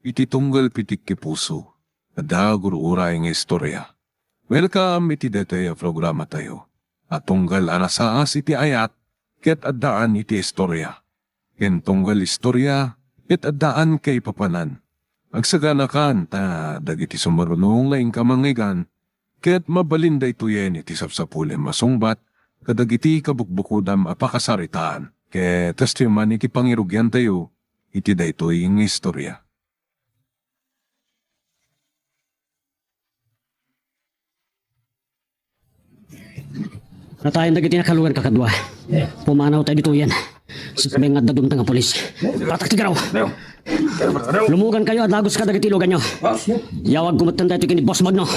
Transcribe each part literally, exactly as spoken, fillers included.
iti tunggal pitik ti puso, adda gur-uray nga istorya. Welcome iti daytoy a programatayo a tunggal a nasaas iti ayat ket addaan iti istorya. Ken tunggal istorya ket addaan kaipapanan. Agsaganakan ta dagiti sumurunong nga inka mangngeggan ket mabalin daytoyen iti sapsapulem a sungbat kadagiti kabukbukodam a pakasaritaan. Ket kastoy man iti pangirugiantayo iti daytoy nga istorya. Natayan dagiti nakalugan, kakadua. Pumanaw tayo ditoyen. Sakbay nga adda dumteng a pulis. Patak ti garaw. Lumugankayo a dagus kadagiti iluganyo. Yawagko metten daytoy ken ni Boss Magno.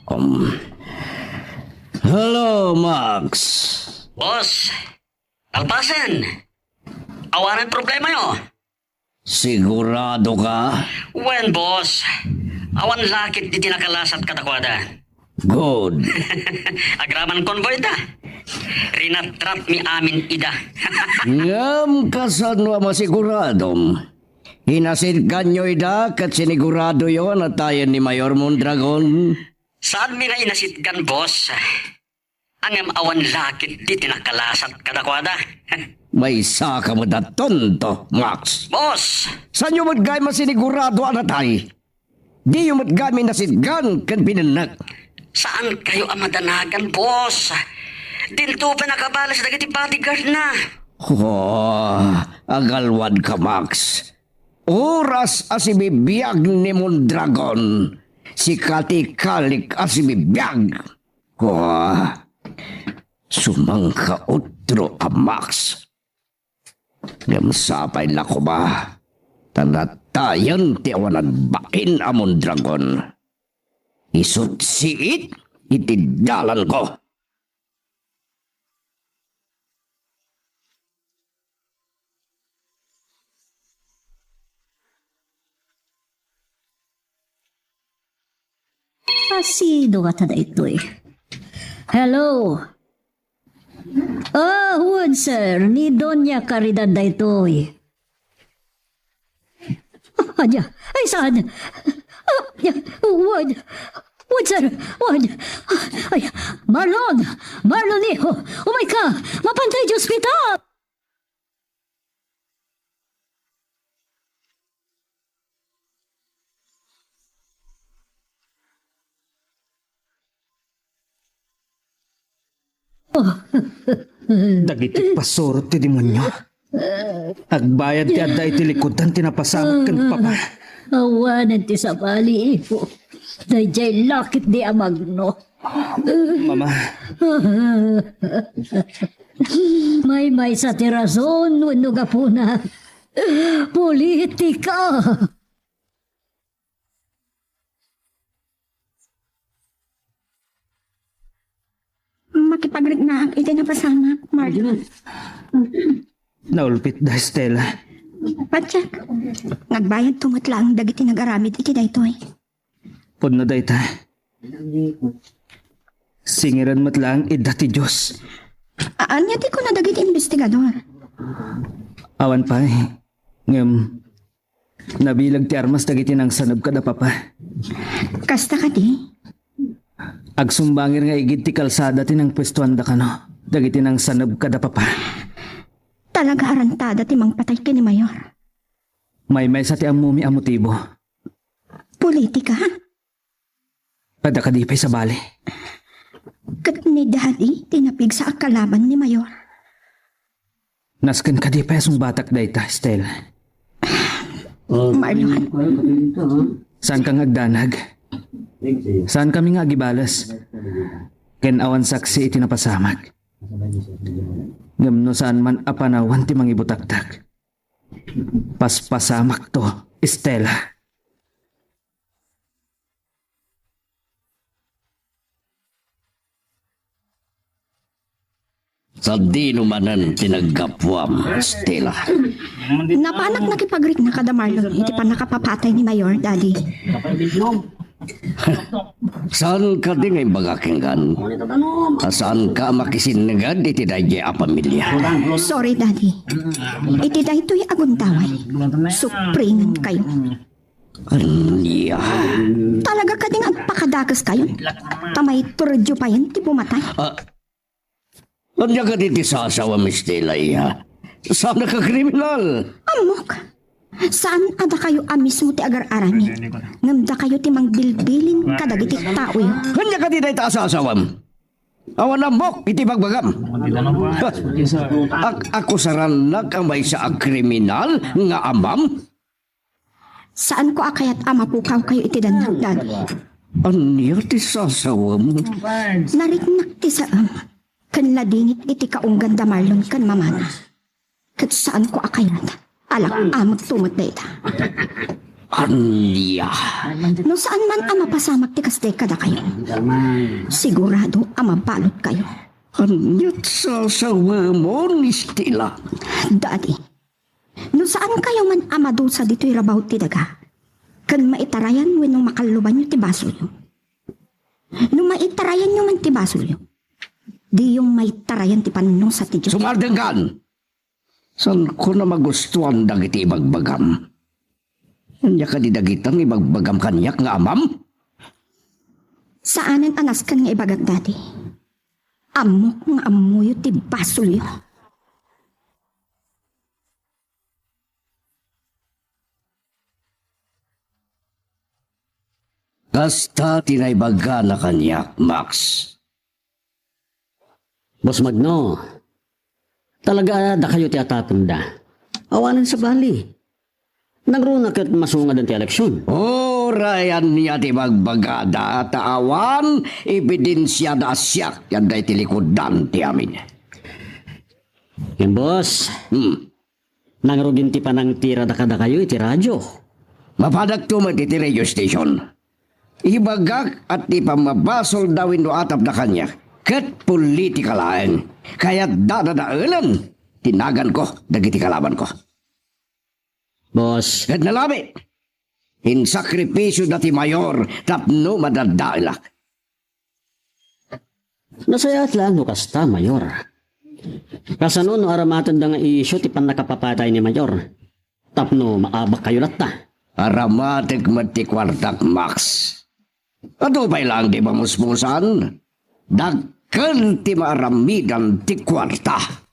Um. Hello, Max. Boss, talpasen. Awanen problemayo. Sigurado ka? Wen, boss. Awan lakit diti nakalasat kadakuada. Good. Agraman convoy da. Rinatrat mi amin ida. Ngem kasano a masiguradom? Inasitganyo ida ket siniguradoyo a natayen ni Mayor Mondragon? Saan mi nga inasitgan, boss? Ngem awan lakit diti nakalasat kadakuada. Maysa ka met a tonto, Max. Boss! Saanyo met gayam a sinigurado a natay? Diyo met gayam inasitgan ken binennek. Saankayo a madanagan, boss. Dinto pay nakabales dagiti bodyguard na. Oh, agalwadka, Max. Oras a sibibiag ni Mondragon, sika ti ikalik a sibibiag. Kua, sumangkautro a Max. Ngem sapay la koma, ta natayen ti awan agbain a Mondragon. Isut siit iti dalanko. Asino ngata daytoy? Hello? Ah, wen, sir. Ni Doña Caridad daytoy. Ania? Ay, saan? Ah, wen. Wen, sir. Wen. Ay, Marlon! Marlon, iho! Umayka! Mapantay ti ospital! Dagiti pasurot ti demonio. Agbayad ti adda iti likudan ti napasamak ken papa. Awanen ti sabali, iho. Daydiay lakit di a Magno. Mama. Maymaysa ti rason wenno gapuna. Politika. Makipagriknaak iti napasamak, Marlon. Naulpit da, Stella. Patiek, nagbayadto met laeng dagiti nagaramid iti daytoy. Pudno dayta. Singiran met laeng idda ti Dios. A-, ania ti kuna dagiti investigador? Awan pay. Ngem, nabileg ti armas dagiti nangsaneb kada papa. Kasta kadi? Agsumbangir nga igid ti kalsada ti nangpuestuanda kano dagiti nangsaneb kada papa. Talaga arantada ti mangpatay ken ni Mayor. Maymaysa ti ammomi a motibo. Politika? Adda kadi pay sabali? Ket ni Daddy ti napigsa a kalaban ni Mayor. Nasken kadi pay a sungbatak dayta, Stella? Marlon. Saanka nga agdanag? Saankami nga agibales? Ken awan saksi iti napasamak. Ngem no saan man a panawan ti mangibutaktak, paspasamakto, Stella. Sadino manen ti naggapuam, Stella? Napanak nakipagrikna kada Marlon iti pannakapapatay ni Mayor, Daddy. Saan kadi nga imbaga kenka? Saan ka makisinnegad iti daydiay a pamilia? Sorry, Daddy. Iti daytoy a gundaway, suprenen kayo. Ania? Talaga kadi nga agpakadakes kayo? Ta maituredyo payen ti bumatay. Ah, Ania kadi ti sasawam, Estela, iha? Saan ka kriminal? Ammok. Saan a dakayo a mismo ti agar-aramid, ngem dakayo ti mangbilbilin kadagiti taoyo. Ania kadi dayta a sasawam? Awan ammok iti bagbagam. Ak-, akusarannak a maysa a kriminal nga amam? Saanko a kayat a mapukawkayo iti dannak, Daddy. Ania ti sasawam? Nariknak ti saem ken nadingit iti kaunggan da Marlon ken mamana. Ket saanko a kayat a lak-amekto met dayta. Ania? No saan man a mapasamak ti kasdiay kadakayo, sigurado a mabalutkayo. Ania ti sasawamon, Estela? Daddy, no saan kayo man a madusa ditoy rabaw ti daga, ken maitarayan wenno makallubanyo ti basolyo. No maitarayanyo man ti basolyo, diyo maitarayan ti pannusa ti Dios. Sumardengkan! Saanko a magustuan dagiti ibagbagam. Ania kadi dagita nga ibagbagam kaniak nga amam? Saanen a nasken nga ibagak, Daddy. Ammok nga ammoyo ti basolyo. Kasta ti naibagana kaniak, Max. Boss Magno, talaga dakayo ti atapenda. Awanen sabali. Nangruna ket masungaden ti eleksion. Uray ania ti bagbagada, ta awan ebidensiada a siak ti adda iti likudan ti amin. Ngem, boss, Hmm. Nangrugin ti panangtirada kadakayo iti radio. Mapadakto met iti radio station. Ibagak a ti pammabasolda wenno atapda kaniak ket politika laeng. Kayatda dadaelen ti naganko dagiti kalabanko. Boss. Ket nalabi, insakripisioda ti mayor tapno madadaelak. Nasayaat laeng no kasta, Mayor. Kasano no aramatenda nga isyu ti pannakapapaday ni Mayor tapno maabakkayo latta? Aramatek met ti kuartak, Max. Adu pay laeng ti mamusmusan. Dakkel ti maaramidan ti kuarta.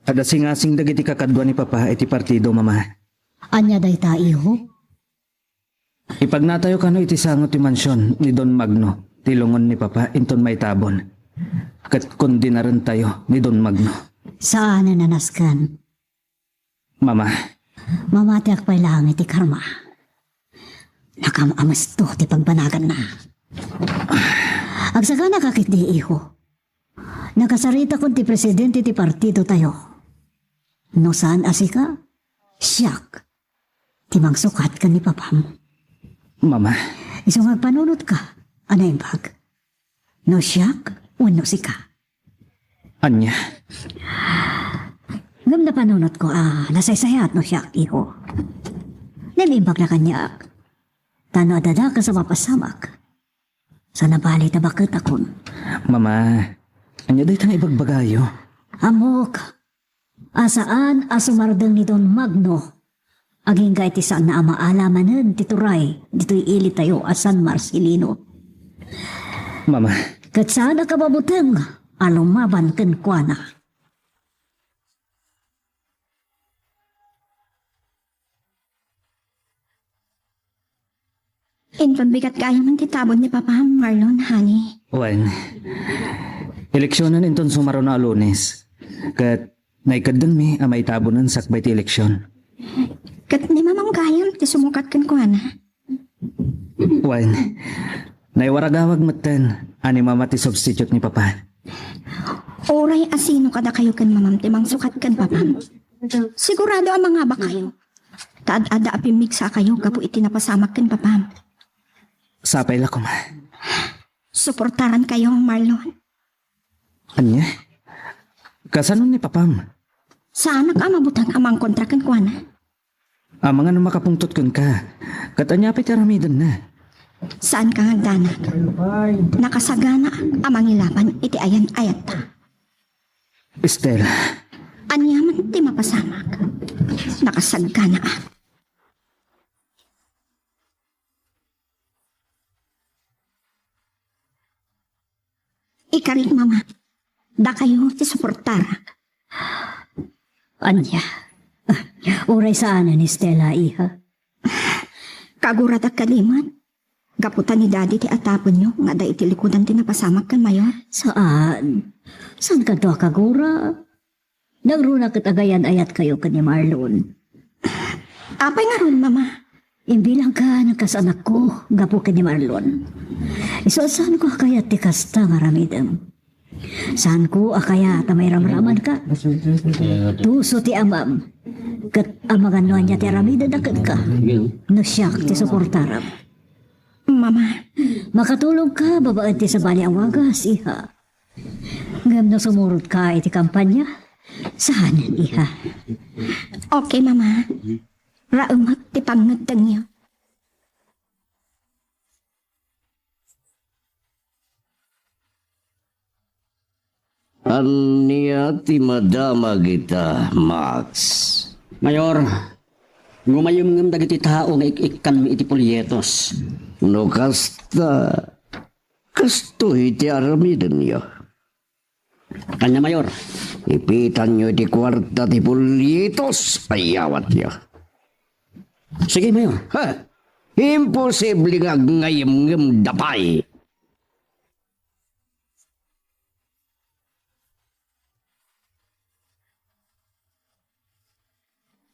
Adda singasing dagiti kakadua ni Papa iti partido, Mama. Ania dayta, iho? Ipagnatayo kano iti sango ti mansion ni Don Magno ti lungon ni Papa inton maitabon. Ket kondenarentayo ni Don Magno. Saanen a nasken. Mama. Mamatiak pay laeng iti karma. Nakam-amesto ti pagbanaganna. Agsaganaka ketdi, iho. Nakasaritakon ti presidente ti partidotayo. No saan a sika, siak ti mangsukat ken ni Papam. Mama. Isu nga agpanunotka a naimbag. No siak wenno sika. Ania? Ngem napanunotko a nasaysayaat no siak, iho. Naimbag la kaniak. Ta no adda dakes a mapasamak, saan a bale ta baketakon. Mama, ania dayta nga ibagbagayo? Ammok a saan a sumardeng ni Don Magno agingga iti saanna a maala manen ti turay ditoy ilitayo a San Marcelino. Mama. Ket saan a kababuteng a lumaban kenkuana. Inton bigat gayam ti tabon ni Papam, Marlon, honey. Wen, eleksionen inton sumaruno a Lunes. Ket naikeddengmi a maitabonen sakbay ti eleksion. Ket ni Mamam gayam ti sumukat kenkuana. Wen, naiwaragawag metten a ni Mama ti substitute ni Papa. Uray a sino kadakayo ken Mamam ti mangsukat ken Papam, sigurado a mangabakayo. Ta ad-adda a pimmigsakayo gapu iti napasamak ken Papam. Sapay la koma. Suportarankayo, Marlon. Ania? Kasano ni Papam? Saanak a mabuteng a mangkontra kenkuana. Amangan no makapungtot kenka. Ket ania pay ti aramidenna? Saanka nga agdanag. Nakasaganaak a mangilaban iti ayan-ayatta. Estela. Ania man ti mapasamak? Nakasaganaak. Ikarik, Mama. Dakayo ti suportarak. Ania? Uray saanen ni Stella, iha? Kaguradak kadi met. Gapu ta ni Daddy ti atapenyo nga adda iti likudan ti napasamak ken Mayor. Saan? Saan kanto a kagura? Nangruna ket agayan-ayatkayo ken ni Marlon. Apay ngarud, Mama? Imbilangkan kas anakko gapu ken ni Marlon. Isu a saanko a kayat ti kasta nga aramidem. Saanko a kayat a mairamramanka. Tuso ti amam. Ket amangan no ania ti aramidenda kenka. No siak ti suportaram. Mama. Makatulogka babaen ti sabali a wagas, iha. Ngem no sumurotka iti kampanya, saanen, iha. Okay, Mama. Raemek ti pangngeddengyo. Ania ti madamag ita, Max? Mayor, ngumayem ngem dagiti tao nga ik-ikkanmi iti polyetos. No kasta, kastoy ti aramidenyo. Ania, Mayor? Ipitanyo iti kuarta ti polyetos a iyawatyo. Sige, Mayor. Ha? Imposible nga agngaymngemda pay.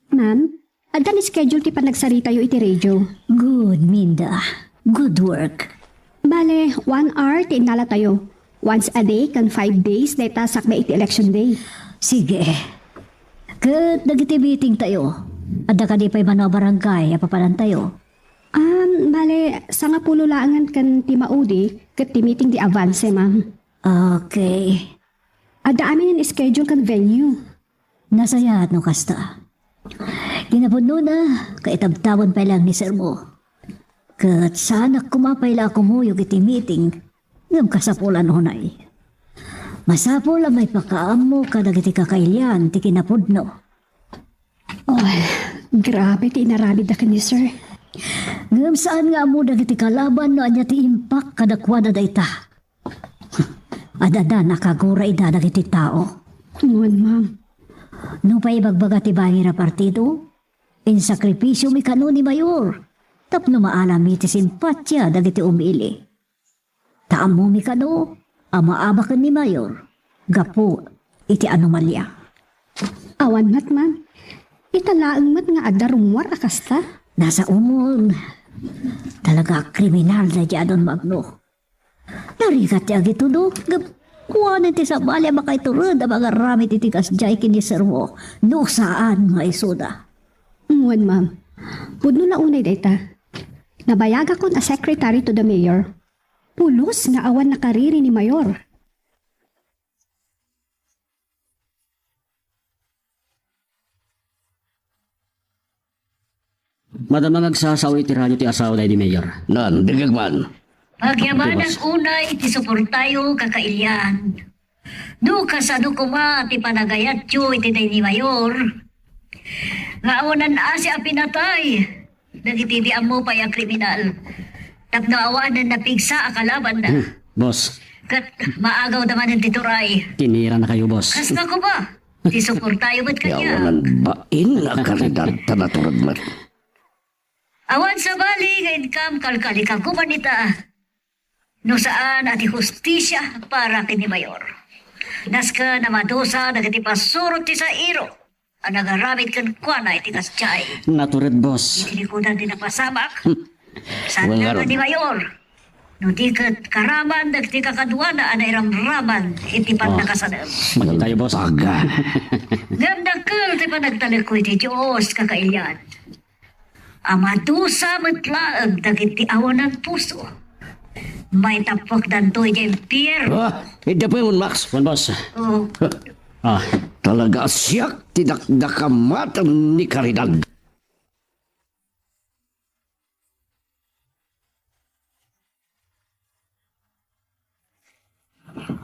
Ma'am, adda ni schedule ti panagsaritayo iti radio. Good, Minda. Good work. Bale, one hour ti innalatayo. Once a day, ken five days, dayta sakbay iti election day. Sige. Ket dagiti meeting tayo, adda kadi pay mano a barangay a papanantayo? Um, bale, sangapulo laengen ken ti maudi, ket ti meeting di avance, ma'am. Okay. Adda amin in schedule ken venue. Nasayaat no kasta. Kinapudnona, kaitabtawen pay lang ni sermo. Ket saanak koma pay la a kumuyog iti meeting, ngem kasapulan unay. Masapul a maipakaammo kadagiti kakailian ti kinapudno. Oh, grabe ti inaramidda ken ni sir. Ngem saan nga ammo dagiti kalaban no ania ti impak kadakuada dayta. Ad-addan a kagura ida dagiti tao. Wen, ma'am. Nupay ibagbaga ti bangir a partido, insakripisiomi kano ni Mayor tapno maalami ti simpatia dagiti umili. Ta ammomi kano a maabaken ni Mayor gapu iti anomalia. Awan met, ma'am. Ita laeng met nga adda rummuar a kasta. Nasa umon. Talaga a kriminal daydi a Don Magno. Narigat ti agitudo, ngem kuanen ti sabali a makaitured a mangaramid iti kasdiay ken ni sermo no saan nga isuda. Wen, ma'am. Pudno la unay dayta. Nabayagakon a secretary to the mayor. Pulos nga awan nakariri ni Mayor. Madama nga agsasao iti radio ti asawa daydi Mayor. Nan, dengngeg man. Pagyamanak unay ti suportayo, kakailian. No kasano koma ti panagayatyo iti daydi Mayor, nga awanan asi a pinatay dagiti di ammo pay a kriminal tapno awanen napigsa a kalabanna. Hmm, boss. Ket maagawda manen ti turay. Tinirannakayo, boss. Kasta koma, ti suportayo met kaniak. Awanan bain a karidad ta natured met. Awan sabali nga inkam kalkalikaguman ita. No saan a ti hustisia para ken ni Mayor. Nasken a madusa dagiti pasurot ti sairo a nagaramid kenkuana iti kasdiay. Natured, boss. Iti likudan ti napasamak. Hmm. Saan nga ni Mayor? No di ket karaman dagiti kakaduana a nairamraman iti pannakasanem. Makitayo, boss. Baga. Ngem dakkel ti panagtalekko iti Dios, kakailian. A madusa met laeng dagiti awanan puso. Maitappuakdanto idiay impierno. Ah, idda pay, Max. Wen, boss. Oh. Ah, talaga a siak ti dakdakamaten ni Caridad.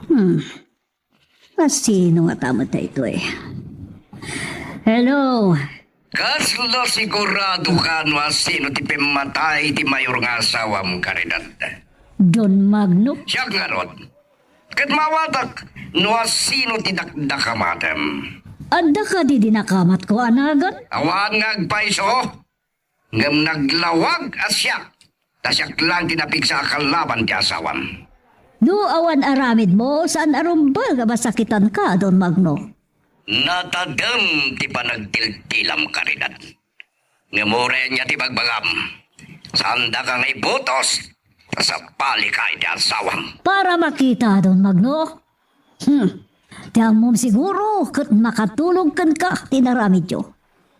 Hmm. Asino nga tama daytoy? Hello? Kasla sigurado ka no asino ti pimmatay ti mayor nga asawam, Caridad? Don Magno? Siak ngarud. Ket maawatak no asino ti dakdakamatem. Adda kadi dinakamatko a nagan? Awan nga agpayso. Ngem naglawag a siak, ta siak laeng ti napigsa a kalaban ti asawam. No awan aramidmo, saan a rumbeng a masakitanka, Don Magno? Natadem ti panagtiltilam, Caridad. Ngem uray ania ti bagbagam, saandaka nga ibutos, ta sabalika iti asawam. Para makita, Don Magno? Hmm. Ti ammom siguro ket makatulog kenka ti inaramidyo.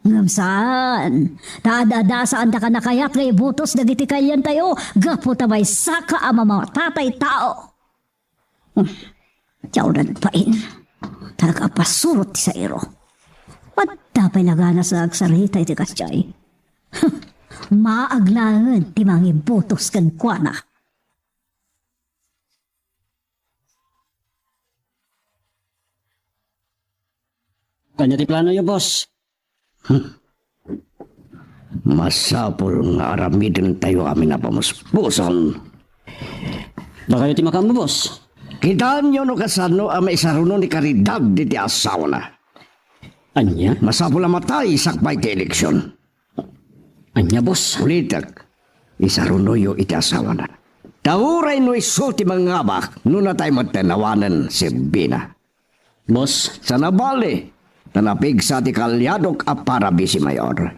Ngem saan, ta ad-adda saandaka nakayat nga ibutos dagiti kaliantayo gapu ta maysaka a mamamatay tao. Hmm. Diawdan pain. Talaga a pasurot ti sairo. Adda pay laganas nga agsarita iti kasdiay. Maag laengen ti mangibutos kenkuana. Ania ti planoyo, boss? Hmm. Masapul nga aramidentayo amin a pamuspusan. Dakayo ti makaammo, boss. Kitaenyo no kasano a maisaruno ni Caridad iti asawana. Ania? Masapul a matay sakbay ti eleksion. Ania, boss? Ulitek, isarunoyo iti asawana. Ta uray no isu ti mangngabak, no natay metten awanen serbina. Boss? Saan a bale, ta napigsa ti kaliadok a para bisi mayor.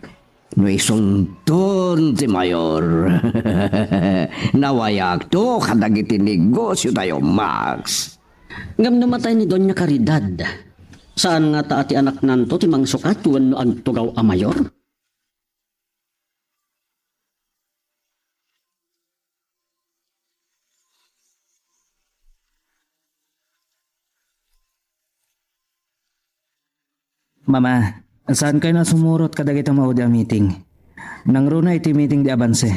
No isunton ti mayor, nawayakto kadagiti negosiotayo, Max. Ngem no matay ni Doña Caridad, saan ngata a ti anaknanto ti mangsukat wenno agtugaw a mayor? Mama, saankayo a sumurot kadagiti maudi a meeting? Nangruna iti meeting di abanse.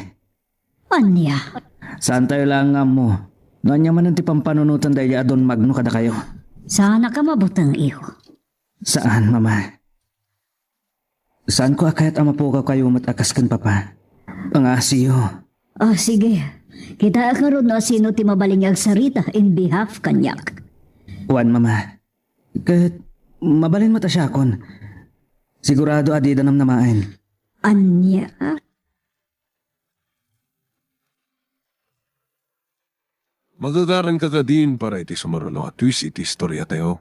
Ania? Saantayo laeng nga ammo no ania manen ti pampanunoten daydi a Don Magno kadakayo. Saanaka mabuteng, iho. Saan, Mama. Saanko a kayat a mapugawkayo met a kas ken Papa. Pangaasiyo. Ah, sige. Kitaek ngarud no asino ti mabalin nga agsarita in behalf kaniak. Wen, Mama. Ket mabalin met a siakon. Sigurado a dida namnamaen. Ania? Magagaranka kadin para iti sumaruno a twist iti istoriatayo.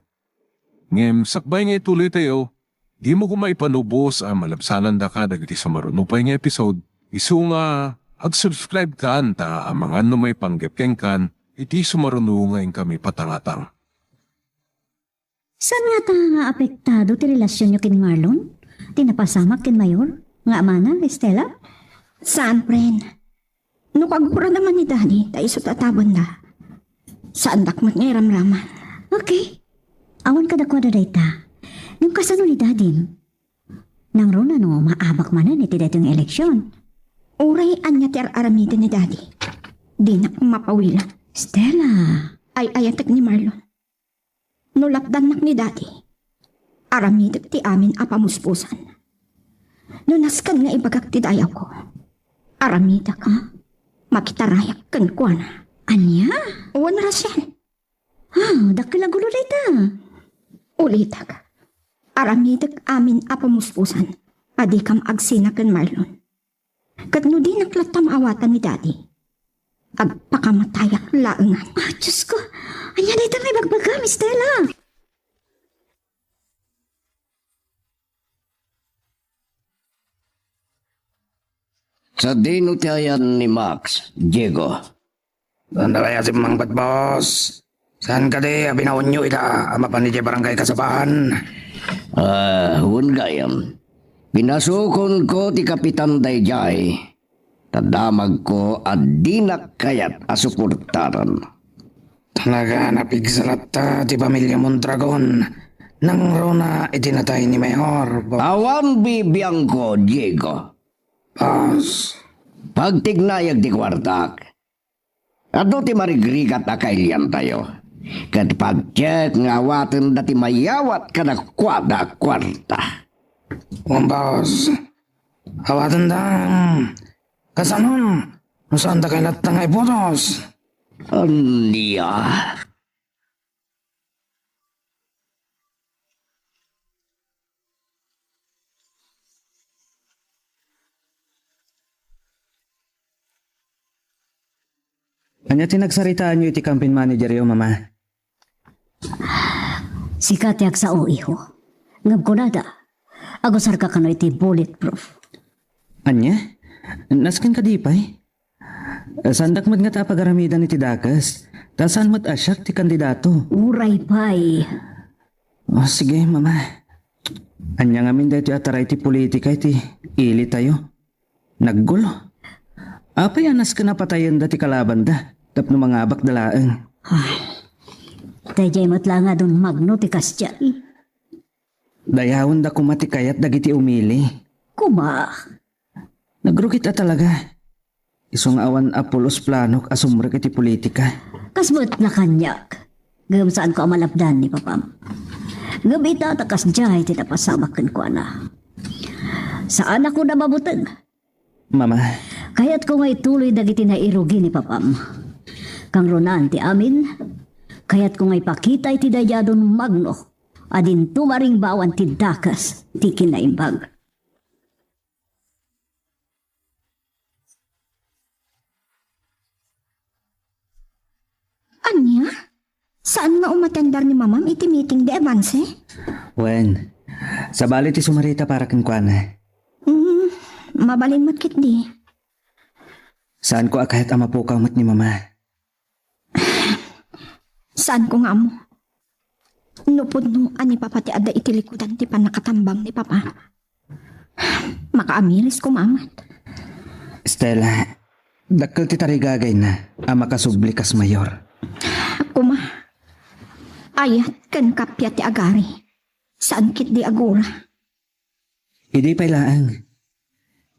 Ngem sakbay nga ituloytayo, dimo koma ipanubos a malabsanandaka dagiti sumaruno pay nga episode, isu nga ag-subscribe kan ta amangan no maipanggep kenkan iti sumaruno nga inkami patangatang. Saan ngata nga apektado ti relasionyo ken Marlon? Ti napasamak ken Mayor? Nga amana, Estela? Saan, friend. No kagurada man ni Daddy, ta isu ti atabanda. Saandak met nga iramraman. Okay. Awan kadakuada dayta. Ngem kasano ni Daddy? Nangruna no maabak manen iti daytoy nga eleksyon. Uray ania ti ar-aramiden ni Daddy. Dinak mapawilan. Stella. Ay-ayatek ni Marlon. No lapdannak ni Daddy, aramidek ti amin a pamuspusan. No nasken nga ibagak ti dayawko, aramidek a makitarayak kenkuana. Ania? Wen, Rachel. Ah, dakkel a gulo dayta. Ulitek, aramidek amin a pamuspusan a dikam agsina ken Marlon. Ket no dinak latta maawatan ni Daddy, agpakamatayak laengan. Ah, Diyos ko! Ania dayta nga ibagbagam, Stella? Sadino ti ayan ni Max, Diego? Saan da kaya simmangpet, boss? Saan kadi a binaonyo ida a mapan idiay barangay Kasabahan? Ah, wen gayam. Pinasukonko ti kapitan daydiay. Ta damagko a dinak kayat a suportaren. Talaga, napigsa latta ti pamilya Mondragon. nangruna iti natay ni Mayor, boss. Awan bibiangko, Diego. Boss. Pagtignayag ti kuartak. Adu ti marigrigat a kailiantayo. Ket patiek nga awaten dati mayawat kadakuada a kuarta. Wen, boss. Awaten da. Kasano? No saan da kay latta nga iputos? Ania? Ania ti nagsaritaanyo iti campaign manageryo, Mama? Sika ti agsao, iho. Ngem kunada, agusarka kano iti bulletproof. Ania? Nasken kadi pay? Saandak met ngata a pagaramidan iti dakes, ta saan met a siak ti kandidato. Uray pay. Oh, sige, Mama. Ania ngamin daytoy a taray ti politika iti ilitayo? Naggulo. Apay a nasken a patayenda ti kalabanda tapno mangabakda laeng? Ay, daydiay met la nga Don Magno ti kasdiay. Dayawenda koma ti kayat dagiti umili. Koma. Nagrugit a talaga. Isu nga awan a pulos planok a sumrek iti politika. Kas met la kaniak. Ngem saanko a malapdan ni papam. Ngem ita ta kasdiay ti napasamak kenkuana. Saanak a mabuteng. Mama. Kayatko nga ituloy dagiti nairugi ni papam. Kangrunaan ti amin, kayatko nga ipakita iti daydiay a Don Magno a dinto maringbawan ti dakes ti kinaimbag. Ania? Saan nga umatender ni mamam iti meeting de avance? Wen, sabali ti sumarita para kenkuana. Hmm, mabalin met ketdi. Saanko a kayat a mapukaw met ni mama. Saanko nga ammo. No pudno a ni papa ti adda iti likudan ti pannakatambang ni papa, makaamiris koma met. Stella, dakkel ti tarigagayna a makasubli kas mayor. Koma, ayat ken kappia ti agari. Saan ketdi a gura. Idi pay laeng,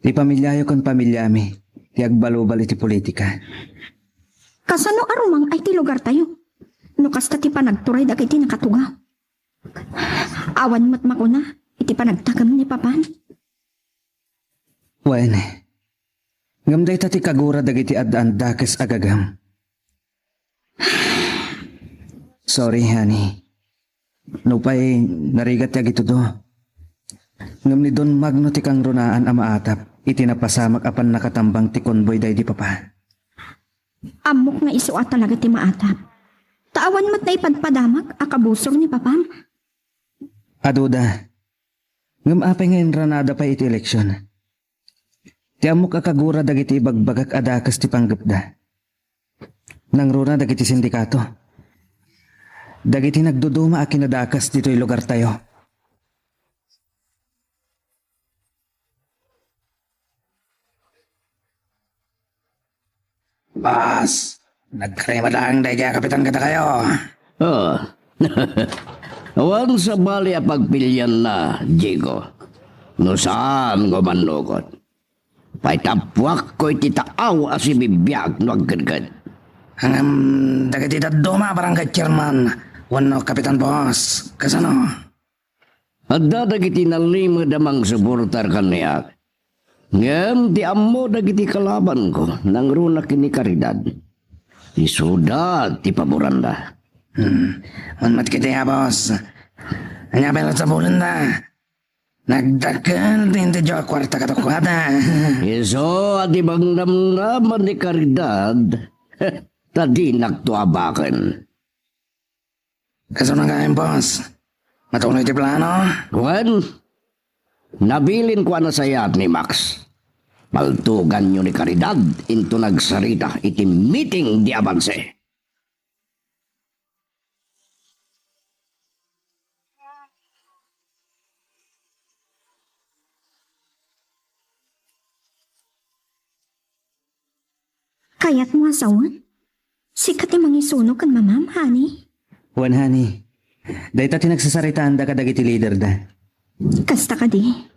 ti pamiliayo ken pamiliami ti agbalubal iti politika. Kasano a rumang-ay ti lugartayo no kasta ti panagturay dagiti nakatugaw? Awan met makuna iti panagtagem ni papan. Wen, ngem dayta ti kagura dagiti addaan dakes a gagam. Sorry, honey. Nupay narigat ti agitudo. Ngem ni Don Magno ti kangrunaan a maatap iti napasamak a pannakatambang ti konboy daydi papa. Ammok nga isu a talaga ti maatap. Ta awan met naipadpadamak a kabusor ni papam. Aduda. Ngem apay nga inranada pay iti eleksion? Ti ammok a kagura dagiti ibagbagak a dakes ti panggepda. Nangruna dagiti sindikato. Dagiti nagduduma a kinadakes ditoy lugartayo. Boss, nagkaremadaang daydi a kapitan kadakayo. Oh. Awan sabali a pagpilianna, Diego. No saan nga mannukot. Paitappuakko iti taaw a sibibiag no agkedked. Ngem dagiti dadduma a barangay chairman wenno kapitan boss, kasano? Adda dagiti nalimed a mangsuportar kaniak. Ngem ti ammo dagiti kalabanko nangruna ken ni Caridad. Isuda ti paboranda. Hmm. Wen met ketdi a boss. Ania pay la sabulenda? Nagdakkel ti intidio a kuarta kadakuada. Isu a ti pangnamnama ni Caridad, ta dinakto abaken. Kasano ngamin, boss? Matuloy ti plano? Wen, nabilinko a nasayaat ni Max. Paltuganyo ni Caridad inton agsarita iti meeting de avance. Kayatmo a sawen? Sika ti mangisuno ken mamam, honey? Wen, honey. Dayta ti nagsasaritaanda kadagiti leaderda. Kasta kadi?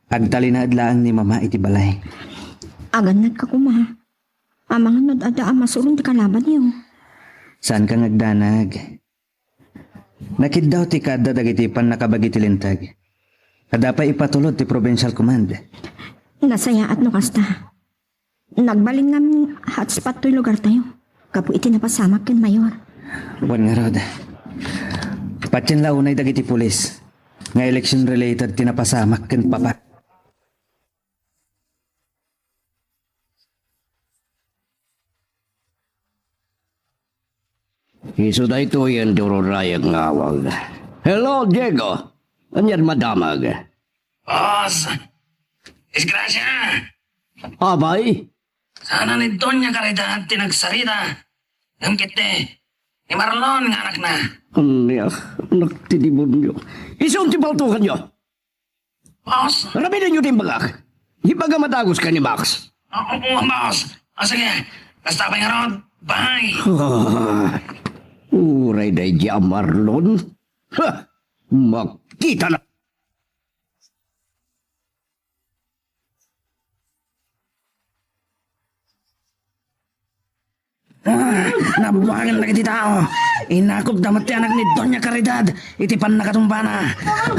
Agtalinaed laeng ni Mama iti balay. Agannadka koma. Amangan no adda a masuron ti kalabanyo. Saanka nga agdanag. Nakiddaw ti kaadda dagiti pannakabagi ti linteg. Adda pay ipatulod ti Provincial Command. Nasayaat no kasta. Nagbalin nga hotspot toy lugartayo. Gapu iti napasamak ken Mayor. Wen ngarud, patien la unay dagiti pulis nga election related ti napasamak ken Papa. Isu daytoyen ti ururayek nga awag. Hello, Diego. Anian madamag? Boss! Disgrasya! Apay? Sana ni Doña Caridad ti nagsarita. Ngem ketdi, ni Marlon nga anakna. Ania, anak ti demonyo. Isu ti paltukanyo. Boss? Ramidenyo ti imbagak. Ibaga madagus ka ni Max. Oo, oo, boss. Ah, sige. Kasta pay ngarud. Bye. Ah, uray daydi a Marlon. Ha! Makita na. Ah, nabuangan dagiti tao. Inakupda met ti anak ni Doña Caridad iti pannakatumbana. Ah,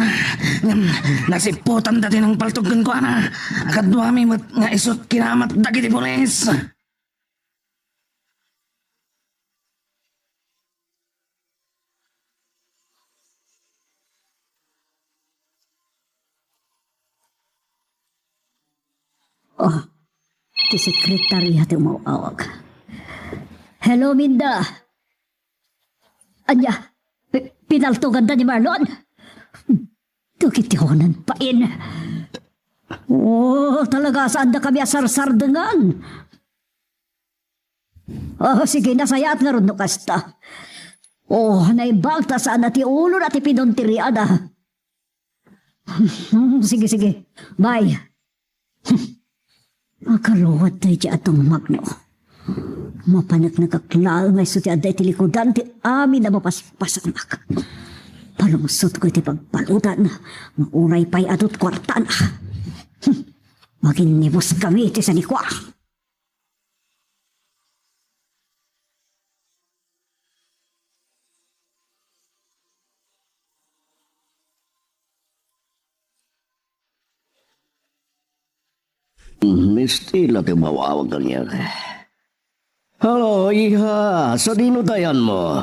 ngem nasipputan dati nang paltog kenkuana. Akaduami met nga isut' kinamat dagiti pulis. Oh, ti sekretaria ti umaw-awag. Hello, Minda. Ania, pi-, pinaltoganda ni Marlon? Dagiti awanan pain. Oh, talaga, saandakami a sarsardengan. Oh, sige, nasayaat ngarud no kasta. Oh, naimbag ta saan a ti ulona ti pinunteriana. Hmm, sige, sige. Bye. Akaluat daydi a tungmagno. Mapaneknekak laeng nga isu ti adda iti likudan ti amin a mapaspasamak. Palungsotko iti pagbaludan nga uray pay adut kuartana. Hmm. Maginnibuskami iti sanikua. Miss Tila ti umawawag kaniak. Hello, iha. Sadino ti ayanmo?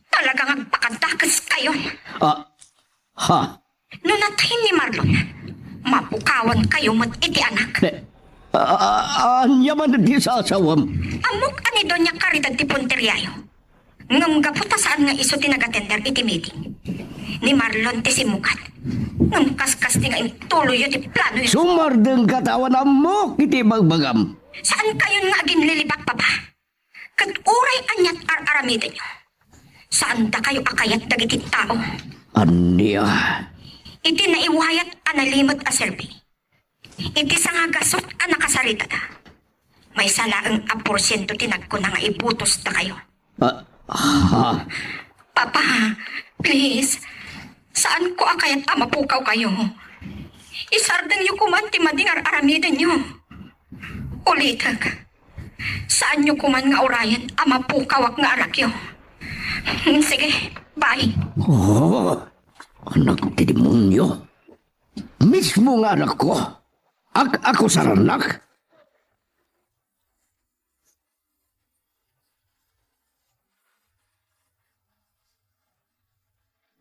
Talagang agpakadakes kayo. Ah, ha? No natay ni Marlon, mapukawan kayo met iti anak. Eh, a-, a-, ania man ti sasawam? Ammok a ni Doña Caridad ti punteriayo. Ngem gapu ta saan nga isu ti nagatender iti meeting, ni Marlon ti simmukat. Ngem kaskasdi nga intuloyyo ti planoyo. Sumardeng ka ta awan ammok iti ibagbagam. Saan kayon nga aginlilibak, Papa? Ket uray aniat ar-aramidenyo, saandakayo a kayat dagiti tao. Ania? Iti naiwayat a nalimed a survey, iti sangagasut a nakasaritada, maysa laeng a porsiento ti nagkuna nga ibutosdakayo. Ah, ha? Papa, please, saanko a kayat a mapukawkayo. Isardengyo koman ti madi nga ar-aramidenyo. Ulitek, saanyo koman nga urayen a mapukawak nga anakyo. Sige, bye. Oh, anak ti demonyo. Mismo nga anakko. Ak-, akusarannak?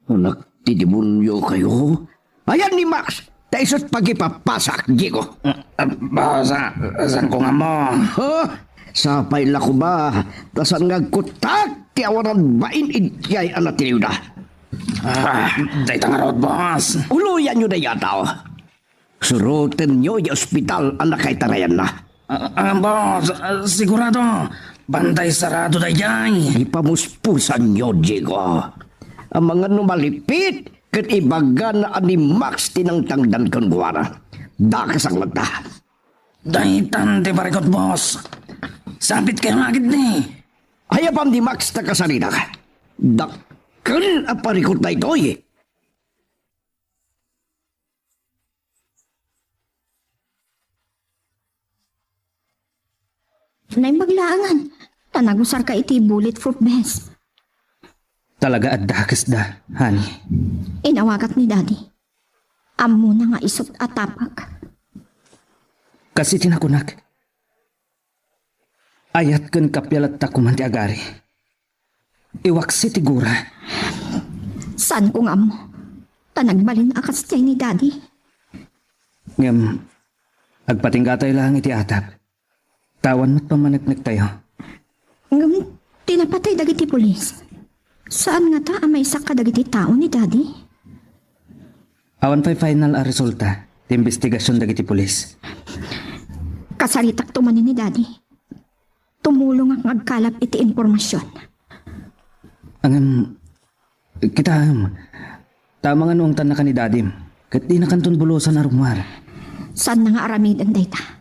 Anak ti demonyo kayo. Ayan ni Max, ta isu't pagipapasak, Diego. Ah, ah, boss, ah, saan ko nga mo? Ha? Sapay la ko ba? Ta saan nga agkutak ti awanan bain idiay a natiliwda? Ah, dayta ngarud, boss. Uluyanyo dayta a tao. Surotenyo idiay ospital a nakaitarayanna. Ah, ah, boss, ah, sigurado. Bantay sarado daydiay. Ipamuspusanyo, Diego. Amangan no malipit, ket ibagana a ni Max ti nangtangdan kenkuana. Dakes a ngata. Daytan ti barikot, boss. Sapit kayo nga agidni. Ay, apam di Max ta kasarinak. Dak-, dakkel a parikut daytoy. Naimbag laengen, ta nagusarka iti bulletproof vest. Talaga a dakesda, honey. Inawagak ni Daddy. Ammona nga isut' a tapek. Kas iti nakunak, ayat ken kappia latta koman ti agari. Iwaksi ti gura. Saanko nga ammo, ta nagbalin a kasdiay ni Daddy. Ngem, agpatinggatayo laeng iti atap. Ta awan met pammaneknektayo. Ngem, ti napatay dagiti pulis, saan ngata a maysa kadagiti tao ni Daddy? Awan pay final a resulta ti imbestigasion dagiti pulis. Kasaritakto manen ni Daddy. Tumulongak nga agkalap iti impormasion. Ngem, kitaem, ta amangan no angtannaka ni Dadim, ket dinakanton bulosan a rummuar. Saanna nga aramiden dayta.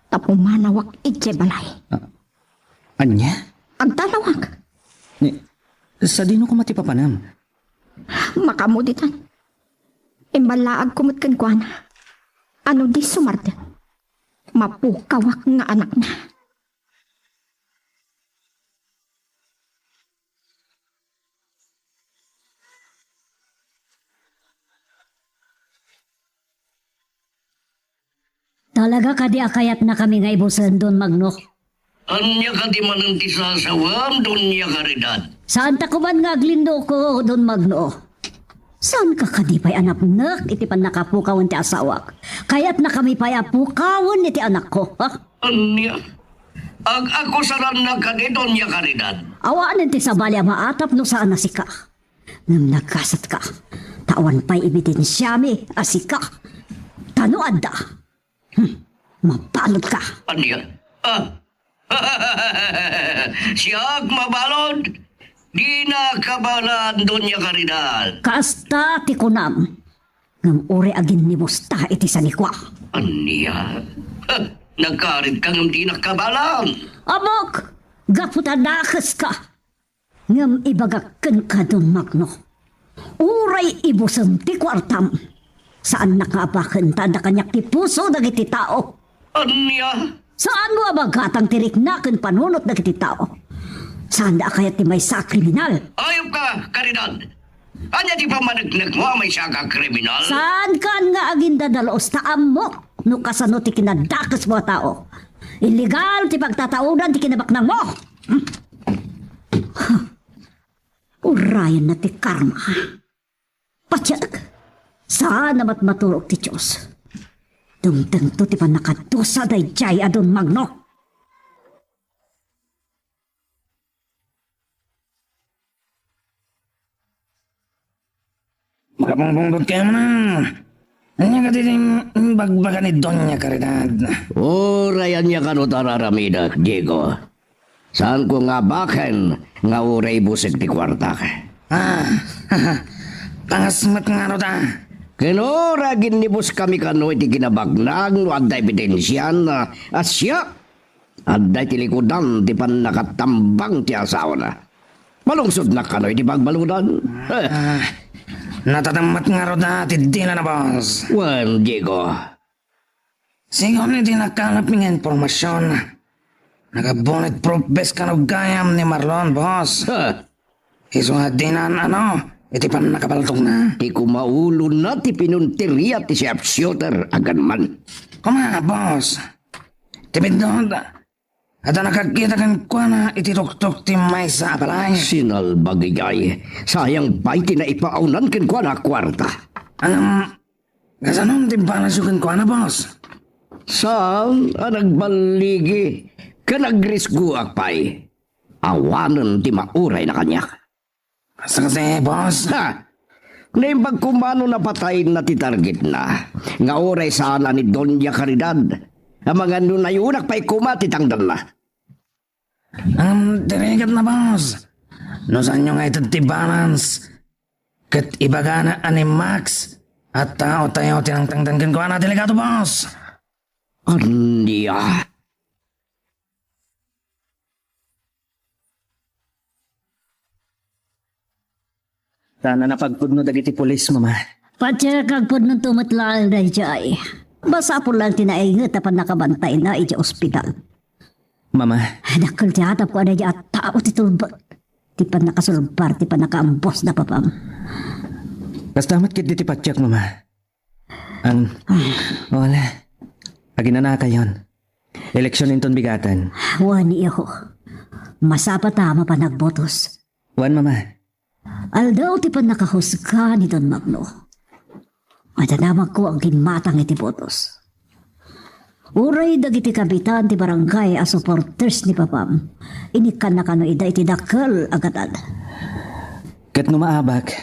Ta pumanawak idiay balay. Ah, ania? Agtalawak. Ni, sadino koma ti papanam? Makaammo ditan. Imballaagko met kenkuana. Ano di sumardeng? Mapukawak nga anakna. Talaga kadi a kayatnakami nga ibusen, Don Magno? Ania kadi manen ti sasawam, Doña Caridad? Saanta koman nga aglinduko, Don Magno. Saanka kadi pay a napnek iti pannakapukawen ti asawak? Kayatnakami pay a pukawen iti anakko, ha? Ania? Ag-akusarannak kadi, Doña Caridad? Awanen ti sabali a maatap no saan a sika. Ngem nagasatka, ta awan pay ebidensiami a sika. Ta no adda, hmm, mabalotka. Ania? Ah! Siak mabalod? Dina kabaelan, Doña Caridad. Kasta ti kunam. Ngem uray aginnibusta iti sanikua. Ania? Ha, nagkarit ka ngem dinak kabaelan. Ammok, gapu ta nakeska. Ngem ibagak kenka, Don Magno. Uray ibusem ti kuartam, saannak nga abaken ta adda kaniak ti puso dagiti tao. Ania? Saanmo a magatang ti rikna ken panunot dagiti tao. Saanda a kayat ti maysa a kriminal. Ayop ka, Caridad! Ania ti pammaneknekmo a maysa a kriminal? Saankan nga agindadalus ta ammok no kasano ti kinadakesmo a tao. Illegal ti pagtataudan ti kinabaknangmo. Urayenna ti karma. Patiek, saan a matmaturog ti Dios. Dumtengto ti pannakadusa daydiay a Don Magno. Makabungbungbog kayo man. Ania kadi ti imbagbaga ni Doña Caridad? Uray ania kano ti ar-aramidek, Diego. Saanko nga abaken nga uray ibusek ti kuartak. Ah, pangas met ngarud a. Ken uray aginnibuskami kano iti kinabaknang no adda ebidensian a, a siak adda iti likudan ti pannakatambang ti asawana. Malungsodnak kano iti pagbaludan. Ah, natatemmet ngarud a ti dilana, boss. Wen, Diego. Sigun iti nakalapmi nga impormasion, naka-bulletproof vest kano gayam ni Marlon, boss. Ha? Isu nga dinan, ano, iti pannakabaltogna. Ti kumaulona ti pinunteria ti sharpshooter, aganman. Kuma, boss. Ti biddut, adda nakakita kenkuana iti tuktok ti maysa a balay. Sinalbagigay. Sayang pay ti naipaawnan kenkuana a kuarta. Ngem, kasano ti balasyo kenkuana, boss? Saan a nagballigi ken agrisgoak pay. Awanen ti maurayna kaniak. Kasta kadi, boss? Ha! Naimbag koma no napatayna ti targetna, nga uray saan a ni Doña Caridad. Amangan no nayunak pay koma ti tangdanna. Ngem, dirigatna, boss. No saanyo nga ited ti balance, ket ibagana a ni Max a taotayo ti nangtangtang kenkuana, delikado, boss. Ania? Ta nanapag pudno dagiti pulis, Mama. Patsekak pudno met laeng daydiay. Masapul laeng ti nainget a pannakabantayna idiay ospital. Mama. Dakkel ti atapko a daydiay a tao ti tulbek. Ti pannakasulbar, ti pannakaambos da papam. Kasta met ketdi ti patiek, Mama. Ang, wala. Aginanakayon. Eleksyon inton bigaten. Wen, iho. Masapata a mapan agbotos. Wen, Mama. Aldaw ti pannakahusga ni Don Magno. Adda damagko a ginmatang iti botos. Uray dagiti kabitan ti barangay a supporters ni papam, inikkannaka no ida iti dakkel a gatad. Ket no maabak,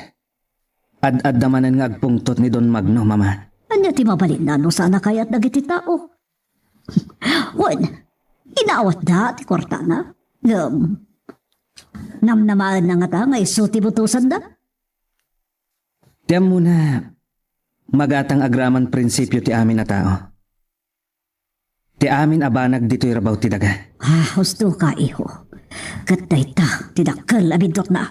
ad-adda manen nga agpungtot ni Don Magno, Mama. Ania ti mabalinna no saan a kayat dagiti tao? Wen, inawatda ti kuartana. Ngem, namnamaenna ngata nga isu ti butosanda? Ti ammona, magatang agraman prinsipio ti amin a tao. Ti amin a banag ditoy rabaw ti daga. Ah, husto ka, iho. Ket dayta ti dakkel a biddutna.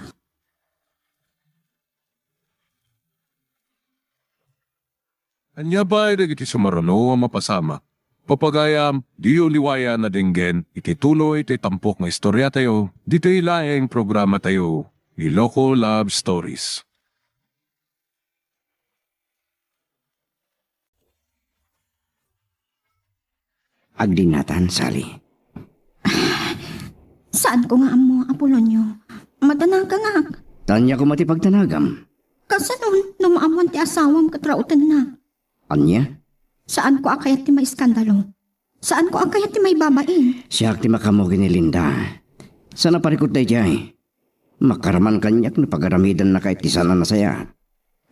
Ania pay dagiti sumaruno a mapasamak? Papagayam, diyo liwayan a denggen iti tuloy ti tampok nga istoriatayo, ditoy laeng programatayo, Iloko Love Stories. Agdinnatan, Sally. Saanko nga ammo, Apolonio. Madanagangak. Ania koma ti pagdanagam? Kasano no maammoan ti asawam ket raotenna? Ania? Saanko a kayat ti maiskandalo. Saanko a kayat ti maibabain. Siak ti makaammo ken ni Linda. Saan a parikut daydiay. Makaraman kaniak no pagaramidennaka iti saan a nasayaat.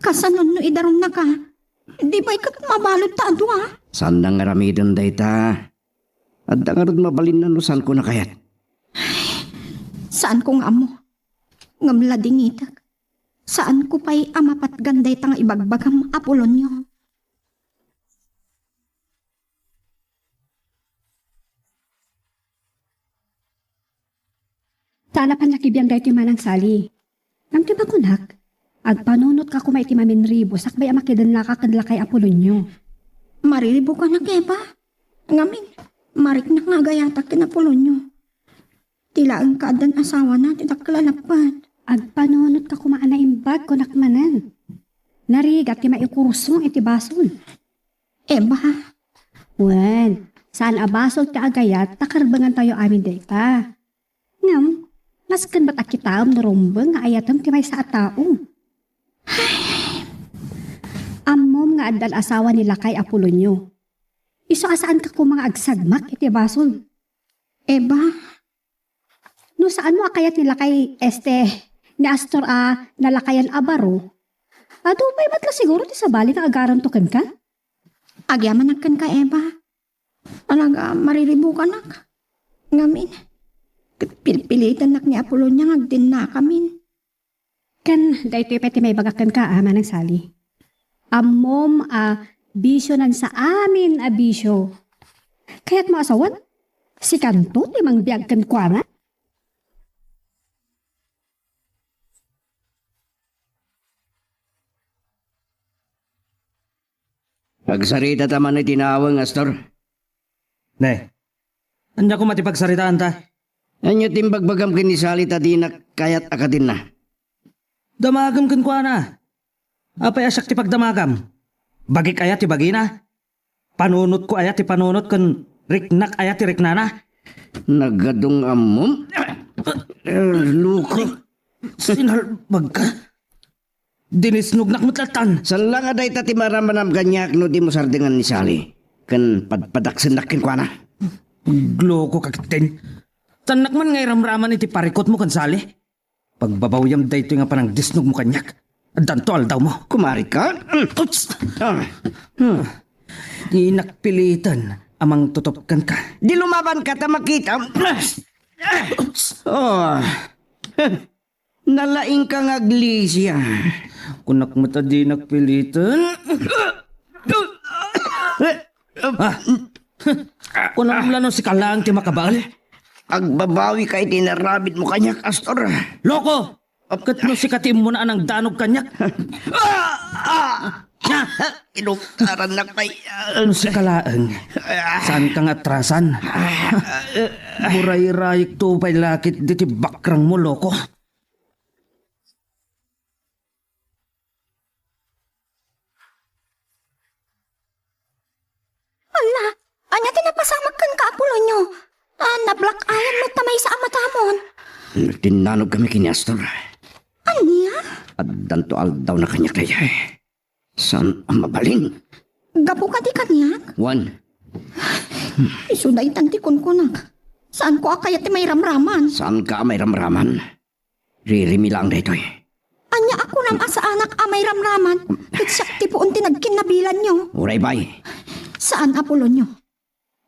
Kasano no idarumnaka? Di pay ket mabalud ta a dua? Saanda nga aramiden dayta. Adda ngarud mabalinna no saanko a kayat. Saanko nga ammo. Ngem ladingitek. Saanko pay a mapatgan dayta nga ibagbagam, Apolonio. Ta napan nakibiang daytoy, Manang Sally. Ngem ti makunak, agpanunotka koma iti maminribo sakbay a makidennaka ken lakay Apolonio. Mariribokanak, Eva. Ngamin, mariknak nga agayatak ken Apolonio. Ti laeng kaaddan asawana ti dakkel a lapped. Agpanunotka koma a naimbag, kunak manen. Narigat ti maikursong iti basol. Eva. Wen, saan a basol ti agayat ta karbengantayo amin dayta. Ngem, masken met a kitaem no rumbeng nga ayatem ti maysa a tao. Ammom nga addan asawa ni lakay Apolonio. Isu a saanka koma nga agsagmak iti basol. Eva. No saanmo a kayat ni lakay, este, ni Astor a nalakayan a baro, adu pay met la siguro ti sabali nga agaramto kenka? Agyamanak kenka, Eva. Talaga, mariribokanak. Ngamin, ket pilpilitennak ni Apolonia nga agdennakamin. Ken daytoy pay ti maibagak kenka, a, Manang Sally. Ammom a bisionan sa amin a bisio. Kayatmo a sawen, sikanto ti mangbiag kenkuana? Agsarita ta man iti naweng, Astor. Ne, ania koma ti pagsaritaanta? Ania ti imbagbagam ken ni Sally ta dinak kayat a kadinna? Damagem kenkuana. Apay a siak ti pagdamagam? Bagik aya ti bagina? Panunotko aya ti panunot ken riknak aya ti riknana? Nagadu nga ammom? Eh, loko. Sinalbagka. Dinisnognak met lattan. Saan la nga dayta ti marammanam kaniak no dimo sardengan ni Sally ken padpadaksennak kenkuana. Aglokoka ketdin. Saannak man nga iramraman iti parikutmo ken Sally. Pagbabawyam daytoy nga panangdisnogmo kaniak. Addanto aldawmo. Kumarika? Uts! Ah. Hmm. Dinak piliten a mangtutop kenka. Di lumabanka ta makitam. Uts! Oh. Nalaingka nga aglisia. Kunak met a dinak piliten. Ah. Kunam la no sika laeng ti makabael. Agbabawika iti inaramidmo kaniak, Astor. Loko! Ket no sika ti immuna a nangdanog kaniak? Ah! Ah! Inukarannak pay. No sika laeng, saanka nga atrasan? Burayrayekto pay la ketdi ti bakrangmo, loko. Hala, ania ti napasamak kenka, Apolonio? Ah, nablack-eyan met ta maysa a matamon. Nagtinnanogkami ken ni Astor. Ania? Addanto aldawna kaniak daydiay. Saan a mabalin? Gapu kadi kaniak? Wen. Isu daytan ti kunkunak. Saanko a kayat ti mairamraman. Saanka a mairamraman? Ririmi laeng daytoy. Ania a kunam a saanak a mairamraman? Ket siak ti puon ti nagkinnabilanyo. Uray, bay. Saan, Apolonio.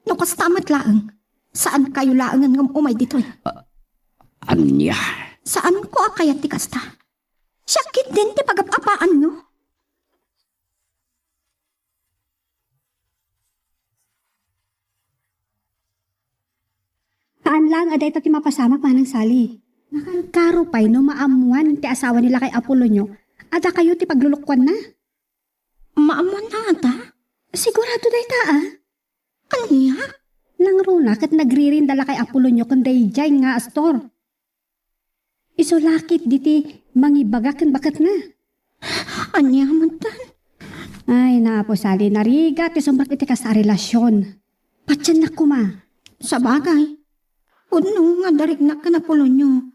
No kasta met laeng, saankayo laengen nga um-umay ditoy. Ah, ania? Saanko a kayat ti kasta. Siak ketdin ti pagap-apaanyo. Saan laeng a dayta ti mapasamak, Manang Sally. Nakankaro pay no maammuan ti asawa ni lakay Apolonio a dakayo ti paglulukoanna? Maammuan ata? Sigurado dayta, a? Ania? Nangruna ket nagririnda lakay Apolonio ken daydiay nga Astor. Isu la ketdi ti mangibaga ken baketna. Ania met tan? Ay, Apo Sally, narigat ti sumrek iti kasta a relasion. Patiennak koma. Sabagay. Pudno nga adda riknak ken Apolonio.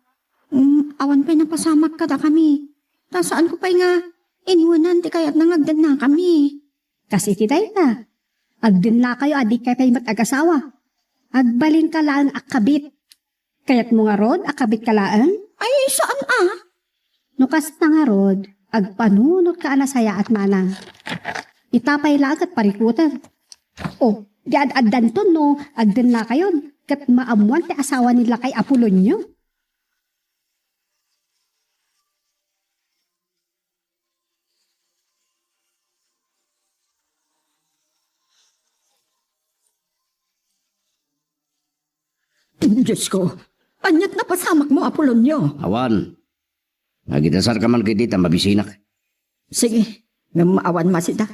Mm, awan pay napasamak kadakami. Ta saanko pay nga inwenan ti kayatna nga agdennakami. Kas iti dayta, agdennakayo a dikay pay met agasawa. Agbalinka laeng a kabit. Kayatmo ngarud a kabitka laeng? Ay, saan a? No kasta ngarud, agpanunotka a nasayaat, manang. Ita pay laeng ket parikutem. O, di ad-addanton no agdennakayon ket maammuan ti asawa ni lakay Apolonio. Diosko, aniat napasamakmo, Apolonio? Awan. Agidasarka man ketdi ta mabisinak. Sige, ngem awan masida.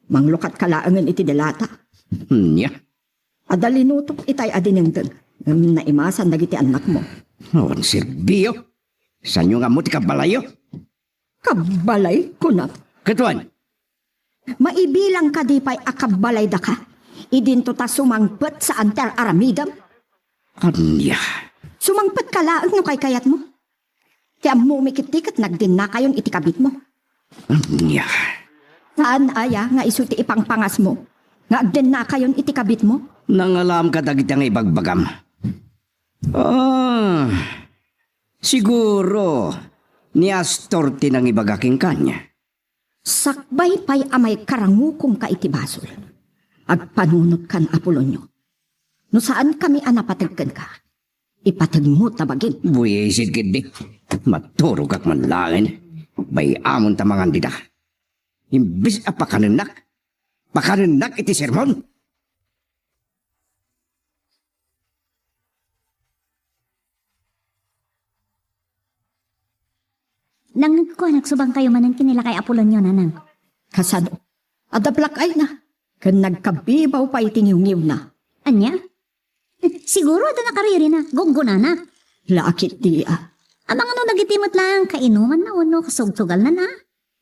Manglukatka laengen iti delata. Nia? Adda linutok itay a dinengdeng, ngem naimasan dagiti annakmo. Awan serbio. Saanyo nga ammo ti kabbalayyo? Kabbalay, kunam? Ket wen? Maibilang kadi pay a kabbalay daka? Idinto ta sumangpet saan ti ar-aramidem? Ania? Sumangpetka laeng no kaykayatmo. Ti ammomi ketdi ket nagdennakayon iti kabitmo. Ania? Saan aya nga isu ti ipangpangasmo nga agdennakayon iti kabitmo? Nangalam kadagiti nga ibagbagam. Ah, siguro, ni Astor ti nangibaga kenka ania? Sakbay pay a maikarangukomka iti basol, agpanunotkan, Apolonio. No saankami a napateg kenka, ipategmo ta bagim. Buisit ketdi. Maturogak man laeng. Bay-amon ta mangan dita. Imbes a pakanennak, pakanennak iti sermon. Nangngegko a nagsubangkayo manen ken ni lakay Apolonio, nanang. Kasano? Adda plakayna, ken nagkabibaw pay ti ngiwngiwna. Ania? Siguro adda nakaririna, guggunana. Lakit dia. Amangan no dagiti met laeng kainumanna wenno kasugsugalnana.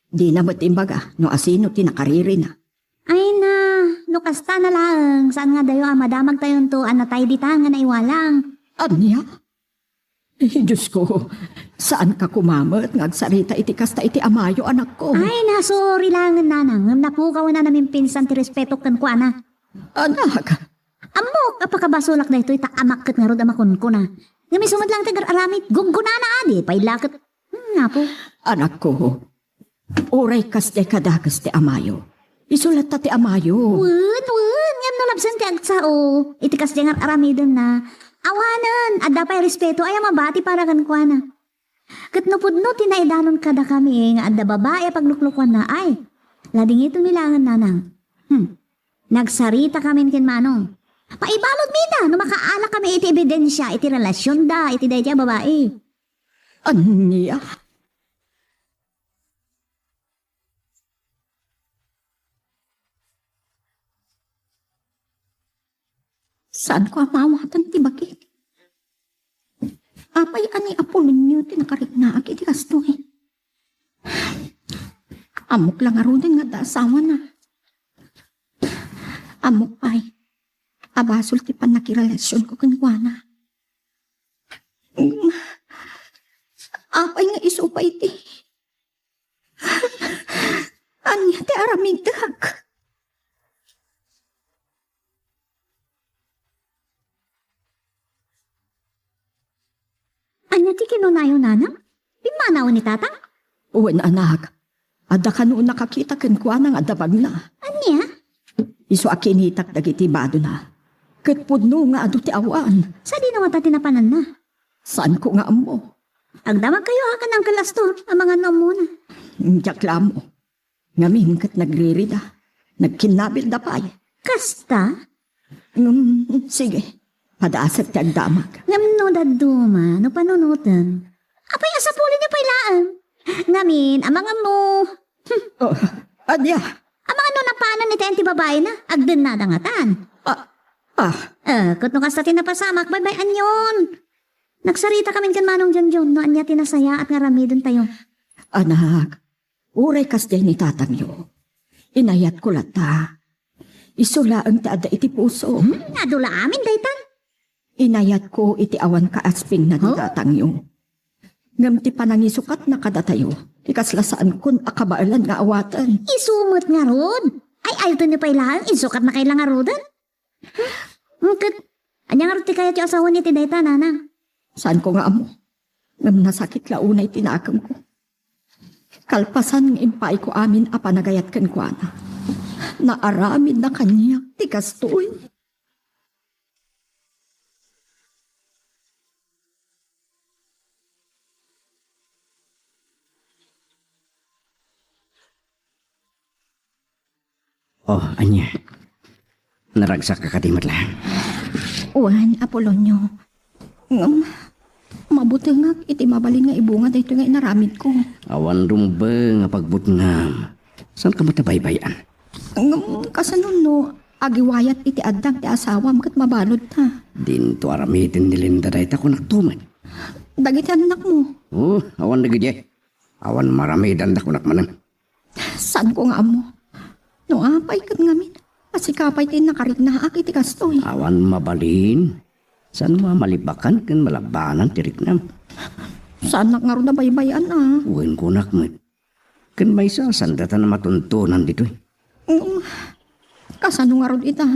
Dina met imbaga no asino ti nakaririna. Ay na, no kasta na laeng, saan nga dayo a madamagtayonto a natay dita nga naiwalang? Ania? Eh, Diosko, saanka koma met nga agsarita iti kasta iti amayo, anakko. Ay na, sorry laengen, nanang, ngem napukawen a namimpinsan ti respetok kenkuana. Anak, Ammok a pakabasolak daytoy ta amak ket ngarud a makunkuna. Ngem isu met laeng ti agar-aramid, guggunana a di pay la ket, hmm, Apo. Anakko, uray kasdiay kadagus ti amayo, isu latta ti amayo. Wen, wen, ngem no labsen ti agsao iti kasdiay nga ar-aramidenna, awanen, adda pay respeto aya mabati para kenkuana. Ket no pudno ti naidanon kadakami nga adda babai a pagluklukoanna, ay, ladingitonmi laengen, nanang. Hmm. Nagsaritakamin ken Manong. Paibaludmi ida no makaalakami iti ebidensia iti relasionda iti daydiay a babai. Ania? Saanko a maawatan ti bagik. Apay a ni Apolonio ti nakariknaak iti kastoy? Ammok la ngaruden nga adda asawana. Ammok pay a basol ti pannakirelasionko kenkuana. Apay nga isu pay ti Ania ti aramidek? Ania ti kinunayo, nanang? Pimmanawen ni tatang? Wen, anak. Adda kano nakakita kenkuana nga adda bagna. Ania? Isu a kinitak dagiti badona. Ket pudno nga adu ti awan. Sadino ngata ti napananna? Saanko nga ammo. Agdamagkayo a ken Uncle Astor, amangan no ammona. Diak la ammo. Ngamin ket nagririda. Nagkinnabilda pay. Kasta? Ngem, sige. Padasek ti agdamag. Ngem no dadduma, no panunoten. Apay a sapulenyo pay laeng? Ngamin, amangan mo. Oh, ania? Amangan no napanen iti ayan ti babaena, agdennada ngatan. Ah, ah. Eh, ket no kasta ti napasamak, baybay-anyon. Nagsarita kamin ken Manong Jonjon no ania ti nasayaat nga aramidentayo. Anak, uray kasdiay ni tatangyo, inayatko latta. Isu laeng ti adda iti puso. Hmm, adu la amin daytan. Inayatko iti awan kaaspingna ni Huh? tatangyo. Ngem ti panangisukatna kadatayo, ti kasla saankon a kabaelan nga awaten. Isu met ngarud? Ay, aytenyo pay laeng, isukatna kay la ngaruden? Hmm, ket, ania ngarud ti kayatyo a sawen iti dayta, nanang? Saanko nga ammo. Ngem nasakit la unay ti nakemko. Kalpasan nga impayko amin a panagayat kenkuana, naaramidna kaniak ti kastoy. Oh, ania? Naragsak ka kadi met laeng? Wen, Apolonio. Ngem, mabutengak iti mabalin nga ibunga daytoy nga inaramidko. Awan rumbeng a pagbutngam. Saanka met a baybay-an? Ngem, kasano no agiwayat iti addang ti asawam ket mabaludta? Dinto aramiden ni Linda dayta, kunakto met. Dagiti annakmo? Oh, awan dagiti. Awan maramidanda, kunak manen. Saanko nga ammo. No apay ket ngamin, a sika pay ti nakariknaak iti kastoy. Awan mabalin. Saanmo a malibakan ken malabanan ti riknam? Saanak ngarud a baybay-an a. Wen, kunak met. Ken maysa, saan dayta a matuntunan ditoy? Mm. Kasano ngarud ita?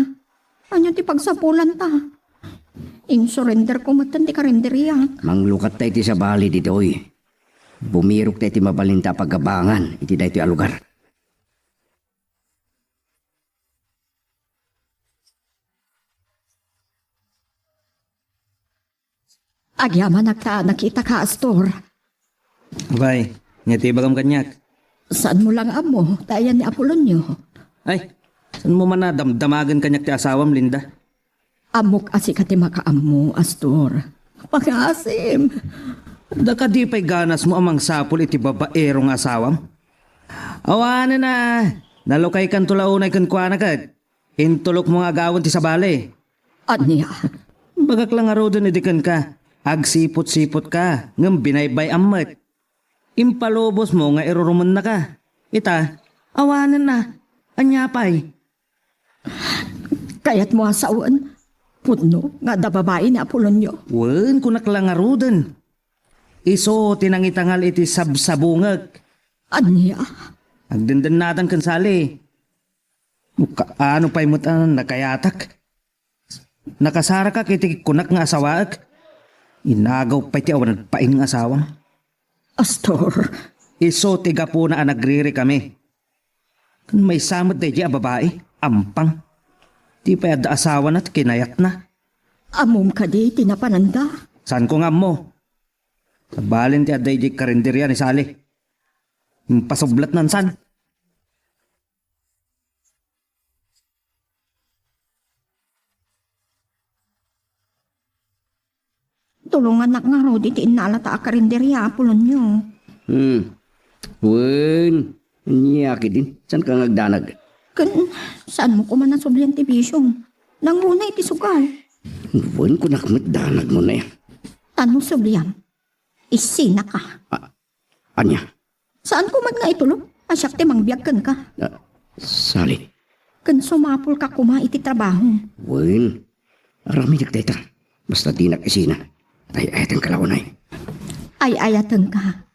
Ania ti pagsapulanta? Insurenderko metten ti karenderiak. Manglukatta iti sabali ditoy. Bumirokta iti mabalinta a pagabangan iti daytoy a lugar. Agyamanak ta nakitaka, Astor. Bay, ania ti ibagam kaniak? Saanmo la nga ammo ta ayan ni Apolonio? Ay, saanmo man a damdamagen kaniak ti asawam, Linda? Ammok a sika ti makaammo, Astor. Pangaasim. Adda kadi pay ganasmo a mangsapul iti babaero nga asawam? Awanen a, nalukaykanto la unay kenkuana ket intulokmo nga agawen ti sabali. Ania? Bagak la ngaruden idi kenka, agsiput-siputka, ngem binaybay-am met. Impalubosmo nga irurumennaka. Ita, awanen a. Ania pay? Kayatmo a sawen, pudno nga adda babai ni Apolonio? Wen, kunak la ngaruden. Isu ti nangitangal iti sabsabungek. Ania? Agdendennadan ken Sally. Kaano pay met a nakayatak? Nakasarakak iti kunak nga asawaek. Inagaw pay ti awan nagpain nga asawam. Astor. Isu ti gapuna a nagririkami. Ken maysa met daydiay a babai, ampang. Di pay adda asawana ti kinayatna. Ammom kadi ti napananda? Saanko nga ammo. Sabali ti adda idiay karinderia ni Sally. Impasublatnan san. Tulongannak ngarud iti innalata a karinderia, Apolonio. Hmm. Wen, ania ketdin? Saanka nga agdanag? Ken, saanmo koma a sublian ti bisiom? Nangruna iti sugal. Wen, kunak met danagmo ne. Tano, subliam. Isinaka. A-, ania? Saanko met nga itulok a siak ti mangbiag kenka. Ah, Sally. Ken sumapulka koma iti trabaho. Wen, aramidek dayta. Basta dinak isina. Ay-ayatenka la unay. Ay-ayatenka.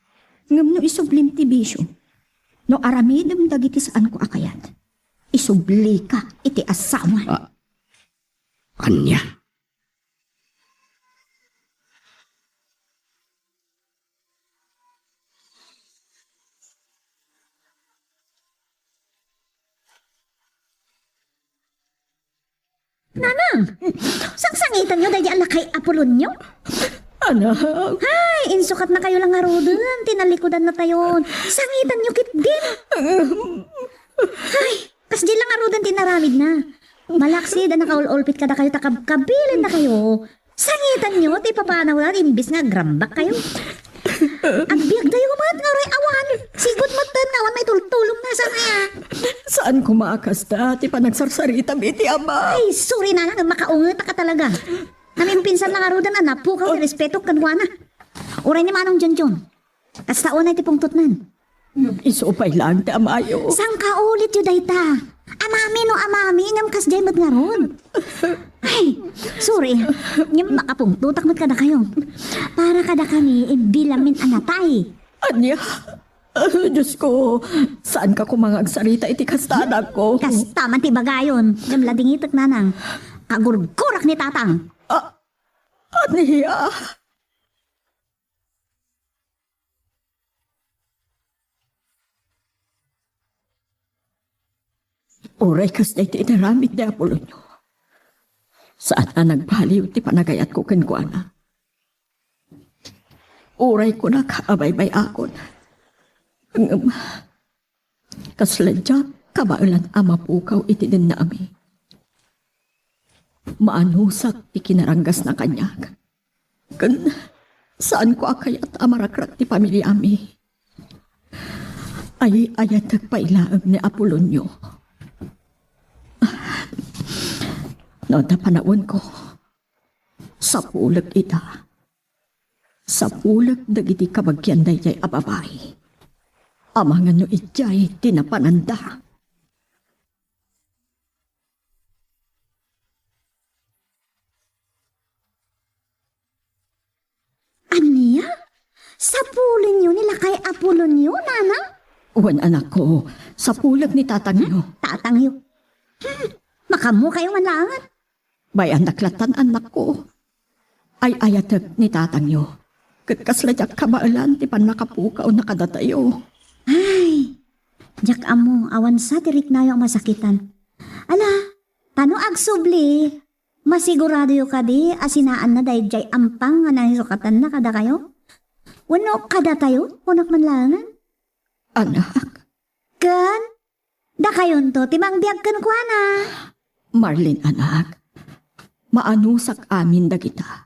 Ngem no isublim ti bisio, no aramidem dagiti saanko a kayat, isublika iti asawa. Ah, ania? Nanang, sangsangitanyo daydi a lakay a pulonyo? Anak. Ay, insukatnakayo la ngaruden ti nallikudannatayon. Sangitanyo ketdin. Ay, kasdi la ngaruden ti inaramidna. Malaksid a nakaul-ulpit kadakayo ta kabkabilindakayo. Sangitanyo ti ipapanawda imbes nga agrambakkayo. Agbiagdayo met nga uray awan. Sigud metten nga awan maitultulongna, saan aya? Saan koma a kasta ti panagsarsaritam iti ama. Ay, sorry, nanang, makaungetaka talaga. Namimpinsan la ngaruden a napukaw ti respetok kenkuana. Uray ni Manong Junjun. Kasta unay ti pungtotnan. Isu pay laeng ti amayo. Sangkaulityo dayta. Amami no amami, ngem kasdiay met ngarud. Ay, sorry. Ngem makapungtotak met kadakayo. Para kadakami, imbilamin a natay. Ania? Ah, Diyos ko, saanka koma nga agsarita iti kasta, anak ko? Kasta man ti bagayon. Ngem ladingitek, nanang. Kagurgurak ni tatang. Ah, ania? Uray kasdiay ti inaramid ni Apolonio, saan a nagbaliw ti panagayatko kenkuana. Uray kunak a baybay-akon, ngem kasla diak kabaelan a mapukaw iti dennami. Maanusak ti kinaranggasna kaniak. Ken saanko a kayat a marakrak ti pamiliami. Ay-ayatek pay laeng ni Apolonio. No adda panawenko, sapulek ida. Sapulek dagiti kabagian daydiay a babai. Amangan no idiay ti napananda. Ania? Sapulenyo ni lakay Apolonio, nanang? Wen, anakko, sapulek ni tatangyo. Hmm? Tatangyo? Hmm, makaammokayo man laengen. Bay-annak lattan, annakko. Ay-ayatek ni tatangyo. Ket kasla diak kabaelan ti pannakapukaw na kadatayo. Ay, diak ammo, awan sa ti riknayo a masakitan. Ala, tano agsubli, masiguradoyo kadi a sinaanna daydiay ampang nga nangisukatanna kadakayo? Wenno kadatayo, kunak man laengen? Anak. Ken, dakayonto ti mangbiag kenkuana. Marlene, anak, maanusak amin dagita.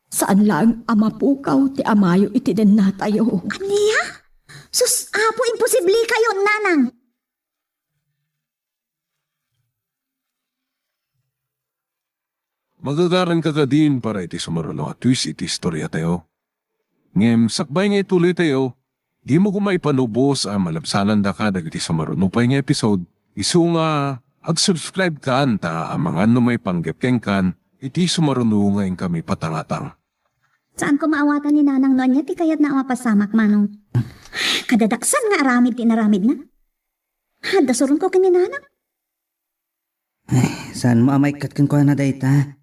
Saan laeng a mapukaw ti amayo iti dennatayo. Ania? Sus, Apo, imposible kayo, nanang. Magagaranka kadin para iti sumaruno a twist iti istoriatayo. Ngem sakbay nga ituloytayo, dimo koma ipanubos a malabsanandaka dagiti sumaruno pay nga episode, isu nga ag-subscribe kan ta amangan no maipanggep kenkan iti sumaruno nga inkami patangatang. Saan ko maawatan ni Nanang no ania ti kayatna a mapasamak, Manong. Kadadaksan nga aramid ti inaramidna. Adda suronko ken ni Nanang. Ay, saanmo a maikkat kenkuana dayta?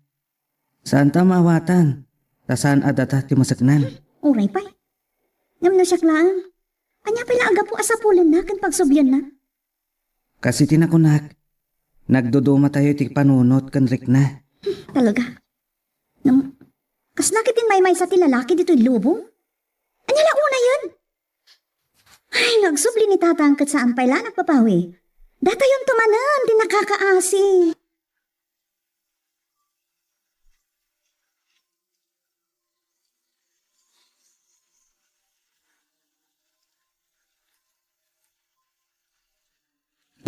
Saanta a maawatan, ta saan a data ti maseknan. Uray pay. Ngem no siak laeng, ania pay la a gapu a sapulenna ken pagsublianna? Kas iti nakunak, nagdudumatayo iti panunot ken rikna. Hmm, talaga. Ngem, kasla ketdin maymaysa ti lalaki ditoy lubong? Ania la unayen? Ay, no agsubli ni Tatang ket saan pay la nagpapawi. Datayonto manen ti nakakaasi.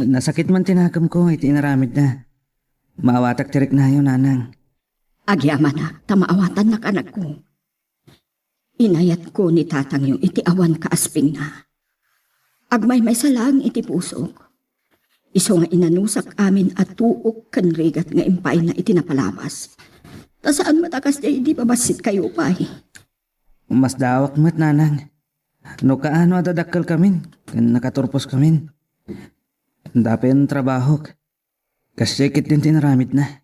Nasakit man ti nakemko iti inaramidda. Maawatak ti riknayo, Nanang. Agyamanak ta maawatannak, anakko. Inayatko ni tatangyo iti awan kaaspingna. Agmaymaysa laeng iti pusok. Isu nga inanusak amin a tuok ken rigat nga impayna iti napalabas. Ta saan met a kasdiay idi babassitkayo pay. Masdaawak met, nanang. No kaano a dadakkelkamin ken nakaturposkamin. Dapen trabahok. Kasdiay ketdin ti inaramidna.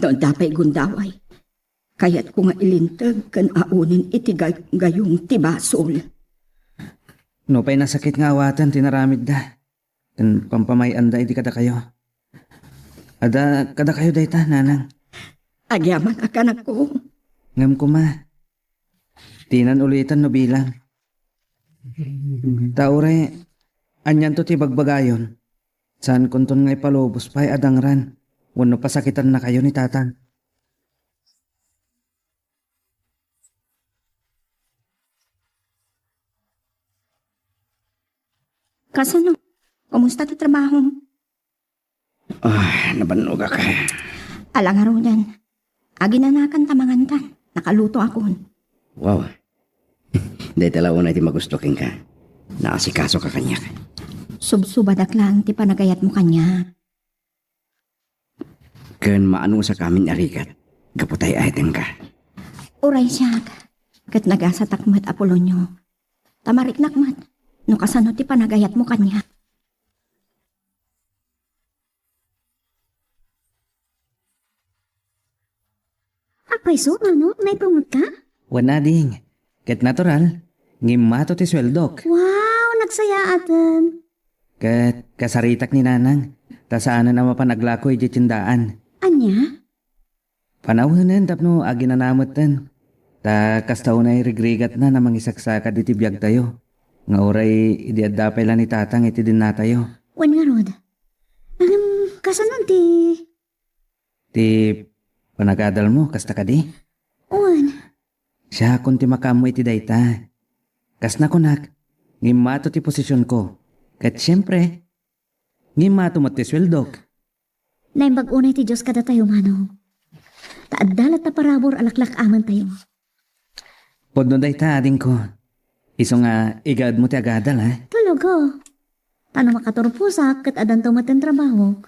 No adda pay gundaway, kayatko nga ilinteg ken aonen iti gay-, gayong ti basol. Nupay nasakit nga awaten ti inaramidda, ken pampamay-anda idi kadakayo. Adda kadakayo dayta, nanang. Agyamanak, anakko. Ngem koma, dinan uliten no bilang. Ta uray, anianto ti bagbagayon? Saankonton nga ipalubos pay a dangran wenno pasakitannakayo ni tatang. Kasano? Kumusta ti trabaho? Ah, nabannogak. Ala ngaruden, aginanakan ta mangantan. Nakalutoakon. Wow. Dayta la unay ti magusto kenka. Naasikasoka kaniak. Subsubadak laeng ti panagayatmo kaniak. Ken maanusak amin a rigat gapu ta ay-ayatenka. Uray siak, ket nagasatak met, Apolonio. Ta mariknak met no kasano ti panagayatmo kaniak. Apay isu, Mano? Naipungotka? Wen, ading. Ket natural, ngimmato ti sueldok. Wow, nagsayaaten. Ket kasaritak ni Nanang, ta saanen a mapan aglako idiay tiendaan. Ania? Panawenen tapno aginanametten. Ta kasta unay rigrigatna a mangisaksakad iti biagtayo, nga uray idi adda pay la ni Tatang iti dennatayo. Wen ngarud, ngem, kasano ti Ti panagadalmo, kasta kadi? Wen. Siakon ti makaammo iti dayta. Kas nakunak, ngimmato ti posisionko. Ket siempre, ngimmato met ti sueldok. Naimbag unay ti Dios kadatayo, Manong. Ta adda latta parabur a laklak-amentayo. Pudno dayta, adingko. Isu nga igaedmo ti agadal, ha? Talaga. Ta no makaturposak ket addanto metten trabahok,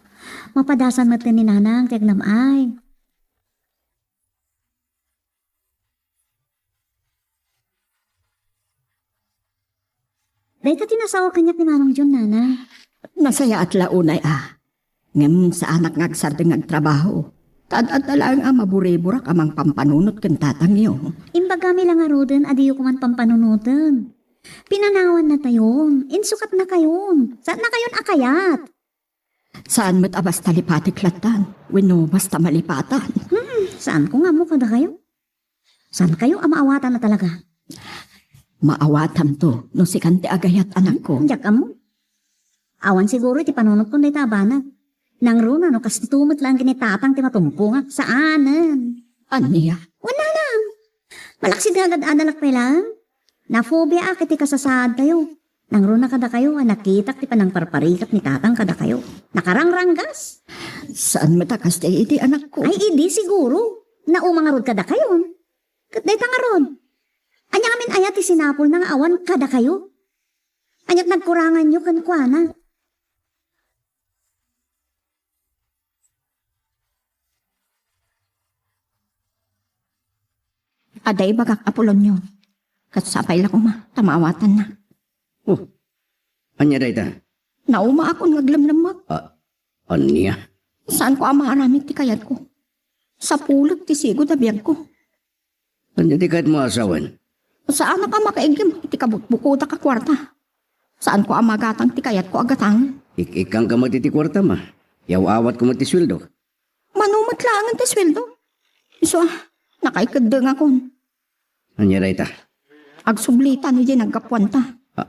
mapadasan metten ni Nanang ti agnam-ay. Dayta ti nasao kaniak ni Manong John, Nana. Nasayaat la unay a. Ngem saanak nga agsardeng nga agtrabaho. Ta ad-adda laeng a maburiburak a mangpampanunot ken tatangyo. Imbagami la ngaruden a diyo koman pampanunoten. Pinanawannatayon, insukatnakayon, saannakayon a kayat. Saan met a basta lipatek lattan, wenno basta malipatan. Hmm, saanko nga ammo kadakayo. Saankayo a maawatan a talaga? Maawatanto no sikan ti agayat, anakko. Diak ammo. Awan siguro iti panunotkon dayta a banag. Nangruna no kasto met laeng ken ni Tatang ti matumpongak. Saanen. Ania? Wen, Nanang. Malaksid nga agad-adalak pay laeng. Nafobiaak iti kasasaadtayo. Nangruna kadakayo a nakitak ti panangparparigat ni Tatang kadakayo. Nakaragranggas. Saan met a kasdiay idi, anakko? Ay, idi siguro. Nauma ngarud kadakayo. Ket dayta ngarud. Ania ngamin aya ti sinapulna nga awan kadakayo? Ania ti nagkuranganyo kenkuana? Adda ibagak, Apolonio. Ket sapay la koma ta maawatanna. Oh, ania dayta? Naumaakon nga aglemlemmek. Ah, ania? Saanko a maaramid ti kayatko. Sapulek ti sigud a biagko. Ania ti kayatmo a sawen? Saanak a makaiggem iti kabutbukodak a kuarta. Saanko a magatang ti kayatko a gatangen. Ik-ikkangka met iti kuartam a. Yaw-awatko met ti sueldok. Mano met laengen ti sueldo? Isu a, nakaikeddengakon. Ania dayta? Agsublitan idiay naggapuanta. A,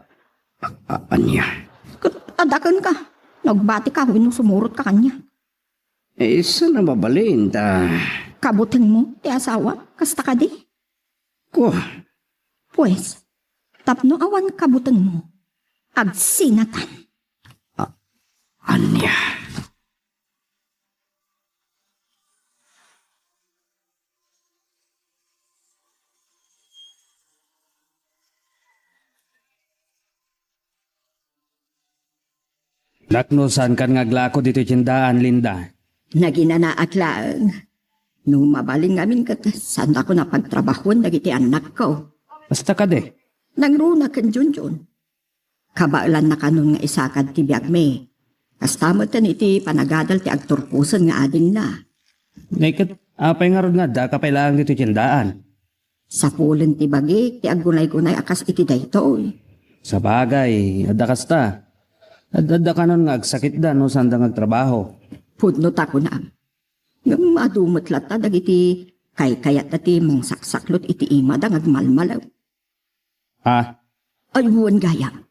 a, a, ania? Ket adda kenka. Nagbatika wenno sumurotka kaniak. Eh, saan a mabalin ta? Kabutengmo ti asawa, kasta kadi? Kua. Pues, tapno awan kabutengmo, agsinatan. A-, ania? Dakno, saankan nga aglako ditoy tiendaan, Linda? Naginanaak laeng. No mabalin ngamin ket saanakon a pagtrabahoen dagiti annakko. Basta kadi. Nangruna ken Junjun. Kabaelanna kanon nga isakad ti biagmi. Kasta metten iti panagadal ti agturposen nga adingna. Nay ket, apay ngarud nga addaka pay laeng ditoy tiendaan? Sapulen ti bagik ti aggunaygunay a kas iti daytoy. Sabagay, adda kasta. Ad-, adda kanon nga agsakitda no saanda nga agtrabaho. Pudno ta kunam. Ngem adu met latta dagiti kaykayatda ti mangsaksaklot iti imada nga agmalmalew. Ah? Ay, wen gayam.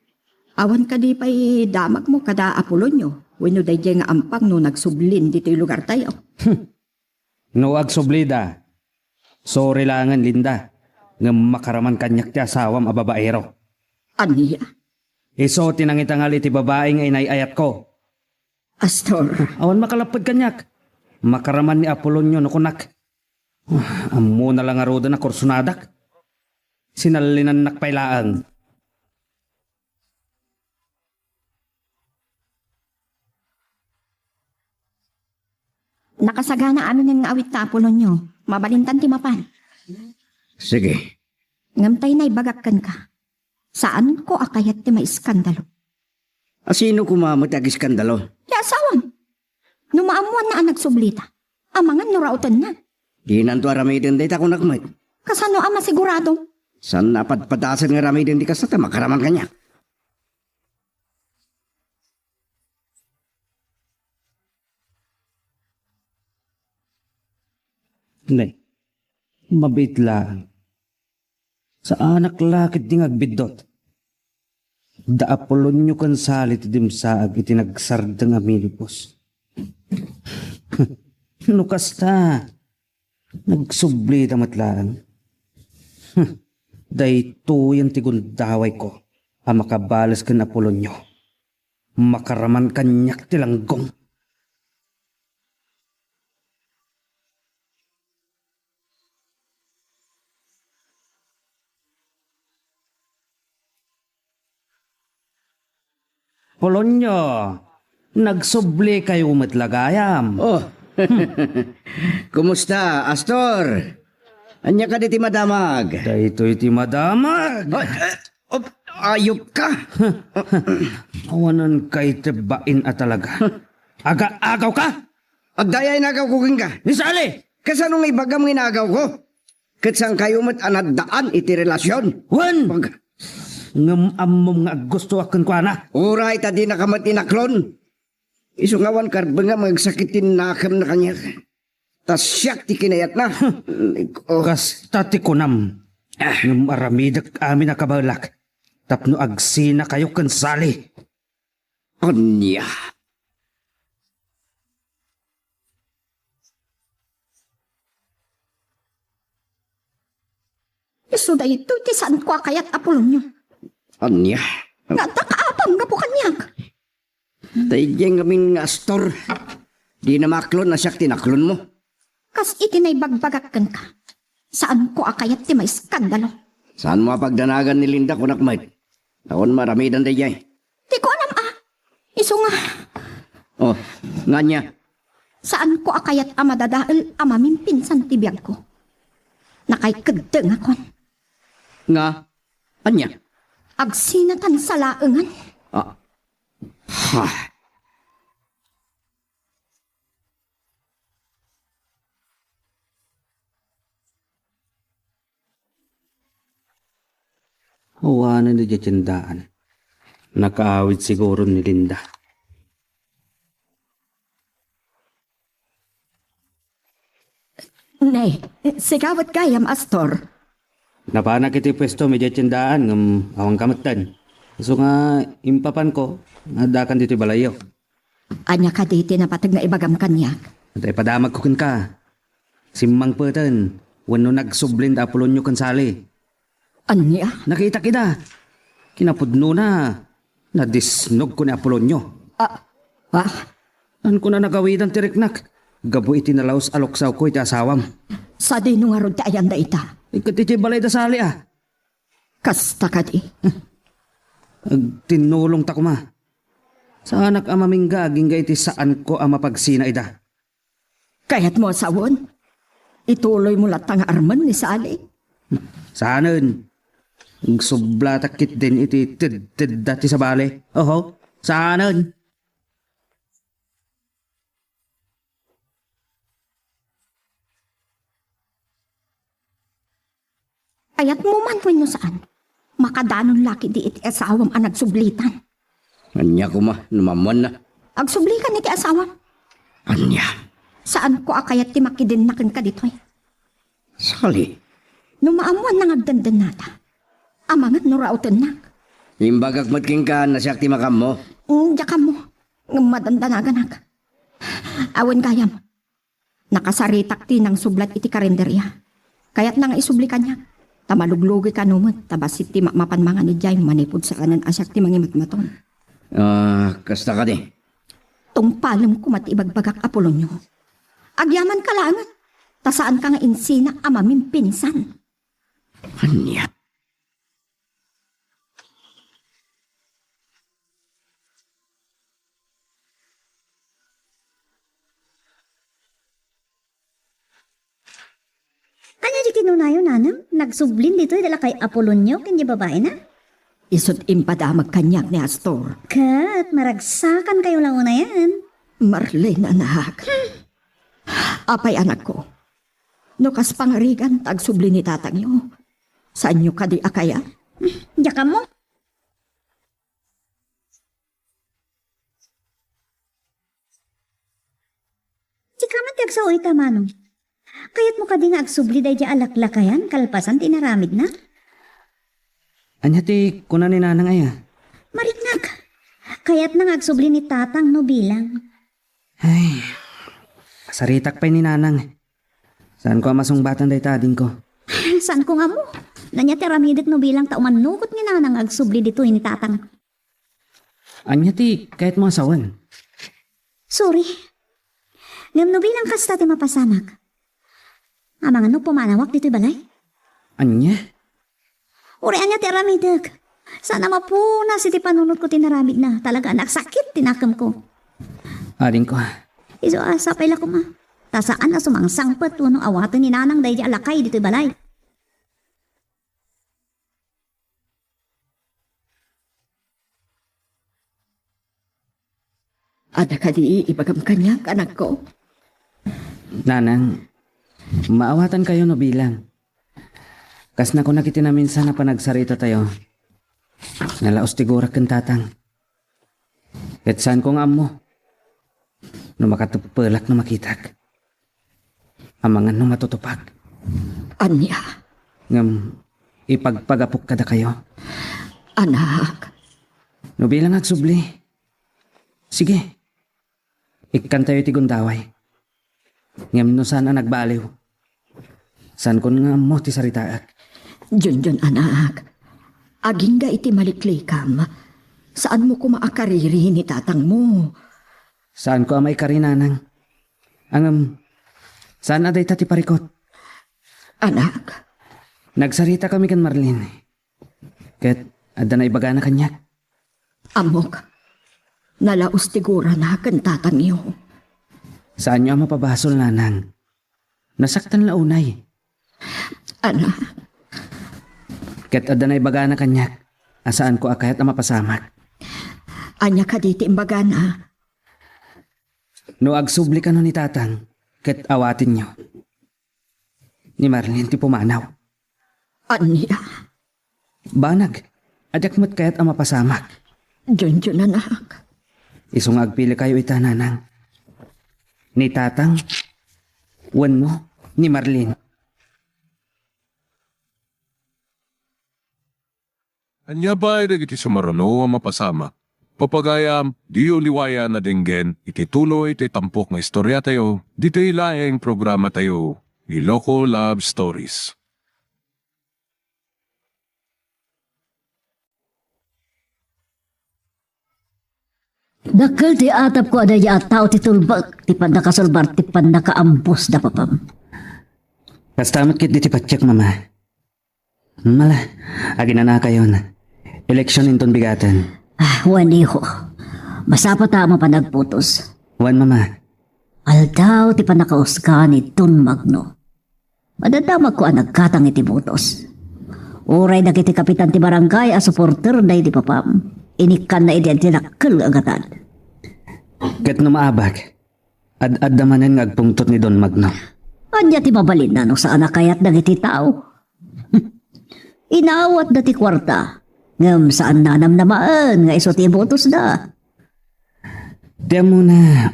Awan kadi pay damagmo kada Apolonio wenno daydiay nga ampang no nagsublin ditoy lugartayo? No agsublida, sorry laengen, Linda, ngem makaraman kaniak ti asawam a babaero. Ania? Isu ti nangitangal iti babai nga inay-ayatko. Astor. Awan makalapped kaniak. Makaraman ni Apolonio no kunak. Ammona la ngaruden a kursonadak. Sinallinannak pay laeng. Nakasagana aminen nga awit ta Apolonio. Mabalintan ti mapan. Sige. Ngem tay naibagak kenka. Saanko a kayat ti maiskandalo. A sino koma met ti agiskandalo? Ti asawam. No maammoanna a nagsublita, amangan no raotenna. Dinanto aramiden dayta kunak met. Kasano a masigurado? Saan a padpadasen nga aramiden ti kasta ta makaraman kaniak. Ne, mabiit laeng. Saanak la ketdi nga agbiddut. Da Apolonio ken Sali ti dimsaag iti nagsardeng a minibus. No kasta, nagsublida met laeng. Daytoyen ti gundawayko a makabales ken Apolonio. Makaraman kaniak ti langgong. Polonyo, nagsubli kayo met la gayam. Oh. Kumusta, Astor? Ania kadi ti madamag? Daytoy ti madamag. Ay, eh, op, ayop ka. Awanan kay ti bain a talaga. Aga-agaw ka? Adda ay nagawko kenka. Ni Sally! Kasano nga ibagam nga inagawko? Ket saan kayo met a naddaan iti relasyon? Wen! Pag- Ngem ammom nga aggustoak kenkuana. Uray ta dinaka met inaklon. Isu nga awan karbengam nga agsakit ti nakemna kaniak. Ta siak ti kinayatna. Oh. Kasta ti kunam. Ah. Ngem aramidek amin a kabaelak tapno agsina kayo ken Sally. Ania? Isu daytoy ti saanko a kayat, Apolonio. Ania? Nga adda kaapam gapu kaniak. Daydiay ngamin nga Astor, dina maklon a siak ti naklonmo. Kas iti naibagbagak kenka, saanko a kayat ti maiskandalo. Saanmo a pagdanagan ni Linda, kunak met. Awan maramidan daydiay. Ti kuanam a, isu nga. Oh, nga ania? Saanko a kayat a madadael a mamimpinsan ti biagko. Nakaikeddengakon. Nga ania? Agsinatan sa laengan. Ah. Ha. Awanen idiay tiendaan. Nakaawid siguro ni Linda. Ne, sika met gayam, Astor. Napanak iti puestom idiay tiendaan ngem awan ka metten. Isu nga impapanko nga addakan ditoy balayyo. Ania kadi ti napateg nga ibagam kaniak? Tay padamagko kenka. Simmangpeten wenno nagsublin da Apolonio ken Sally. Ania? Nakitak ida. Kinapudnona, nadisnogko ni Apolonio. Ah, ah. Saankon a nagawidan ti riknak gapu iti nalaus a luksawko iti asawam. Sadino ngarud ti ayan dayta? Ket iti balay da Sally a. Kasta kadi. Agtinnulongta koma. Saanak a mamingga agingga iti saanko a mapagsina ida. Kayatmo a sawen? Ituloymo latta nga armen ni Sally? Saanen. Agsublatak ketdin iti ted-, tedda ti sabali. Oho, saanen. Kayatmo man wenno saan, makadanon la ketdi iti asawam a nagsublitan. Ania koma no maammoanna? Agsublikan iti asawam. Ania? Saanko a kayat ti makidenna kenka ditoy. Sally. No maammoanna nga agdendennata, amangan no raotennak. Imbagak met kenka no siak ti makaammo. Mm, diak ammo. Ngem madandanaganak. Awan gayam. Nakasaritak ti nangsublat iti karinderia. Kayatna nga isubli kaniak. Ta maluglugi kano met, ta bassit ti ma-, mapan mangan idiay manipud saanen a siak ti mangimatmaton. Ah, kasta kadi? Tungpalem koma ti ibagbagak, Apolonio. Agyamanka laengen, ta saanka nga insina a mamimpinsan. Ania? Ania di kinunayo, nanang? Nagsublin ditoy da lakay Apolonio ken di babaina? Isut' impadamag kaniak ni Astor. Ket maragsakankayo la unayen. Marlene, anak. Apay, anakko? No kas pangarigan ta agsubli ni tatangyo, saanyo kadi a kayat? Diak ammo. Sika met ti agsao ita, Manong. Kayatmo kadi nga agsubli daydiay a laklakayan kalpasan ti inaramidna? Ania ti kuna ni Nanang aya? Mariknak. Kayatna nga agsubli ni Tatang no bilang. Ay, saritak pay ni Nanang. Saanko a masungbatan dayta adingko. Saanko nga ammo. Ania ti aramidek no bilang ta umannugot ni Nanang nga agsubli ditoy ni Tatang. Ania ti kayatmo a sawen? Sorry. Ngem no bilang kasta ti mapasamak, amangan no pumanawak ditoy balay? Ania? Uray ania ti aramidek? Saan a mapunas iti panunotko ti inaramidna. Talaga a nagsakit ti nakemko. Adingko. Isu a sapay la koma. Ta saan a sumangsangpet wenno awaten ni Nanang daydiay a lakay ditoy balay. Adda kadi ibagam kaniak, anakko? Nanang, maawatankayo no bilang. Kas nakunak iti naminsan a panagsaritatayo, nalaos ti gurak ken tatang. Ket saanko nga ammo no makatepelak no makitak. Amangan no matutupak. Ania? Ngem ipagpagapok kadakayo. Anak. No bilang agsubli, sige, ikkantayo iti gundaway. Ngem no saan a nagbaliw, saankon nga ammo ti saritaek. Junjun, anak, agingga iti maliklikam, saanmo koma a kariri ni tatangmo. Saanko a maikari, nanang. Ngem, saan a dayta ti parikut. Anak. Nagsaritaka mi ken Marlene. Ket adda naibagana kaniak. Ammok, nalaos ti gurana ken tatangyo. Saanyo a mapabasol, nanang. Nasaktan la unay. Anak. Ket adda naibagana kaniak a saanko a kayat a mapasamak. Ania kadi ti imbagana? No agsubli kano ni tatang, ket awatenyo, ni Marlene ti pumanaw. Ania? Banag, a diak met kayat a mapasamak. Junjun, anak. Isu nga agpilikayo ita, nanang. Ni tatang, wenno ni Marlene. Ania pay dagiti sumaruno a mapasamak? Papagayam, diyo liwayan a denggen iti tuloy ti tampok nga istoriatayo, ditoy laeng programatayo, Iloko Love Stories. Dakkel ti atapko a daydiay a tao ti tulbek, ti pannakasulbar, ti pannakaambus da papam. Kasta met ket diti patiek, mama. Mala, aginanakayon. Eleksyon inton bigaten. Ah, wen, iho. Masapata a mapan agputos. Wen, Mama. Aldaw ti pannakausga ni Don Magno. Madadamagko a naggatang iti butos. Uray dagiti kapitan ti barangay a suporter daydi papam, inikkanna idi iti dakkel nga gatad. Ket no maabak, ad-adda manen nga agpungtot ni Don Magno. Ania ti mabalinna no saan a kayat dagiti tao? Inawatda ti kuarta, ngem saan nanamnamaen nga isu ti ibutosda. Ti ammona,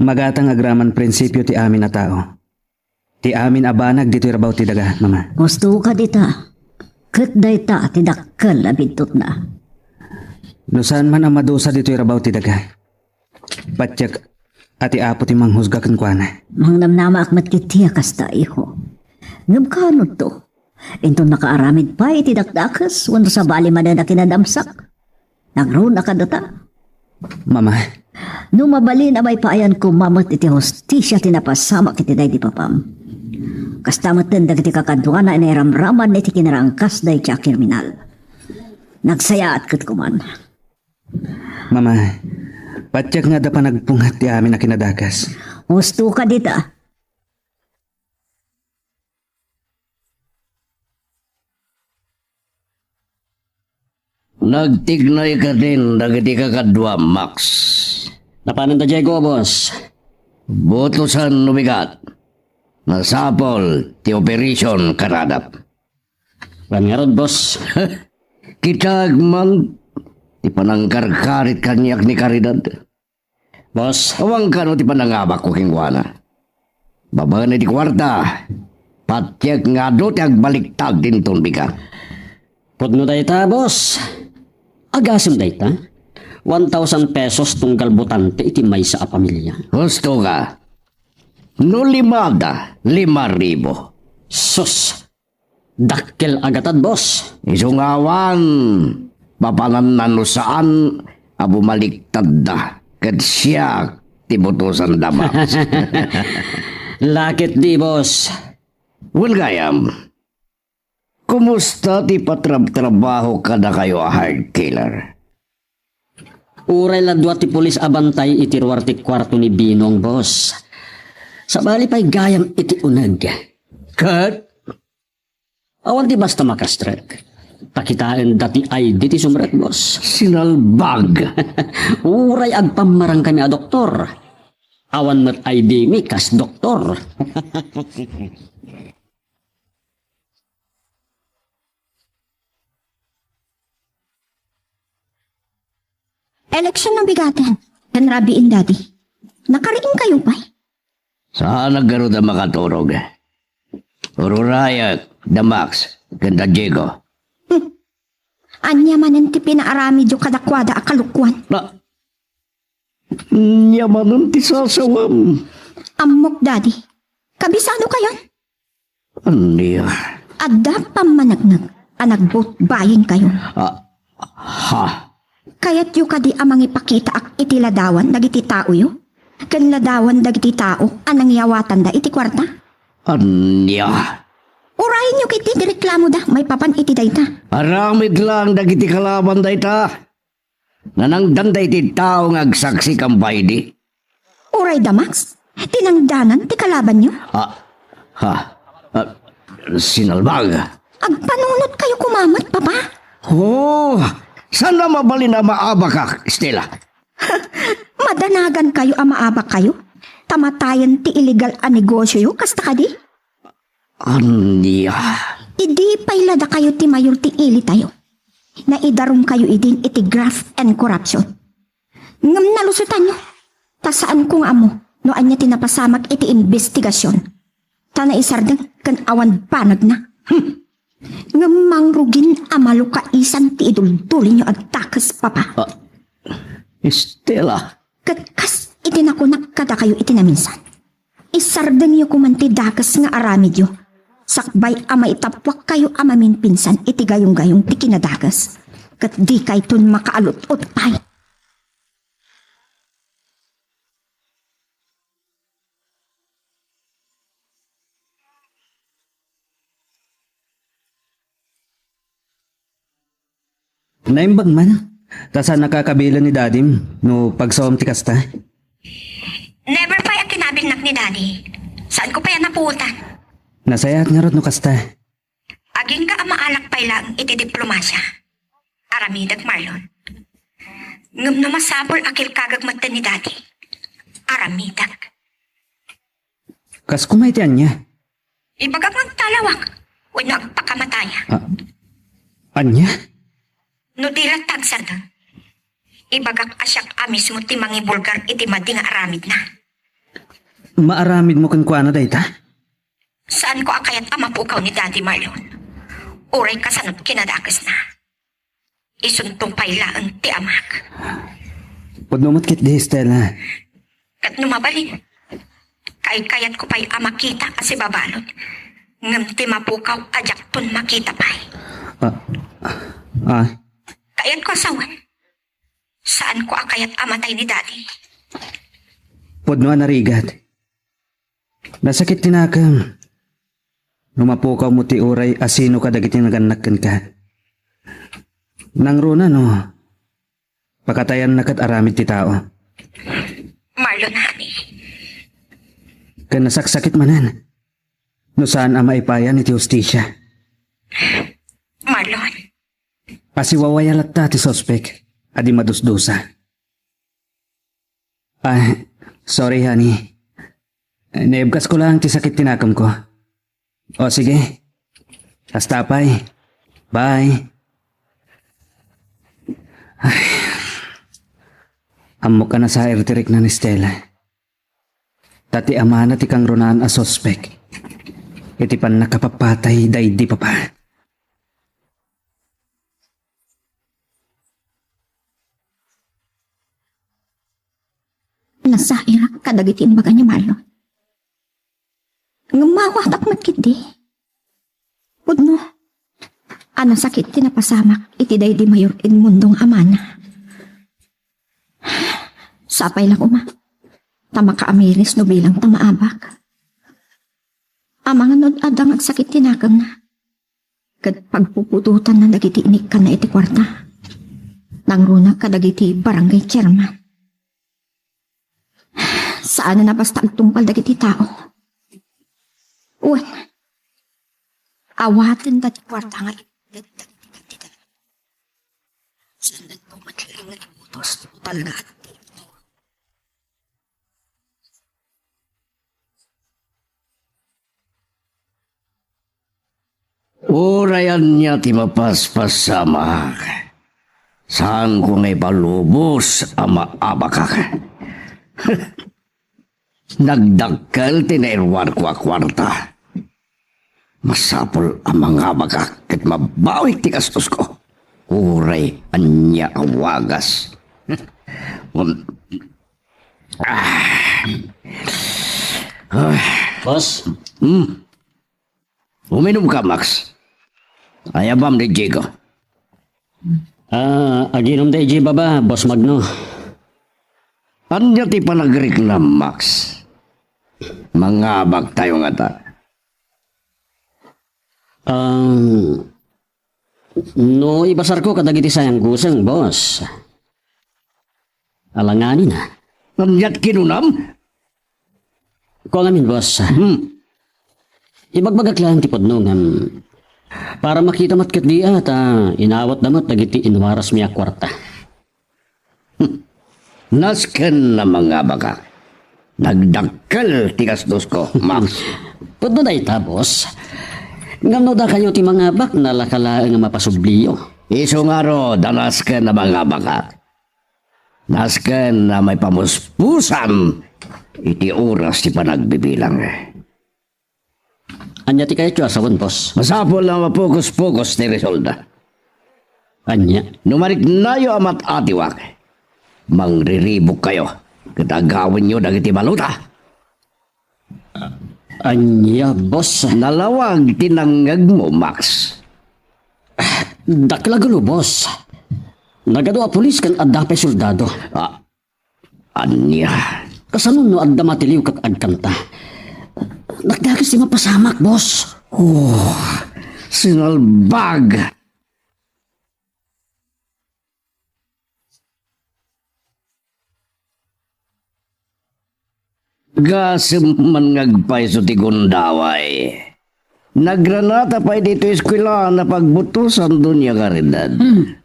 magatang agraman prinsipio ti amin a tao. Ti amin a banag ditoy rabaw ti daga, Mama. Husto ka dita. Ket dayta ti dakkel a bidtotna. No saan man a madusa ditoy rabaw ti daga, patiek a ti Apo ti manghusga kenkuana. Mangnamnamaak met ketdi a kasta, iho. Ngem kaanonto? Inton nakaaramid pay iti dakdakes wenno sabali manen a kinadamsak? Nagruna kadata? Mama. No mabalin a maipaayannakon met iti hustisia ti napasamak iti daydi papam, kasta metten dagiti kakaduana a nairamraman iti kinarangkasda iti a kriminal. Nagsayaat ket kuman. Mama, patiek nga adda panagpunget ti amin a kinadakes. Husto ka dita. Nagtignay kadin dagiti kakaduam, Max. Napanan da, Diego, boss. Butosan no bigat. Masapul ti operation karadam. Wen ngarud, boss. Kita man ti panangkarkarit kaniak ni Caridad. Boss. Awan kano ti panangabakko kenkuana. Babaen iti kuarta, patiek nga adu ti agbaliktad inton bigat. Pudno dayta, boss. Agasem dayta. One thousand pesos tunggal butante iti maysa a pamilia. Husto ka. No limada, lima ribu. Sus! Dakkel a gatad, boss. Isu nga awan, papananna no saan a bumaliktadda, ket siak ti butosan da, Max. Laketdi, boss. Wen gayam, kumusta ti patrabtrabaho kadakayo a hard killer? Uray la dua ti pulis a bantay iti ruar ti kuarto ni Binong, boss. Sabali pay gayam iti uneg. Ket? Awan ti basta makastrek. Pakitaen dati I D ti sumrek, boss. Sinalbag! Uray agpammarangkami a doktor. Awan met I D mi kas doktor. Eleksyon a bigaten, ken rabiin, Daddy. Nakariingkayo pay? Saanak garud a makaturog. Ururayek, da Max, ken da Diego. Hmm. Ania manen ti pinaaramidyo kadakuada a kalokuan? Na, ania manen ti sasawam? Ammok, Daddy. Kabisado kayon? Ania? Adda pammaneknek a nagbutbayinkayo. Ah, ha? Kayatyo kadi a mangipakitaak iti ladawan dagiti taoyo? Ken ladawan dagiti tao a nangiyawatanda iti kuarta? Ania? Urayenyo ketdi ti reklamoda maipapan iti dayta. Aramid laeng dagiti kalaban dayta. Nanangdanda iti tao nga agsaksi kan baidi. Uray da Max, tinangdanan ti kalabanyo? Ah, ha? Ah, sinalbag. Agpanunotkayo koma met, Papa? Oh, saan a mabalin a maabakak, Stella? Madanagankayo a maabakkayo? Ta matayen ti illegal a negosioyo, kasta kadi? Ania? Idi pay la dakayo ti mayor ti ilitayo, naidarumkayo idin iti graft and corruption. Ngem nalusotanyo, ta saanko nga ammo no ania ti napasamak iti imbestigasion, ta naisardeng ken awan banagna. Hmm. Ngem mangrugin a malukaisan ti iduldulinyo a dakes, Papa. Ah, Stella. Ket kas iti nakunak kadakayo iti naminsan, isardengyo koman ti dakes nga aramidyo, sakbay a maitappuakkayo a maminpinsan iti gayunggayung ti kinadakes, ket dikayton makaalut-ot pay. Naimbag man. Ta saan a kakabilen ni Dadim no pagsawam ti kasta? Never pay a kinabilnak ni Daddy. Saanko pay a napuotan. Nasayaat ngarud no kasta. Agingga a maalak pay laeng iti diplomasia. Aramidek, Marlon. Ngem no masapul a kilkagek metten ni Daddy, aramidek. Kas kuma iti ania? Ibagak nga agtalawak wenno agpakamataya. Ah, ania? No di latta agsardeng, ibagak a siak a mismo ti mangibulgar iti madi nga aramidna. Maaramidmo kenkuana dayta? Saanko a kayat a mapukaw ni Daddy, Marlon. Uray kasano't kinadakesna. Isunto pay laeng ti amak. Pudno met ketdi, Stella. Ket no mabalin, kaykayatko pay a makita a sibabalud. Ngem ti mapukaw a diakton makita pay. Ah, ah. Kayatko a sawen. Saanko a kayat a matay ni Daddy. Pudno a narigat. Nasakit ti nakem no mapukawmo ti uray asino kadagiti nagannak kenka. Nangruna no pakatayanna ket aramid ti tao. Marlon, honey. Ken nasaksakit manen no saan a maipayan iti hustisia. Marlon. Asiwawaya latta ti suspek a di madusdusa. Ah, sorry, honey. Naibkasko lang ti sakit ti nakemko. O, sige. Hasta pay. Bye. Ay. Ammok a nasair ti rikna ni Stella. Ta ti amana ti kangrunaan a suspek iti pannakapapatay daydi papa. Nasairak kadagiti imbaga ni Marlon. Ngem mawatak met ketdi. Pudno a nasakit ti napasamak iti daydi Mayor Edmundo nga amana. Sapay la koma ta makaamiris no bilang ta maabak. Amangan no adda nga agsakit ti nakemna. Ket pagpuputotanna dagiti inikkanna iti kuarta. Nangruna kadagiti barangay chairman. Saan a basta agtungpal dagiti tao. Wen, awatenda ti kuarta nga ipated dagiti kandida. Saan met laeng nga ibutos ti total nga adda. Uray ania ti mapaspasamak, saanko nga ipalubos a maabakak. Nagdakkel ti nairuarko a kuarta. Masapul a mangabakak ket mabawik ti gastosko. Uray ania a wagas. Um, ah. Ah. Boss? Hmm. Uminom ka, Max. Ayabam ni Diego. Ah, aginom daydi baba, Boss Magno. Ania ti panagriknam, Max? Mangabak tayo ngata. Um, no ibasarko kadagiti sayanguseng, boss. Alanganina. Aniat kinunam? Kua ngamin, boss. Hmm. Ibagbagak laeng ti pudno ngem para makita met ketdi a ta inawatda met dagiti inwarasmi a kuarta. Hmm. Nasken a mangabakak. Nagdakkel ti gastosko, Max. Pudno dayta, boss. Ngem no dakayo ti mangabak, nalaka laeng a mapasubliyo. Isu ngarud a nasken a mangabakak. Nasken a maipamuspusan iti oras ti panagbibilang. Ania ti kayatyo a sawen, boss? Masapul a mapukos-pukos ti resulta. Ania? No mariknayo a mat-atiwak, mangriribukkayo ket agawenyo dagiti balota. Ania, boss? Nalawag ti nangngegmo, Max. Dakkel a gulo, boss. Nagadu a pulis ken adda pay soldado. Ah, ania? Kasano no adda matiliw ket agkanta? Nagdakes ti mapasamak, boss. Oh, sinalbag. Gasem man nga agpayso ti gundaway. Nagranata pay ditoy eskuela a napagbutosan, Doña Caridad. Hmm.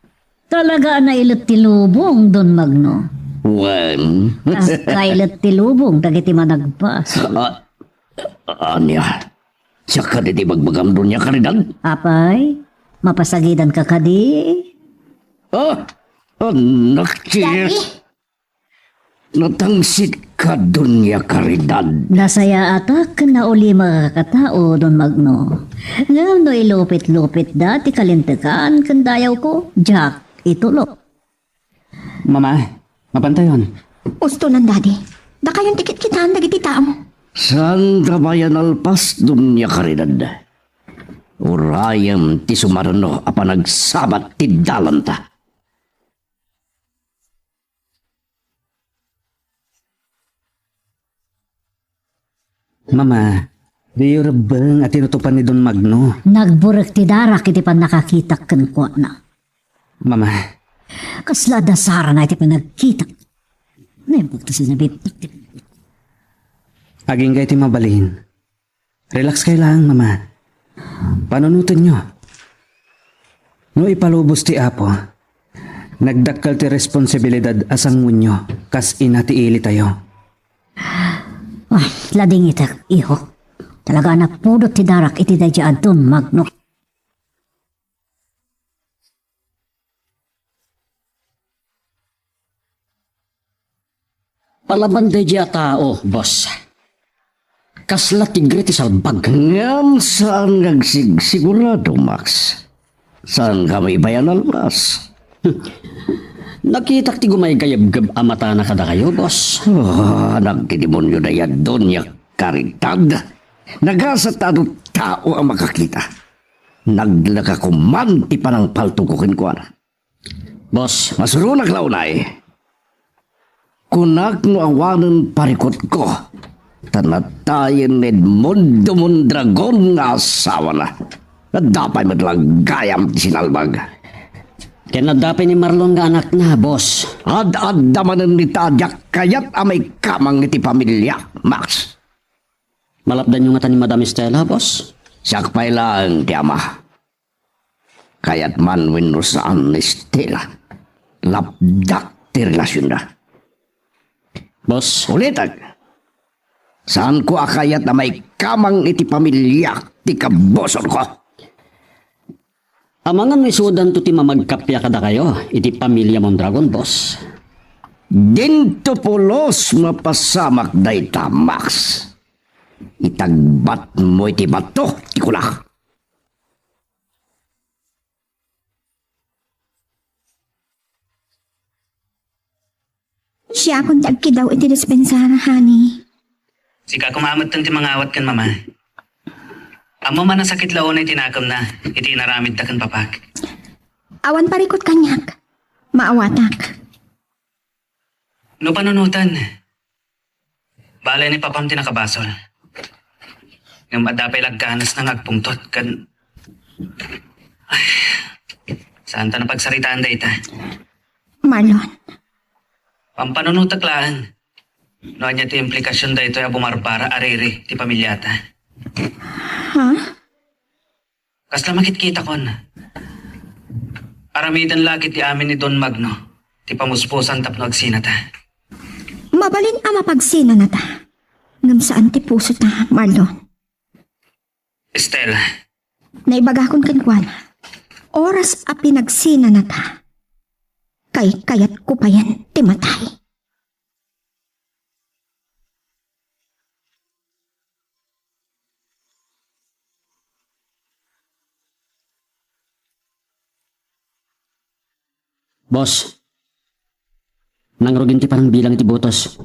Talaga a nailet ti lubong, Don Magno. Wen. Kas kailet ti lubong dagiti managpas. Ah, ania? Siak kadi ti bagbagam, Doña Caridad? Apay, mapasagidanka kadi? Ah, anak ti... Daddy? Natangsit ka, Doña Caridad. Nasayaatak ken naulimaka a tao, Don Magno. Ngem no ilupit-lupitda ti kalintegan ken dayawko, diak itulok. Mama, mapantayon. Ustonan, Daddy. Dakayon ti kitkitaan dagiti tao. Saanta pay a nalpas, Doña Caridad. Urayem ti sumarno a panagsabat ti dalanta. Mama, diyo rebbeng a tinutopan ni Don Magno. Nagburek ti darak iti pannakakitak kenkuana. Mama. Kasla adda sarana iti panagkitak. Naimbag ta sinabit. Agingga iti mabalin. Relax kayo lang, Mama. Panunotenyo. No ipalubos ti Apo, nagdakkel ti responsibilidad a sanguenyo kas ina ti ilitayo. Ay, ladingitek, iho. Talaga a napudot ti darak iti daydiay a Don Magno. Palaban daydiay a tao, boss. Kasla tigre ti salbag. Ngem saan nga agsigsigurado, Max. Saan kami ibayan almas? Nakitak ti gumaygayebgeb a matana kadakayo, boss. Ah, nagtidemonio dayta, Doña Caridad. Nagasat ta adu tao a makakita. Naglaka ko man ti panangpaltogko kenkuana. Boss. Masuronak la unay. Kunak no awanen parikutko, ta natayen ni Edmundo Mondragon nga asawana. Adda pay met la gayam ti sinalbag. Ken adda pay ni Marlon nga anakna, boss. Ad-adda manen ita a diak kayat a maikamang iti pamiliak, Max. Malapdanyo ngata ni Madam Estela, boss? Siak pay laeng ti ama. Kayat man wenno saan ni Estela, lapdak ti relasionda. Boss. Ulitek, saanko a kayat a maikamang iti pamiliak ti kabusonko. Amangan no isudanto ti mamagkappia kadakayo iti pamilia Mondragon, boss. Dinto pulos mapasamak dayta, Max. Itagbatmo iti bato ti kulak. Siakon ti agkidaw iti dispensara, honey. Sika koma metten ti mangawat ken mama. Ammom a nasakit la unay ti nakemna iti inaramidda ken papak. Awan parikut kaniak. Maawatak. No panunoten, bale ni papam ti nakabasol. Ngem adda pay lagganasna nga agpungtot ken, ay, saanta napagsaritaan dayta. Marlon. Pampanunotek laeng no ania ti implikasion daytoy a bumarbara a riri ti pamiliata. Ha? Kasla makitkitakon. Aramiden la ket ti amin ni Don Magno ti pamuspusan tapno agsinata. Mabalin a mapagsinanata. Ngem saan ti pusota, Marlon. Estela. Naibagakon kenkuana, oras a pinagsinanata, kaykayatko payen ti matay. Boss, nangrugin ti panangbilang iti botos.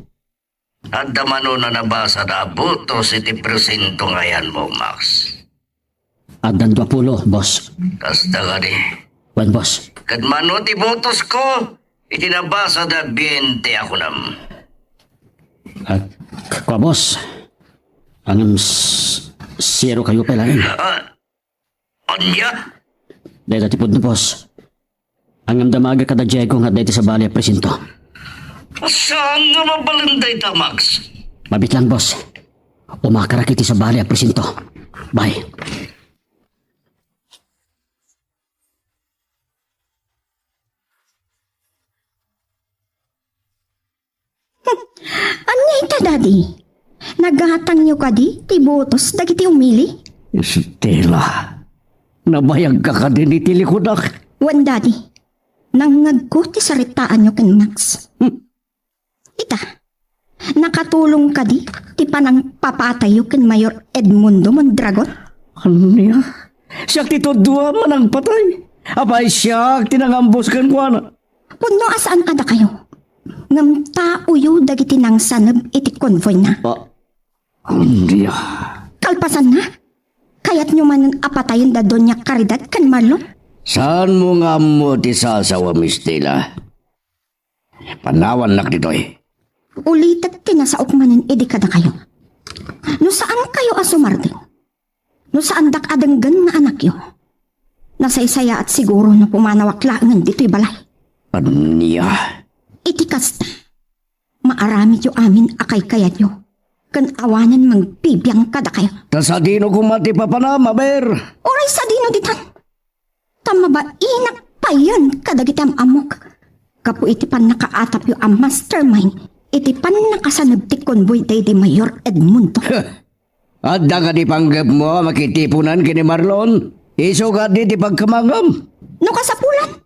Adda mano a nabasada a botos iti presinto nga ayanmo, Max? Addan dua pulo, boss. Kasta kadi. Wen, boss. Ket mano ti botosko iti nabasada a biente a kunam? Ah, k-, kua, boss. Ngem s-, zero kayo pay laeng. Ah, ania? Dayta ti pudno, boss. Ngem damager kada Diego nga adda iti sabali a presinto. Saan nga mabalin dayta, Max? Mabit lang, boss. Umakarak iti sabali a presinto. Bye. Ania ita, Daddy? Nagatangyo kadi ti botos dagiti umili? Estela, nabayagka kadin iti likudak? Wen, Daddy. Nangngegko ti saritaanyo ken Max. Hmm. Ita, nakatulong kadi ti panangpapatayyo ken Mayor Edmundo Mondragon? Ania? Siak ti tudua a manangpatay. Apay, siak ti nangambus kenkuana. Pudno a saan a dakayo. Ngem taoyo dagiti nangsaneb iti konvoyna. Ah, ania? Kalpasanna, kayatyo manen a patayen da Doña Caridad ken Marlon? Saanmo nga ammo ti sasawam, Estela? Panawannak ditoy. Ulitek ti nasaok manen idi kadakayo. No saankayo a sumardeng, no saandak a denggen nga anakyo, nasaysayaat siguro no pumanawak laengen ditoy balay. Ania? Iti kasta, maaramidyo amin a kaykayatyo, ken awanen mangbibiang kadakayo. Ta sadino koma ti papanam, aber? Uray sadino ditan? Ta mabainak payen kadagiti am-ammok gapu iti pannakaatapyo a mastermind iti pannakasaneb ti konboy daydi Mayor Edmundo. Adda kadi panggepmo a makitiponan ken ni Marlon? Isu kadi ti pagkamangam? No kasapulan,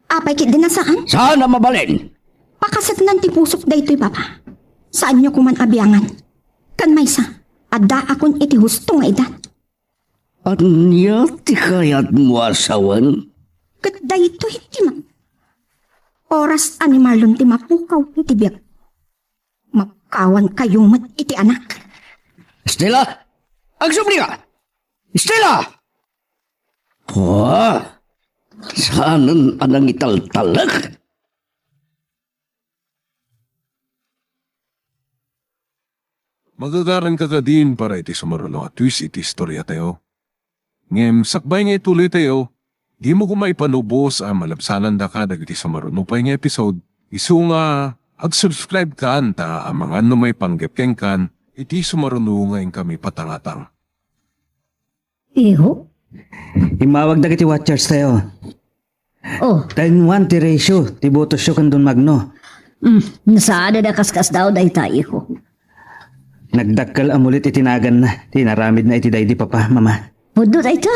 apay ketdi a saan? Saan a mabalin? Pakaseknan ti pusok daytoy, Papa. Saanyo koman a biangan. Ken maysa, addaakon iti husto nga edad. Ania ti kayatmo a sawen? Ket daytoy ti ma-, oras a ni Marlon ti mapukaw iti biag, mapkawankayo met iti anak. Estela! Agsubli ka! Estela! Ah, saanen a nangitaltalek? Magagaranka kadin para iti sumaruno a twist iti istoriatayo. Ngem sakbay nga ituloytayo, dimo koma ipanubos a malabsanandaka dagiti sumaruno pay nga episode, isu nga ag-subscribe kan ta amangan no maipanggep kenkan iti sumaruno nga inkami patangatang. Iho? Immawag dagiti watchers tayo. Oh. Ten one ti ratio ti botosyo ken Don Magno. Mm, nasaada da kaskasdaaw dayta, iho. Nagdakkel a mulit iti naganna ti inaramidna iti daydi papa, mama. Pudno dayta,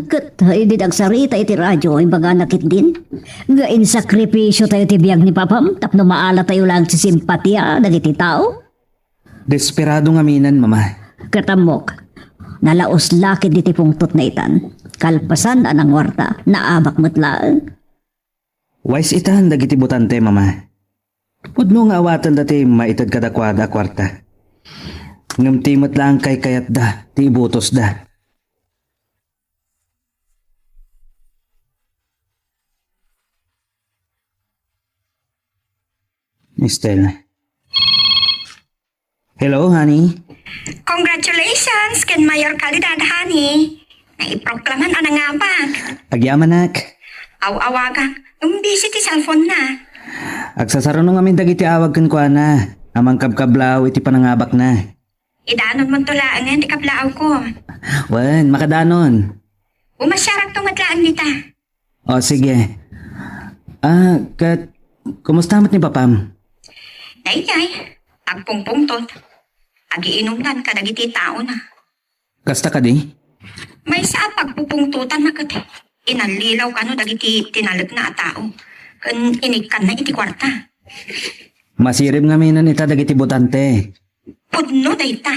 ket idi nagsarita iti radio, ibagana ketdin nga insakripisyo tayo ti biag ni papam tapno maala tayo lang ti simpatia dagiti tao. Desperado ngamin, mama. Ket ammok, nalaus la ketdi ti pungtotna itan. Kalpasan a nanguarta, naabak met laeng. Wais itan dagiti botante, mama. Pudno nga awatenda ti maited kadakuada a kuarta. Ngem ti met laeng kaykayatda ti ibutosda. Estela. Hello, honey. Congratulations ken Mayor Calidad, honey. Naiproklaman a nangabak. Agyamanak. Aw-awagak. Ngem busy ti cellphone na. Agsasaruno ngamin dagiti awag kenkuana a mangkabkablaaw iti panangabakna. Idanonmonto laengen ti kablaawko. Wen, makadanon. Umasiarakto met laeng dita. O, sige. Ah, ket, kumusta met ni papam? Daydiay, agpungpungtot. Agiinumdan kadagiti taona. Kasta kadi? Maysa a pagpupungtotanna ket inallilaw kano dagiti tinalekna a tao. Ken inikkanna iti kuarta. Masirib ngamin ita dagiti botante. Pudno dayta.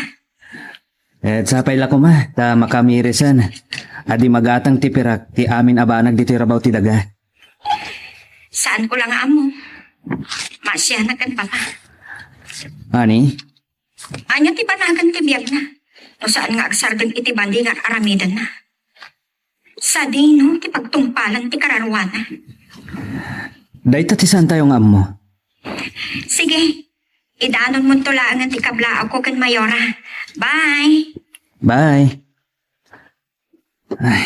Et sapay la koma ta makamirisen a di magatang ti pirak ti amin a banag ditoy rabaw ti daga. Saanko la nga ammo. Maasianak ken papa. Ani? Ania ti banagan ti biagna? No saan nga agsardeng iti bandi nga aramidenna. Sadino ti pagtungpalan ti kararuana? Dayta ti saantayo nga ammo. Sige, idanonmonto laengen ti kablaawko ken Mayora. Bye! Bye! Ay,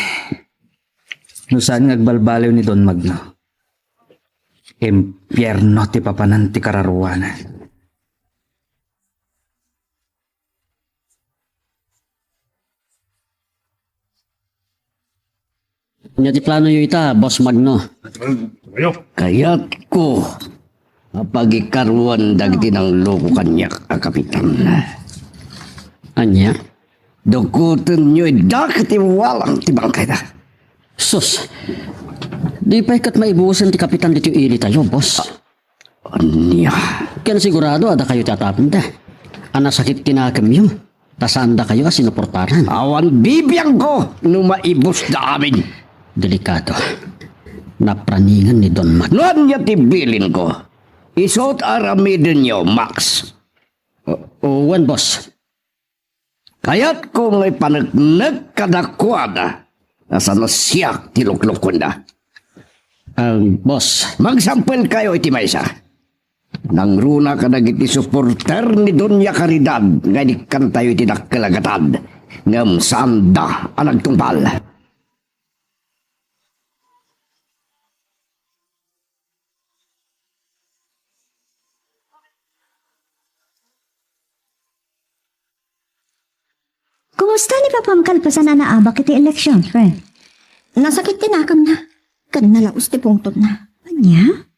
no saan nga agbalbaliw ni Don Magno, impierno ti papanan ti kararuana. Ania ti planoyo ita, Boss Magno? Kayatko a pagikaruen dagiti nangloko kaniak a kapitan. Ania? Dukotenyo ida ket iwalang ti bangkayda. Sus, di pay ket maibusen ti kapitan ditoy ilitayo, boss. Ania? Ken sigurado a dakayo ti atapenda. A nasakit ti nakemyo, ta saandakayo a sinuportaran. Awan bibiangko no maibusda amin. Delikado. Napraningan ni Don Mac. No ania ti bilinko? Isu't aramidenyo, Max. O, o, wen, boss. Kayatko nga ipaneknek kadakuada a saan a siak ti luklukuenda. Ah, boss. Magsampelkayo iti maysa. Nangruna kadagiti suporter ni Doña Caridad nga inikkantayo iti dakkel a gatad, ngem saanda a nagtungpal. Kumusta ni Papam kalpasan a naabak iti eleksyon, friend? Nasakit ti nakemna, ken nalaus ti pungtotna. Ania?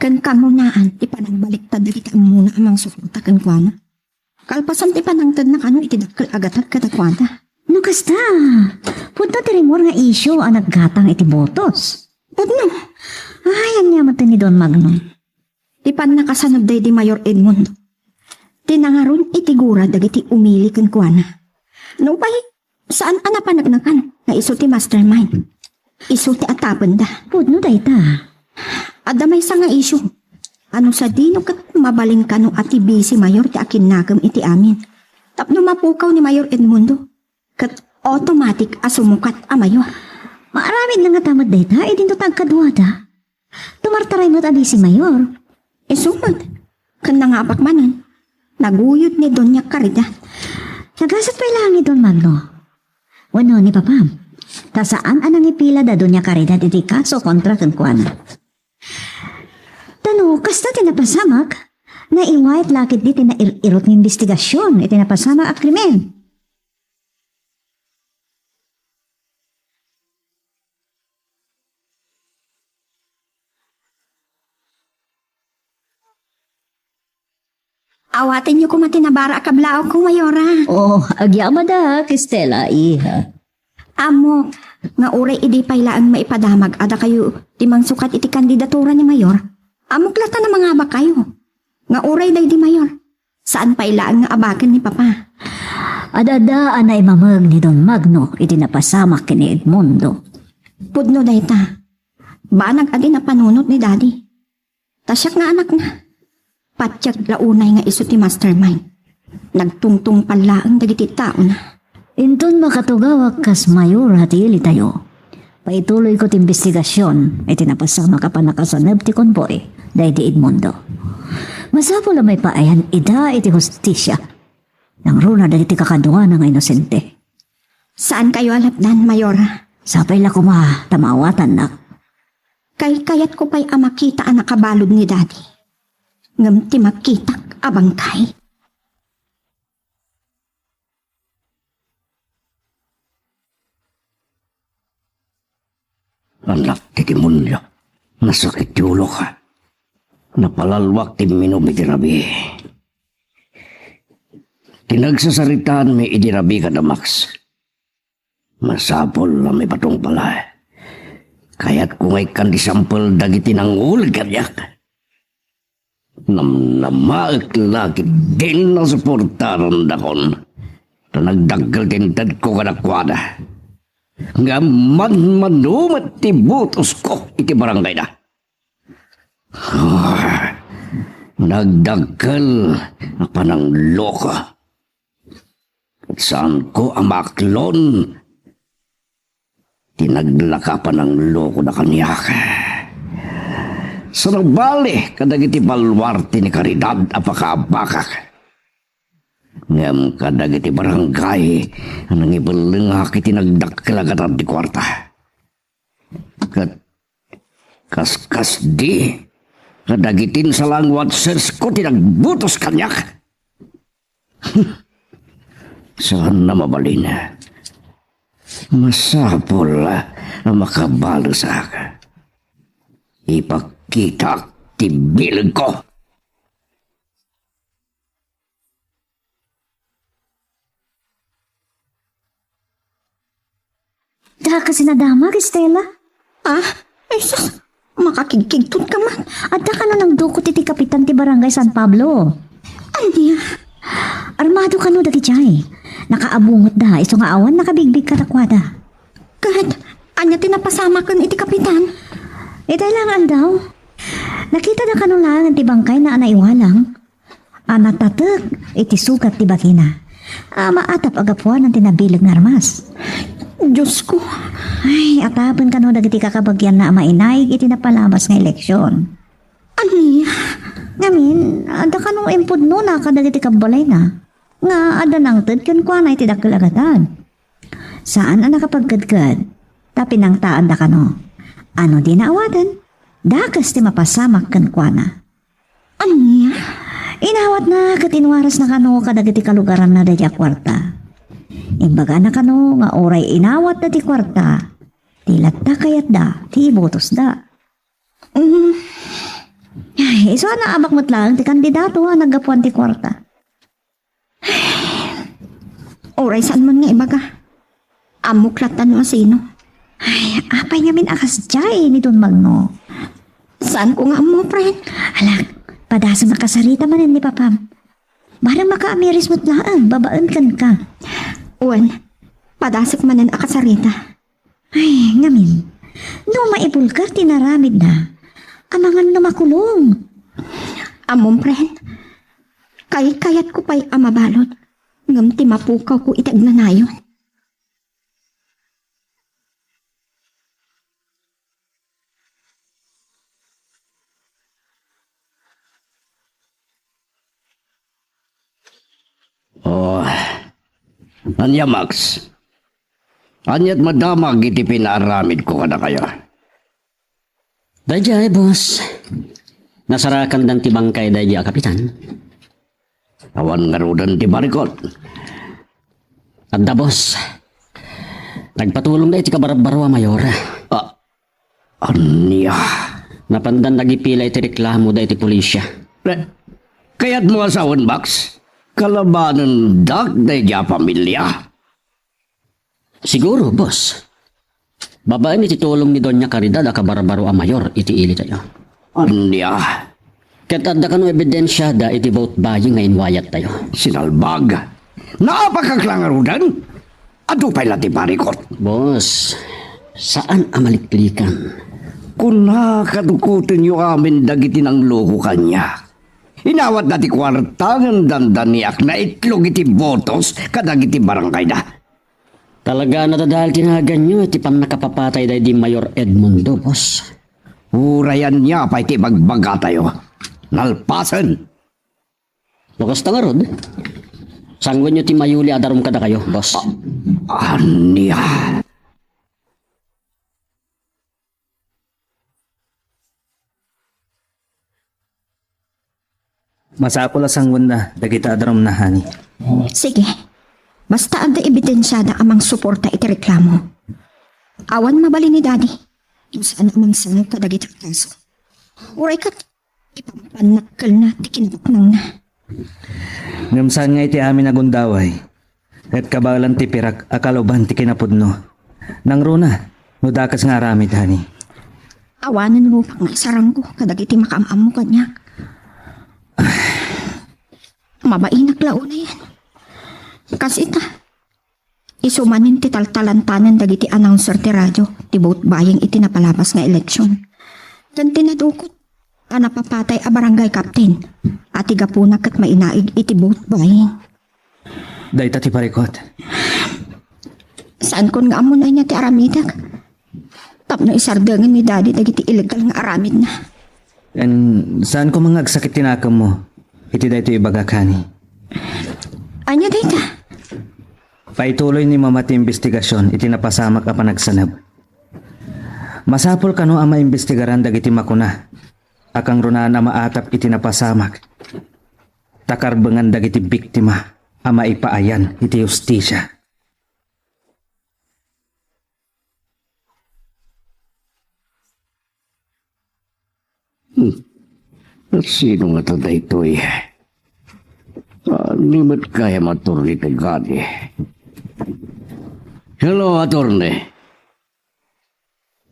Ken kangrunaan ti panangbaliktad dagiti ammona a mangsuporta kenkuana. Kalpasan ti panangtedna kano iti dakkel a gatad kadakuada. No kasta, pudno ti rimor nga isyu a naggatang iti botos. Pudno. Ay, ania met ni Don Magno? Ti pannakasanub daydi Mayor Edmundo ti nangaron iti gura dagiti umili kenkuana. Nupay, saan a napaneknekan nga isu ti mastermind. Isu ti atapenda. Pudno dayta. Adda maysa nga isyu. Ano sadino ket mabalin kano a ti bisi mayor ti akinnakem iti amin. Tapno mapukaw ni Mayor Edmundo, ket automatic a sumukat a mayor. Maaramidna ngata met dayta idinto ta agkaduada. Tumartaray met a bisi mayor. Isu met, ken nangabak manen, naguyod ni Doña Caridad. Nagasat pay laeng ni Don Magno wenno ni Papam, ta saan a nangipila da Doña Caridad iti kaso kontra kenkuana. Ta no kasta ti napasamak, naiwayat la ketdi ti nair-irot nga imbestigasion iti napasamak a krimen. Awatenyo koma ti nabara a kablaawko, Mayora. Oh, agyamadak, Estela, iha. Ammok nga uray idi pay laeng maipadamag a dakayo ti mangsukat iti kandidatura ni Mayor, ammok latta a mangabakayo nga uray daydi Mayor, saan pay laeng nga abaken ni Papa. Ad-adda a naimameg ni Don Magno iti napasamak ken ni Edmundo. Pudno dayta. Banag a di napanunot ni Daddy. Ta siak nga anakna, patiek la unay nga isu ti mastermind. Nagtungtungpal laeng dagiti taona. Inton makatugawak kas mayora ti ilitayo, paituloyko ti imbestigasion iti napasamak a pannakasaneb ti konboy daydi Edmundo. Masapul a maipaayan ida iti hustisia. Nangruna dagiti kakaduana nga inosente. Saankayo a lapdan, Mayora. Sapay la koma ta maawatannak. Kaykayatko pay a makita a nakabalud ni Daddy. Ngem ti makitak a bangkay. Anak ti demonio, nasakit ti ulok. Napalalwak ti imminum iti rabii. Ti nagsasaritaanmi idi rabii kada Max. Masapul a mipatungpal. Kayatko nga ikkan ti sampel dagiti nanguleg kaniak. Namnamaek la ket din nasuportarandakon ta nagdakkel ti intedko kadakuada. Ngem madmadu met ti botosko iti barangayda. Ah, nagdakkel a panangloko. Ket saanko a maaklon ti naglaka a pananglokoda kaniak. Saan a bali kadagiti baluarte ni Caridad a pakaabakak. Ngem kadagiti barangay a nangibellengak iti nagdakkel a gatad ti kuarta. Ket kaskasdi kadagiti insalanguat sesko ti nagbotos kaniak. Saan a mabalin. Masapul a makabalusak. Ipakkitak ti bilegko. Daka sinadamag, Estela? Ah? Ay, sus! Makakigkigtot ka man. Adda kano nangdukot iti kapitan ti Barangay San Pablo. Ania? Armado kano dagijay. Nakaabungetda, isu nga awan nakabigbig kadakuada. Ket ania ti napasamaken iti kapitan? Itay lang aldaw. Nakitada kano laeng ti bangkayna a naiwalang a natatek iti sugat ti bagina a maatap a gapuanan ti nabileg nga armas. Diosko! Ay, atapen kano dagiti kakabagianna a mainaig iti napalabas nga eleksion. Ania? Ngamin, adda kano impudnona kadagiti kabbalayna nga adda nangted kenkuana iti dakkel a gatad. Saan a nakapagkedked, ta pinangtaanda kano. Ano dina awaten? Dakes ti mapasamak kenkuana. Ania? Inawatna ket inwarasna kano kadagiti kalugaranna daydiay a kuarta. Imbagana kano nga uray inawatda ti kuarta, ti latta kayatda ti ibutosda. Mm. Ay, isu a naabak met laeng ti kandidato a naggapuan ti kuarta. Uray saan man nga ibaga. Ammok latta no asino. Ay, apay ngamin a kasdiay ni Don Magno? Saanko nga ammo, friend. Alak, padasem a kasarita manen ni Papam. Barang makaamiris met laeng babaen kenka. Wen, padasek manen a kasarita. Ay, ngamin, no maibulgar ti naramidna, amangan no makulong. Ammom, friend, kaykayatko pay a mabalud, ngem ti mapukawko iti agnanayon. Oh, ania, Max? Aniat madamag iti pinaaramidko kadakayo? Daydiay, boss. Nasarakandan ti bangkay daydiay a kapitan. Awan ngaruden ti barikot. Adda, boss. Nagpatulongda iti kabarbaro a mayor. Ah, ania? Napandan nagipila iti reklamo da iti pulisya. Eh, kayatmo a sawen, Max? Kalabanendak daydiay a pamilia? Siguro, boss. Babaen iti tulong ni Doña Caridad a kabarbaro a mayor iti ilitayo. Ania? Ket adda kano ebidensiada iti vote buying nga inwayattayo. Sinalbag! Naapakak la ngaruden? Adu pay la ti barikot. Boss, saan a maliklikan. Kuna kadukotenyo amin dagiti nangloko kaniak. Inawatda ti kuarta ngem dandaniak naitlog iti botos kadagiti barangayda. Talaga a nadadael ti naganyo iti pannakapapatay daydi Mayor Edmundo, boss. Uray ania pay ti ibagbagatayo. Nalpasen! No kasta ngarud, sanguenyo ti mayuli a darum kadakayo, boss. Ania? Masapul a sanguenna dagita a darumna, honey. Sige. Basta adda ebidensiada a mangsuporta iti reklamo. Awan mabalin ni Daddy. Saan a mangsangok kadagita a kaso. Uray ket, ipampannakkelna ti kinabaknangna. Ngem saan nga iti amin a gundaway, ket kabaelan ti pirak a kaluban ti kinapudno. Nangruna, no dakes nga aramid, honey. Awanen rupak nga isarangko kadagiti makaam-ammo kaniak. Mabainak la unayen. Kas ita, isu manen ti taltalantanen dagiti announcer ti radio ti vote buying iti napalabas nga eleksyon. Ken ti nadukot a napapatay a barangay captain a ti gapuna ket mainaig iti vote buying. Dayta ti parikot. Saankon nga ammo no ania ti aramidek tapno isardengen ni Daddy dagiti illegal nga aramidna. Ken saanko man nga agsakit ti nakemmo iti daytoy ibagak, honey. Ania dayta? Paituloy ni Mama ti imbestigasion iti napasamak a panagsaneb. Masapul kano a maimbestigaran dagiti makuna a kangrunaan a maatap iti napasamak, ta karbengan dagiti biktima a maipaayan iti hustisia. Hmm. Sino ngata daytoy? Ania met gayam, attorney, ti gadi? Hello, attorney.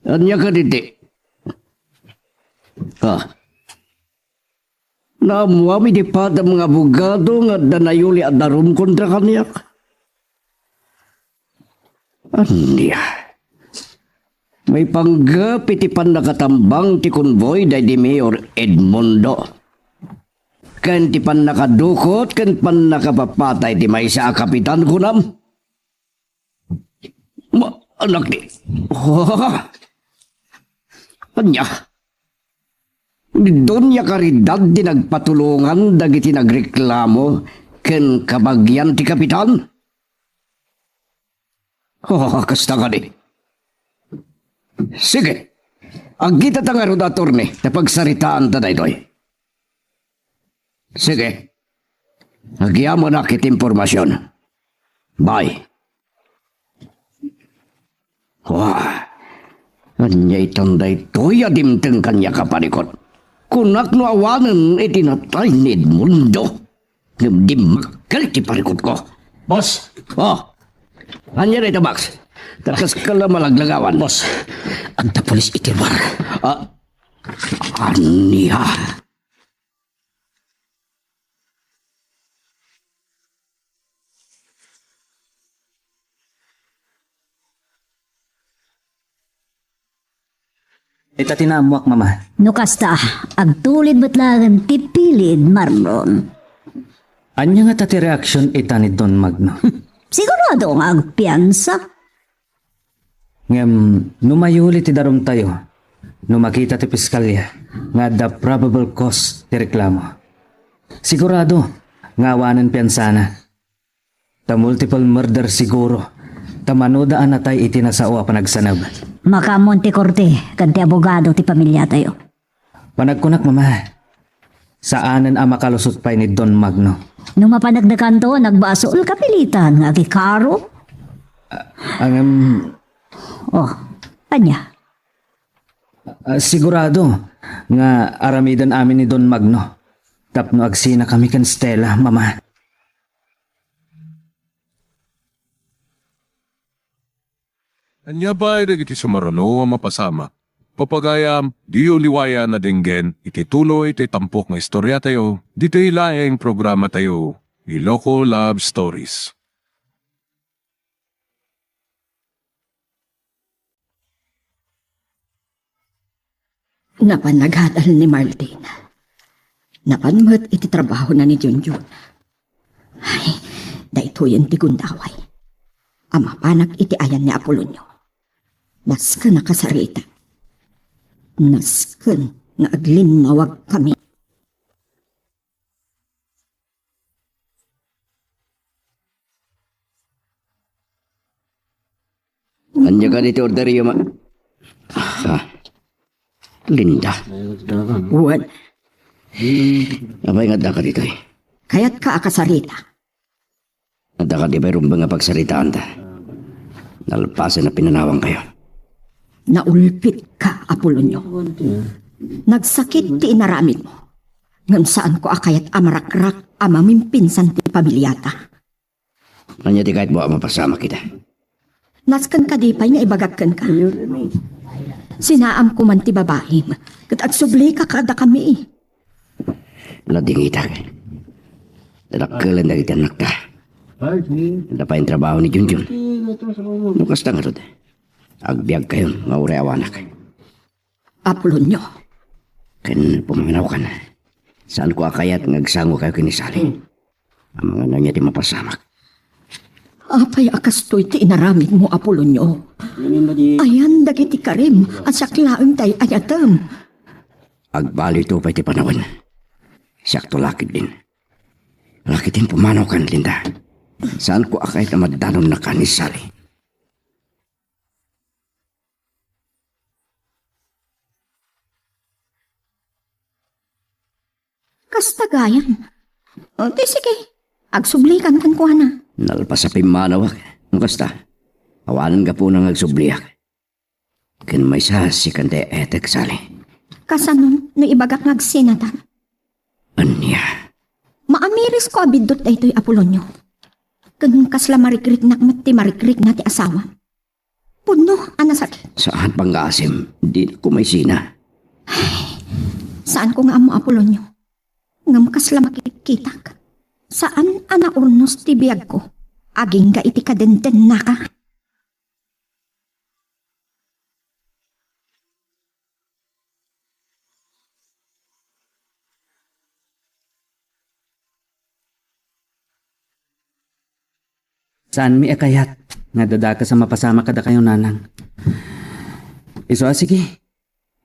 Ania kadi ti? Ah. Naammuam iti padam nga abogado nga adda nayuli a darum kontra kaniak? Ania? Maipanggep iti pannakatambang ti konvoy daydi Mayor Edmundo ken ti pannakadukot ken pannakapapatay ti maysa a kapitan, kunam? Ma-, anak ni, oh, ania? Ni Doña Caridad ti nagpatulongan dagiti nagreklamo ken kabagian ti kapitan? Oh, kasta kadi. Sige. Agkitata ngarud, attorney, ta pagsaritaanta daytoy. Sige. Agyamanak iti impormasion. Bye. Wah, ania itan daytoy a dimteng kaniak a parikut? Kunak no awanen iti natay ni Edmundo. Ngem dimmakkel ti parikutko. Boss! Oh, ania dayta, Max? Takaskel a malaglagawan. Boss, adda pulis iti lugar. Ah, ania? Ita ti naammuak, Mama. No kasta, agtulid met laeng ti pilid, Marlon. Ania ngata ti reaksion ita ni Don Magno? Sigurado nga agpiansa. Ngem no mayuli ti darumtayo, no makita ti piskalya nga adda probable cause ti reklamo, sigurado nga awanen piansana. Ta multiple murder siguro, ta manoda a natay iti nasao a panagsaneb. Makaammoen ti korte ken ti abogado ti pamiliatayo. Panagkunak, Mama, saanen a makalusot pay ni Don Magno. No mapaneknekanto, nagbasol, kapilitan nga agikaro. Ah, ngem, oh, ania? Ah, sigurado nga aramiden amin ni Don Magno tapno agsinakami ken Stella, Mama. Ania pay dagiti sumaruno a mapasamak? Pagayam, diyo liwayan a denggen iti tuloy ti tampok nga istoriatayo ditoy laeng programatayo, Iloko Love Stories. Napan nagadal ni Marlene. Napan met iti trabahona ni Junjun. Ay, daytoyen ti gundaway. A mapanak iti ayan ni Apolonio. Nasken a kasarita. Nasken nga aglinnawagkami. Ania kadi ti orderyo, ma-, ah, Linda. Wen. Apay nga addaka ditoy? Kayatka a kasarita. Adda kadi pay rumbeng a pagsaritaanta? Nalpasen a pinanawankayo. Naulpitka, Apolonio. Nagsakit ti inaramidmo. Ngem saanko a kayat a marakrak a mamimpinsan ti pamiliata. Ania ti kayatmo a mapasamak ita? Nasken kadi pay nga ibagak kenka? Sinaamko man ti babaim, ket agsubli ka kadakami. Ladingitak. Dadakkelen dagiti annakta. Adda pay trabaho ni Junjun. No kasta ngarud, agbiagkayon nga uray awanak. Apolonio. Ken pumangnawkan. Saanko a kayat nga agsangokayo ken ni Sally. Amangan ania ti mapasamak. Apay a kastoy ti inaramidmo, Apolonio? Ayan dagiti karim a siak laeng ti ay-ayatem. Agbaliwto pay ti panawen. Siakto la ketdin. Laketdin pumanawkan, Linda. Saanko a kayat a maddanonnaka ni Sally. Kasta gayam. O, ti sige, agsublikan kenkuana. Nalpas a pimmanawak. No kasta, awanen gapuna nga agsubliak. Ken maysa, sikan ti etek, Sally. Kasano no ibagak nga agsinatan? Ania? Maamirisko a biddut daytoy, Apolonio. Ken kasla marikriknak met ti marikrikna ti asawam. Pudno a nasakit. Saan pangngaasim, dinak maisina. Saanko nga ammo, Apolonio. Ngem kasla makitkitak. Saan a naurnos ti biagko. Agingga iti kadendennaka. Saanmi a kayat nga adda dakes a mapasamak kadakayo, nanang. Isu a, sige.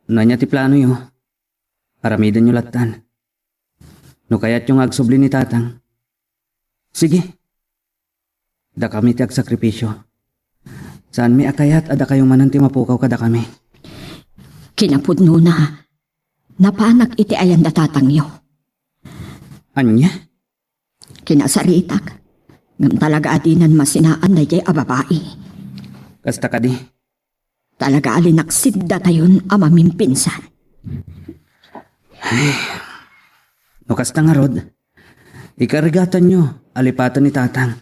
No ania ti planoyo, aramidenyo lattan. No kayatyo nga agsubli ni tatang, sige. Dakami ti agsakripisio. Saanmi a kayat a dakayo manen ti mapukaw kadakami. Kinapudnona, napanak iti ayan da tatangyo. Ania? Kinasaritak. Ngem talaga a dinan masinaan daydiay a babai. Kasta kadi? Talaga a linaksid datayon a mamimpinsan. Ay, no kasta ngarud, ikarigatanyo a lipaten ni tatang.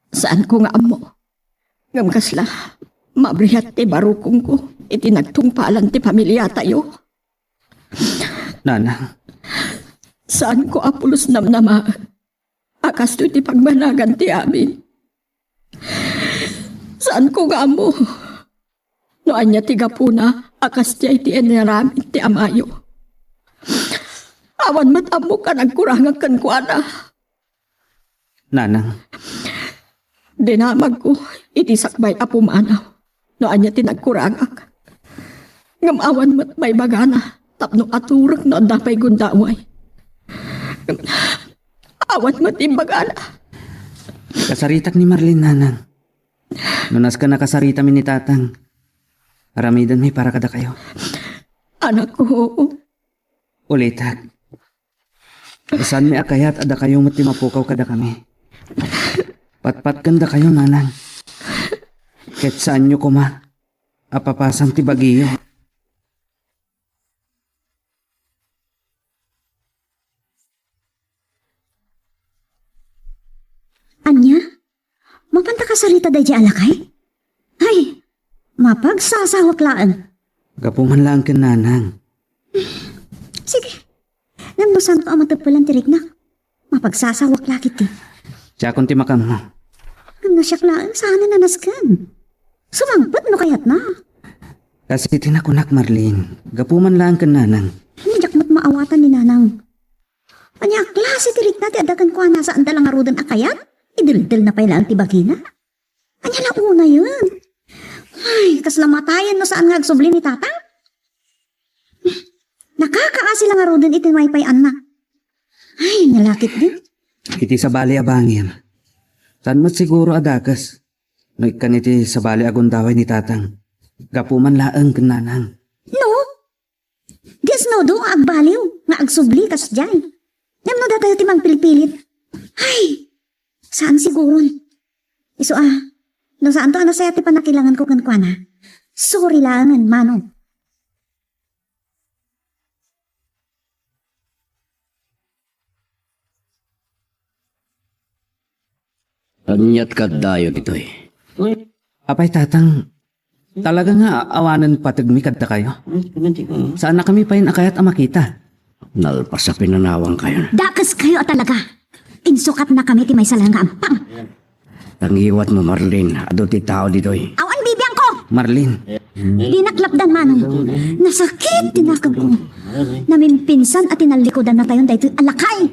Saanko nga ammo. Ngem kasla, mabrihat ti barukongko iti nagtungpalan ti pamiliatayo. Nanang. Saanko a pulos namnamaen a kastoy ti pagbanagan ti amin. Saanko nga ammo no ania ti gapuna a kasdiay ti inaramid ti amayo. Awan met ammok a nagkurangak kenkuana. Nanang. Dinamagko iti sakbay a pumanaw no ania ti nagkurangak. Ngem awan met maibagana tapno aturek no adda pay gundaway. Ngem awan met imbagana. Kasaritak ni Marlene, nanang. No nasken a kasaritami ni tatang, aramidenmi para kadakayo. Anakko, Ulitek. Saanmi a kayat a dakayo met ti mapukaw kadakami. Patpat ken dakayo, nanang. Ket saanyo koma a papasam ti bagiyo. Ania? Mapanta kasarita daydiay a lakay? Ay, mapagsasawak laeng. Gapu man laeng ken nanang. Sige. Ngem no saanto a mateppelan ti riknak, mapagsasawak la ketdi. Siakon ti makammo. Ngem no siak laeng, saan a nasken. Sumangpet no kayatna. Kas iti nakunak, Marlene, gapu man laeng ken nanang. Diak met maawatan ni nanang. Ania a klase ti rikna ti adda kenkuana, saanda la ngaruden a kayat? Ideldelna pay laeng ti bagina. Ania la unayen? Ay, kasla matayen no saan nga agsubli ni tatang. Nakakaasi la ngaruden iti maypay-anna. Ay, nalakit din. Iti sabali a bangir, saan met siguro a dakes no ikkan iti sabali a gundaway ni tatang. Gapu man laeng ken nanang. No? Di asnodo nga agbaliw nga agsubli kasdiay. Ngem no datayo ti mangpilpilit, ay, saan siguron. Isu a, no saanto a nasayaat ti pannakilanganko kenkuana, sorry laengen, mano. Aniat kaddayo ditoy? Apay, tatang, talaga nga awanen pategmi kadakayo. Saannakami pay a kayat a makita. Nalpas a pinanawankayon. Dakeskayo a talaga. Insukatnakami ti maysa laeng nga ampang. Tangiwatmo, Marlene, adu ti tao ditoy. Awan bibiangko! Marlene. Dinak lapdan, Manong. Nasakit ti nakemko. Namimpinsan a tinallikudannatayon daytoy a lakay.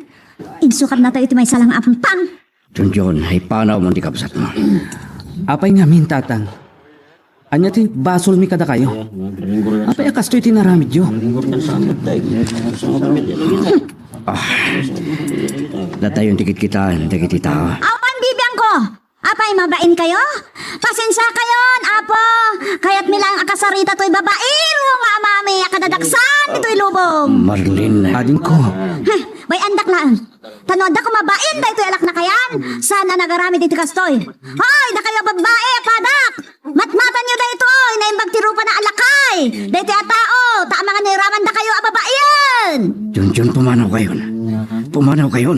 Insukatnatayo ti maysa laeng nga ampang. Junjun, ipanawmon ti kabsatmo. Apay ngamin, tatang? Ania ti basolmi kadakayo? Apay a kastoy ti inaramidyo? Ah, datayon ti kitkitaen dagiti tao. Awan bibiangko! Apay, mabainkayo? Pasensiakayon, Apo! Kayatmi laeng a kasarita toy babaero nga amami a kadadaksan ditoy lubong. Marlene. Adingko. Heh, bay-andak laeng. Ta no adda koma bain daytoy a laknakayan, saan a nagaramid iti kastoy? Hoy, dakayo babbai a padak! Matmatanyo daytoy, naimbag ti rupana a lakay daytoy a tao, ta Pumanawkayon. Pumanawkayon.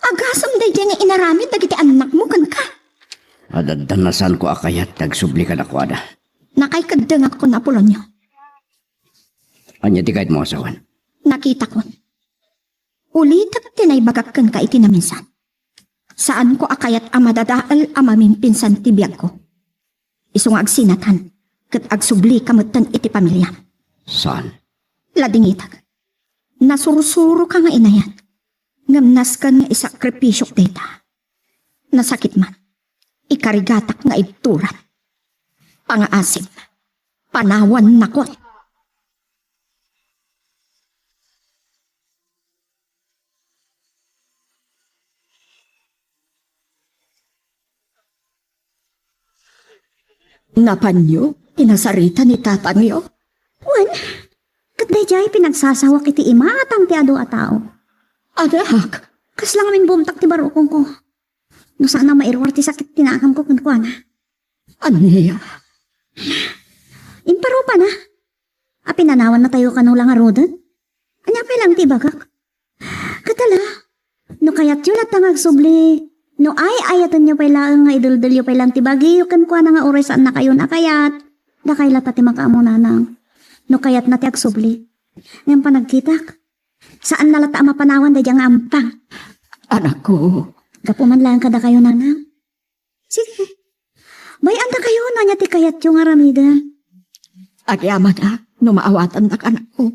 Agasem daydiay nga inaramid dagiti annakmo kenka. Adda nasanko a kayat nga agsubli kadakuada. Nakaikeddengakon, Apolonio. Ania ti kayatmo a sawen? Nakitakon. Ulitek ti naibagak kenka iti naminsan. Saanko a kayat a madadael a mamimpinsan ti biagko. Isu nga agsinatan, ket agsublika metten iti pamiliam. Saan? Ladingitek. Nasursuroka nga inayat. Ngem nasken nga isakripisiok dayta. Nasakit man. Ikarigatak nga ibturan. Pangaasim. Panawannakon. Napanyo ti nasarita ni tatangyo? Wen, ket daydiay pinagsasawak iti imatang ti adu a tao. Anak, kasla ngamin bumtak ti barukongko. No saan a mairuar ti sakit ti naakamko kenkuana. Ania? Imparupana. A pinanawannatayo kano la ngaruden? Ania pay laeng ti ibagak? Ket ala, no kayatyo latta nga agsubli, no ay-ayatenyo pay laeng nga ideldelyo pay laeng ti bagiyo kenkuana nga uray saannakayon a kayat, dakay latta ti makaammo, nanang. No kayatna ti agsubli, ngem panagkitak, saanna latta a mapanawan daydiay nga ampang. Anakko. Gapu man laeng kadakayo, nanang. Sige. Bay-andakayo no ania ti kayatyo nga aramiden. Agyamanak no maawatandak, anakko.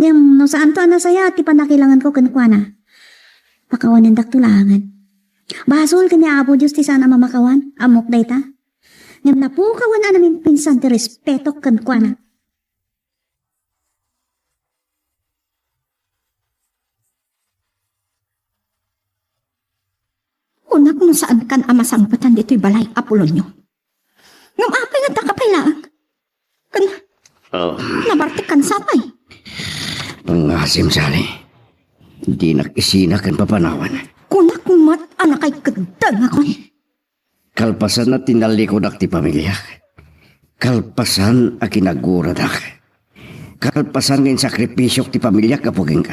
Ngem no saanto a nasayaat ti pannakilangenko kenkuana, pakawanendakto laengen. Basol ken ni Apo Dios ti saan a mamakawan, ammok dayta. Ngem napukawan a namimpinsan ti respetok kenkuana. Kunak no saankan a masangpetan ditoy balay, Apolonio. Ngem apay nga adda ka pay laeng? Ken Oh. nabartekkan sapay. Pangasim, Sally. Dinak isina ken papanawan. Kunak met a nakaikeddengakon. Kalpasan a tinallikudak ti pamiliak. Kalpasan a kinaguradak. Kalpasan nga insakripisiok ti pamiliak gapu kenka.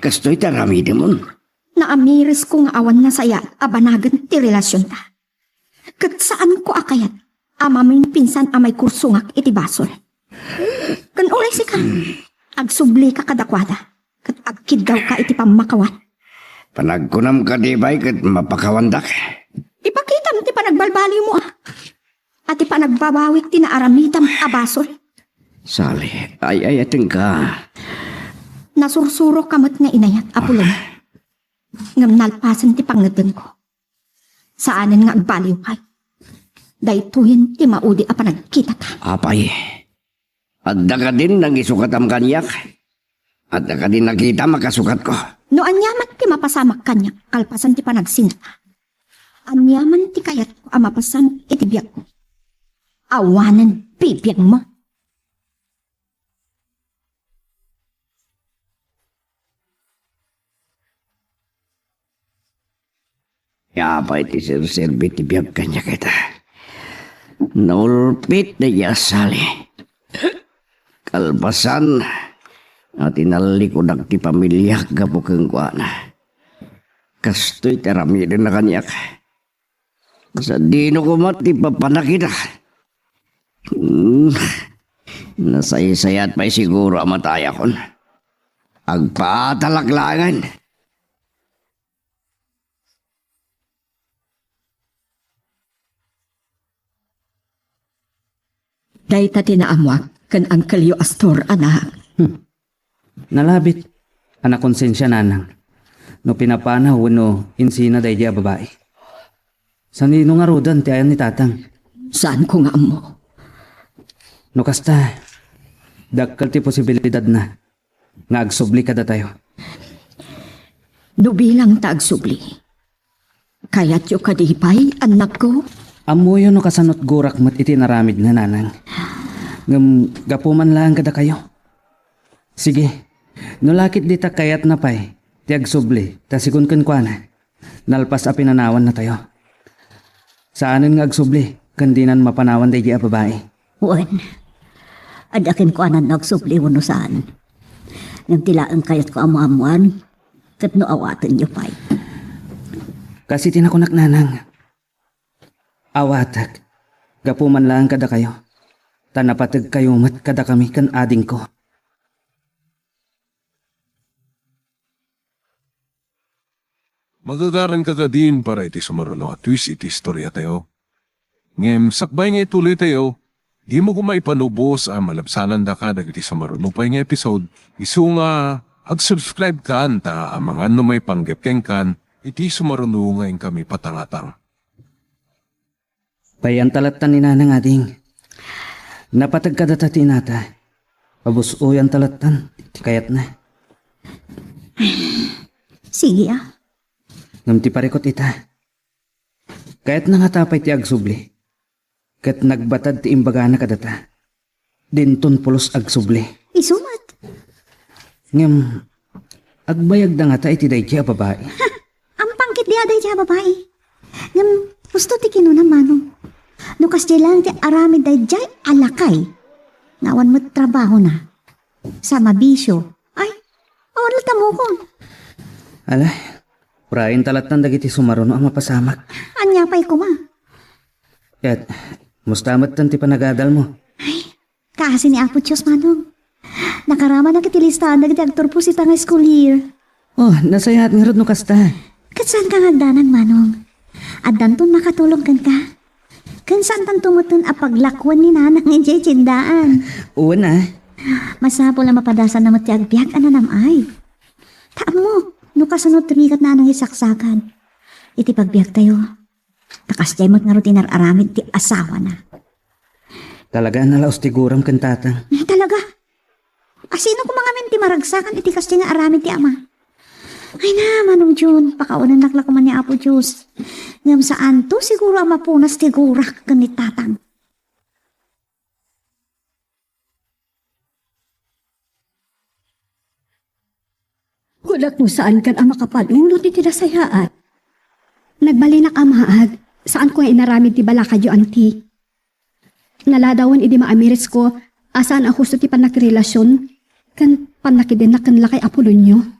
Kastoy ti aramidemon. Naamiresko nga awan nasayaat a banagen ti relasionta. Ket saanko a kayat a mamimpinsan a maikursongak iti basol. Ken uray sika, agsublika kadakuada, ket agkiddawka iti pammakawan. Panagkunam kadi bay ket mapakawandak? Ipakitam ti panagbalbaliwmo a, a ti panagbabawik ti naaramidam a basol. Sally, ay-ayatenka. Nasursuroka met nga inayat, Apolonio. Ngem nalpasen ti pangngeddengko. Saanen nga agbaliwkay. Daytoyen ti maudi a panagkitata. Apay, adda kadin nangisukatam kaniak? Adda kadin nakitam a kasukatko? No aniaman ti mapasamak kaniak kalpasan ti panagsinta, aniaman ti kayatko a mapasan iti biagko, awanen bibiagmo. Apay ti serserbi ti biag kaniak ita? Naulpit daydiay a Sally. Kalpasan a tinallikudak ti pamiliak gapu kenkuana. Kastoy ti aramidenna kaniak. Sadino koma ti papanakita? Hmm. Nasaysayaat pay siguro a matayakon. Agpaatalak laengen. Dayta ti naammoak ken Angkelyo Astor, anak. Hmm. Nalabit a nakonsensia, nanang, no pinapanaw wenno insina daydiay a babai. Sadino ngaruden ti ayan ni tatang? Saanko nga ammo. No kasta, dakkel ti posibilidadna nga agsubli kadatayo. No bilang ta agsubli, kayatyo kadi pay, annakko? Ammoyo no kasanot gurak met iti inaramidna, nanang. Ngem gapu man laeng kadakayo. Sige, no la ket dita kayatna pay, Ti agsubli, ta sigun kenkuana, nalpas a pinanawannatayo. Saanen nga agsubli, ken dinan mapanawan daydi a babai. Wen, adda kenkuanan no agsubli wenno saan. Ngem ti laeng kayatko a maammoan, ket no awatenyo pay. Kas iti nakunak, nanang, awatek, gapu man laeng kadakayo, ta napategkayo met kadakami ken adingko. Magagaranka kadin para iti sumaruno a twist iti istoriatayo. Ngem sakbay nga ituloytayo, dimo koma ipanubos a malabsanandaka dagiti sumaruno pay nga episode, isu nga ag-subscribe kan ta amangan no maipanggep kenkan iti sumaruno nga inkami patangatang. Payan ta lattan ni Nanang, ading. Napateg kadata ti inata. Pabus-oyan ta lattan ti kayatna. Sige, a. Ngem ti parikut ita, kayatna ngata pay ti agsubli. Ket nagbatad ti imbagana kadata. Dinton pulos agsubli. Isu met. Ngem, agbayagda ngata iti daydi a babai. Ha! Ampang ketdi a daydi a babai. Ngem, husto ti kinuna, Manong. No kasdiay laeng ti aramid daydiay a lakay, nga awan met trabahona, sa mabisio, ay, awan latta mukon. Ala, purayen ta lattan dagiti sumaruno a mapasamak. Ania pay koma? Ket, musta metten ti panagadalmo? Ay, kaasi ni Apo Dios, Manong. Nakaramanak iti listaan dagiti agturpos ita nga school year. Oh, nasayaat ngarud no kasta. Ket saanka nga agdanag, Manong. Addanton makatulong kenka. Ken saantanto metten a paglakoen ni Nanang idiay tiendaan. Wen a. Masapul a mapadasanna met ti agbiag a nanam-ay. Ta ammok, no kasano ti rigat Nanang isaksakad iti pagbiagtayo. Ta kasdiay met ngarud ti inar-aramid ti asawana. Talaga a nalaus ti guram ken tatang. Hmm, talaga? Asino koma ngamin ti maragsakan iti kasdiay nga aramid ti ama? Ay na, Manong Jun, pakawanennak la koma ni Apo Dios. Ngem saanto siguro a mapunas ti gurak ken ni tatang. Kunak no saankan a makapanunot iti nasayaat. Nagbalinak a maag, saanko nga inaramid ti balakadyo, anti. Naladawen idi maamiritko a saan a husto ti pannakirelasion ken pannakidennak ken lakay Apolonio.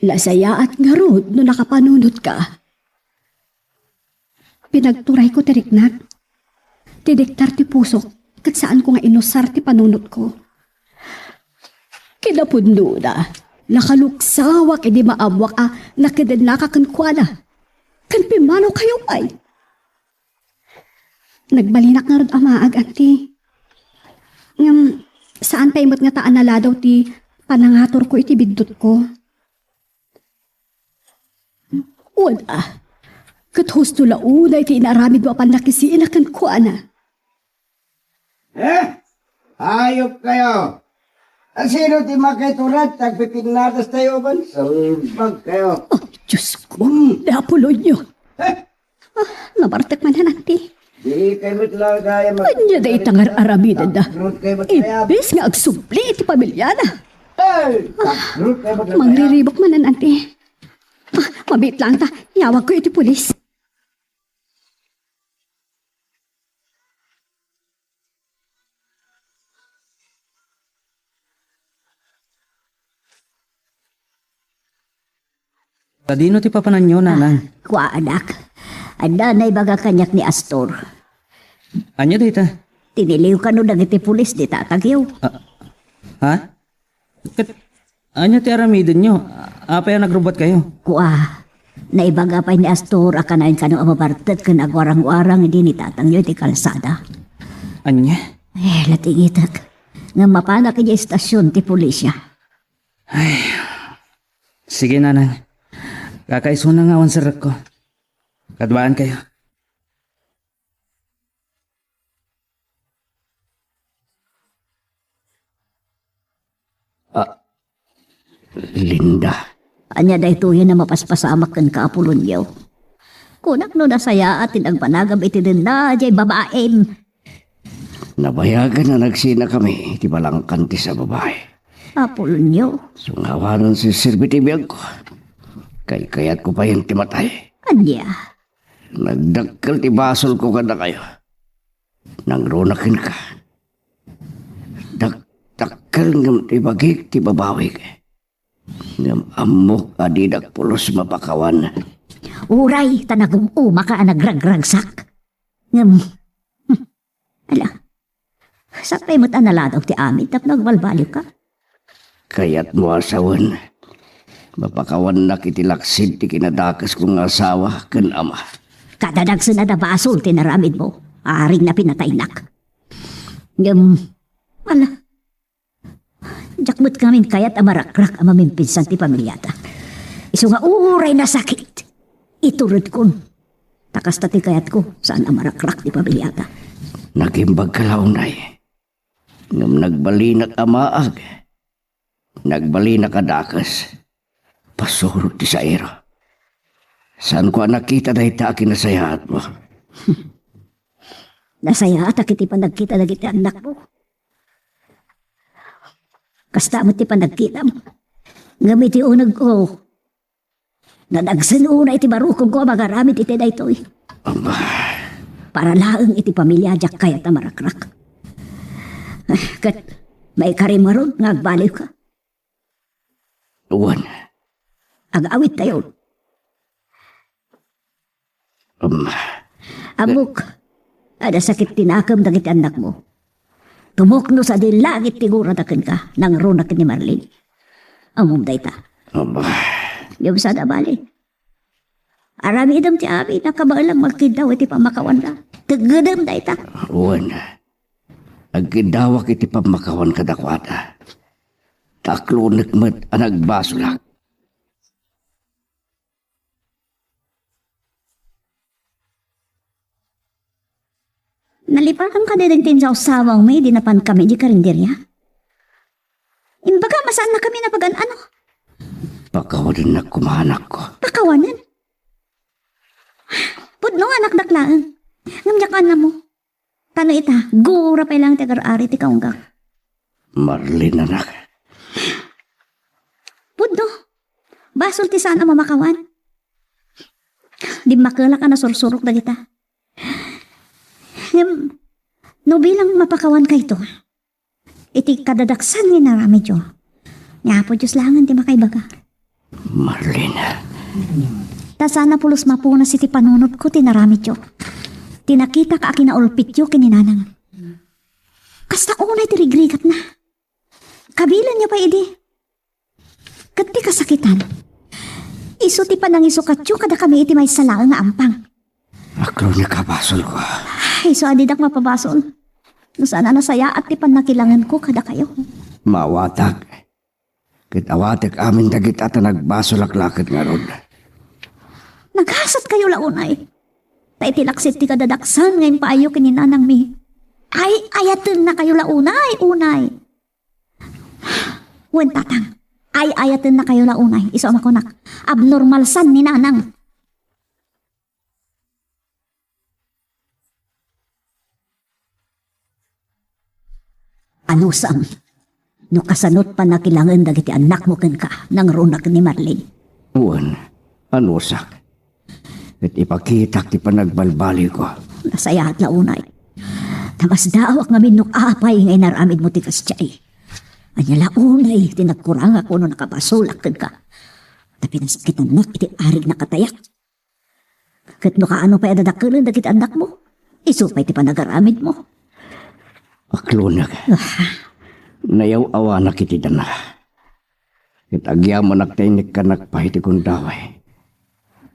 Nasayaat ngarud no nakapanunotka. Pinagturayko ti riknak, ti diktar ti pusok, ket saanko nga inusar ti panunotko. Kinapudnona, nakaluksawak idi maammoak a nakidennaka kenkuana, ken pimmanokayo pay. Nagbalinak ngarud a maag, anti. Ngem, saan pay met ngata a naladaw ti panangaturko iti biddutko. Wen a, ket husto la unay ti inaramidmo a pannakisina kenkuana. Eh? Hayop kayo! Asino ti makitured ti agpipinnadas tayo ban? Salbag kayo! Oh, Diyos ko! Hmm. Ni Apolonio! Eh? Ah, nabartek manen, anti. Di kayo met lang kaya mag- Ania dayta nga ar-aramidenda? Imbes nga agsubli iti pamiliana. Hey! Mangriribuk manen, anti. Ah, mabiit lang ta, iyawagko iti pulis. Sadino ti papananyo, nanang? Ah, kua, anak. Adda naibaga kaniak ni Astor. Ania dayta? Tiniliw kano dagiti pulis ni tatagyo. Ah, ha? Ket ania ti aramidenyo? Apay a nagrubbuatkayo? Kua, naibaga pay ni Astor a kanayon kano a mabartek ken agwarang-warang idi ni tatangyo iti kalsada. Ania? Eh, latingitek. Ngem mapanak idiay istasyon ti pulisya. Ay, sige, nanang. Kakaisuna nga awan serrekko. Kaduaankayo. Ah, Linda. Ania daytoyen a mapaspasamak kenka, Apolonio? Kunak no nasayaat ti nagbanagam iti denna diay babaim. Nabayagan a nagsinakami iti balangkan ti sa babai. Apulonio. Sungawanan ti serbi ti biagko. Kaykayatko payen ti matay. Ania? Nagdakkel ti basolko kadakayo. Nangruna kenka. Dak-, dakkel ngem ti bagik ti babawik. Ngem ammok a didak pulos mapakawan. Uray ta nagum-umaka a nagragragsak. Ngem, hmm, ala, sapay met a naladaw ti amin tapno agbalbaliwka. Kayatmo a sawen, mapakawannak iti laksid ti kinadakesko nga asawa ken ama. Kadadagsen a basol ti naramidmo, aring napinataynak. Ngem, ala, diak met ngamin kayat a marakrak a mamimpinsan ti pamiliata. Isu nga uray nasakit, ituredkon. Ta kasta ti kayatko, saan a marakrak ti pamiliata. Nagimbagka la unay. Ngem nagbalinak a maag. Nagbalinak a dakes. Pasurot ti sairo. Saanko a nakita dayta a kinasayaatmo. Nasayaatak iti panagkita dagiti annakmo. Kasta met ti panagkitam. Ngem iti unegko, nadagsen unay ti barukongko a magaramid iti daytoy. Aba. Para laeng iti pamilya, diak kayat a marakrak. Ket maikarim ngarud nga agbaliwka. Wen. Ag-awidtayon. Um, Ammok, adda sakit ti nakem dagiti annakmo. Tumukno sadi langit ti gurada kenka, nangruna ken ni Marlene. Ammom dayta. Aba. Ngem saan a bali. Aramidem ti amin a kabaelam nga agkiddaw iti pammakawanda. Teggedem dayta. Wen, agkiddawak iti pammakawan kadakuada. Ta aklonek met a nagbasolak. Nalipatam kadi dagiti insawsawangmi idi napankami idiay karinderia? Imbaga, masaannakami a pagan-ano? Pakawanennak koma anakko. Pakawanen? Pudno nga anakdak laeng. Ngem diak annamo. Ta no ita, gura pay laeng ti agar-ari ti kaunggak. Marlene, anak. Pudno. Basol ti saan a mamakawan. Dimmakelak a nasursurok dagita. Ngem, no bilang mapakawankayto, iti kadadaksan nga inaramidyo, ni Apo Dios laengen ti makaibaga. Marlene. Ta saan a pulos mapunas iti panunotko ti naramidyo. Ti nakitak a kinaulpityo ken ni Nanang. Kasta unay ti rigrigatna. Kabilanyo pay idi. Ket ti kasakitan, isu ti panangisukatyo kadakami iti maysa laeng nga ampang. Aklonek a basolko. Isu a didak mapabasol. No saan a nasayaat ti pannakilangenko kadakayo. Maawatak. Ket awatek amin dagita ta nagbasolak la ket ngarud. Nagasatkayo la unay. Ta iti laksid ti kadadaksan nga impaayyo ken ni nanangmi, ay-ayatennakayo la unay, unay. Wen, tatang, ay-ayatennakayo la unay. Isu a makunak, abnormal san ni nanang. Anusam, no kasanot pannakilangen dagiti annakmo kenka, nangruna ken ni Marlene? Wen, anusak. Ket ipakitak ti panagbalbaliwko. Nasayaat la unay. Ta masdaawak ngamin no apay nga inaramidmo ti kasdiay. Ania la unay ti nagkurangak wenno nakabasolak kenka. Ta pinasakitannak iti arig nakatayak. Ket no kaano pay a dadakkelen dagiti annakmo, isu pay ti panagaramidmo. Aklonek. Ah. Nayaw-awanak iti dana. Ket agyamanak ta inikkannak pay ti gundaway.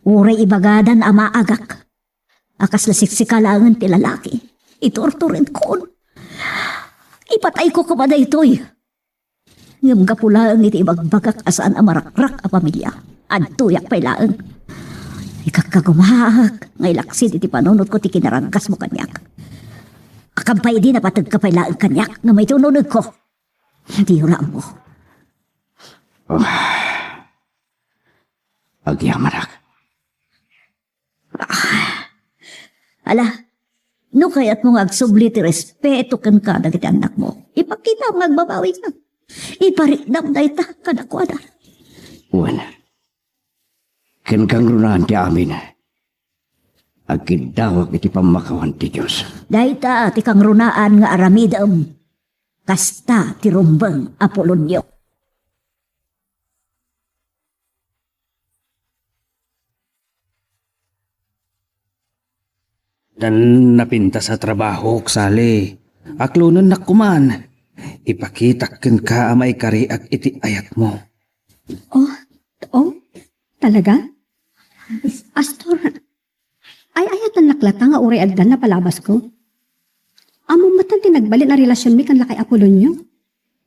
Uray ibagadan a maagak a kasla siksika laengen ti lalaki, iturturedkon. Ipatayko koma daytoy. Ngem gapu laeng iti ibagbagak a saan a marakrak a pamilia, adtoyak pay laeng. Ikakkagumaak nga ilaksid iti panunotko ti kinaraggasmo kaniak. Akan pay idi napategka pay laeng kaniak nga maitununegko. Diyo la ammo. Ah. Agyamanak. Ah. Ala, no kayatmo nga agsubli ti respeto kenka dagiti annakmo, ipakita nga agbabawika. Ipariknam dayta kadakuada. Wen, ken kangrunaan ti amin, agkiddawak iti pammakawan ti Dios. Dayta ti kangrunaan nga aramidem. Kasta ti rumbeng a pulonyo. Addan napintas a trabahok, Sally. Aklonennak koman. Ipakitak kenka a maikariak iti ayatmo. Oh, oh, talaga? Astor, ay-ayatennak latta nga uray addan napalabasko. Ammom met ti nagbalin a relasionmi ken lakay Apolonio?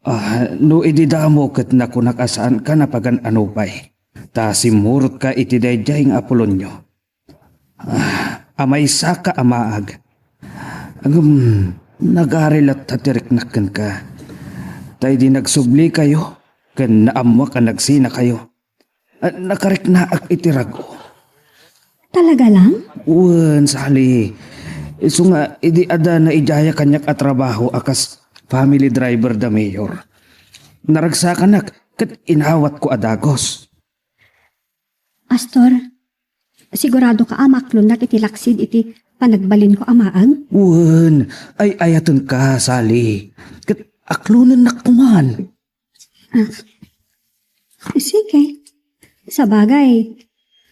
Ah, no idi damo ket nakunak a saanka a pagan-ano pay. Ta simmurotka iti daydiay nga Apolonio. Ah, a maysaka a maag. Ngem, nagari latta ti riknak kenka. Ta idi nagsublikayo, ken naammoak a nagsinakayo, ah, nakariknaak iti rag-o. Talaga lang? Wen, Sally. Isu nga, idi adda naidaya kaniak a trabaho a kas family driver da Mayor, naragsakanak ket inawatko a dagus. Astor, sigurado ka a maklonnak iti laksid iti panagbalinko a maag? Wen, ay-ayatenka, Sally. Ket aklonennak koman. Ah, sige. Sabagay,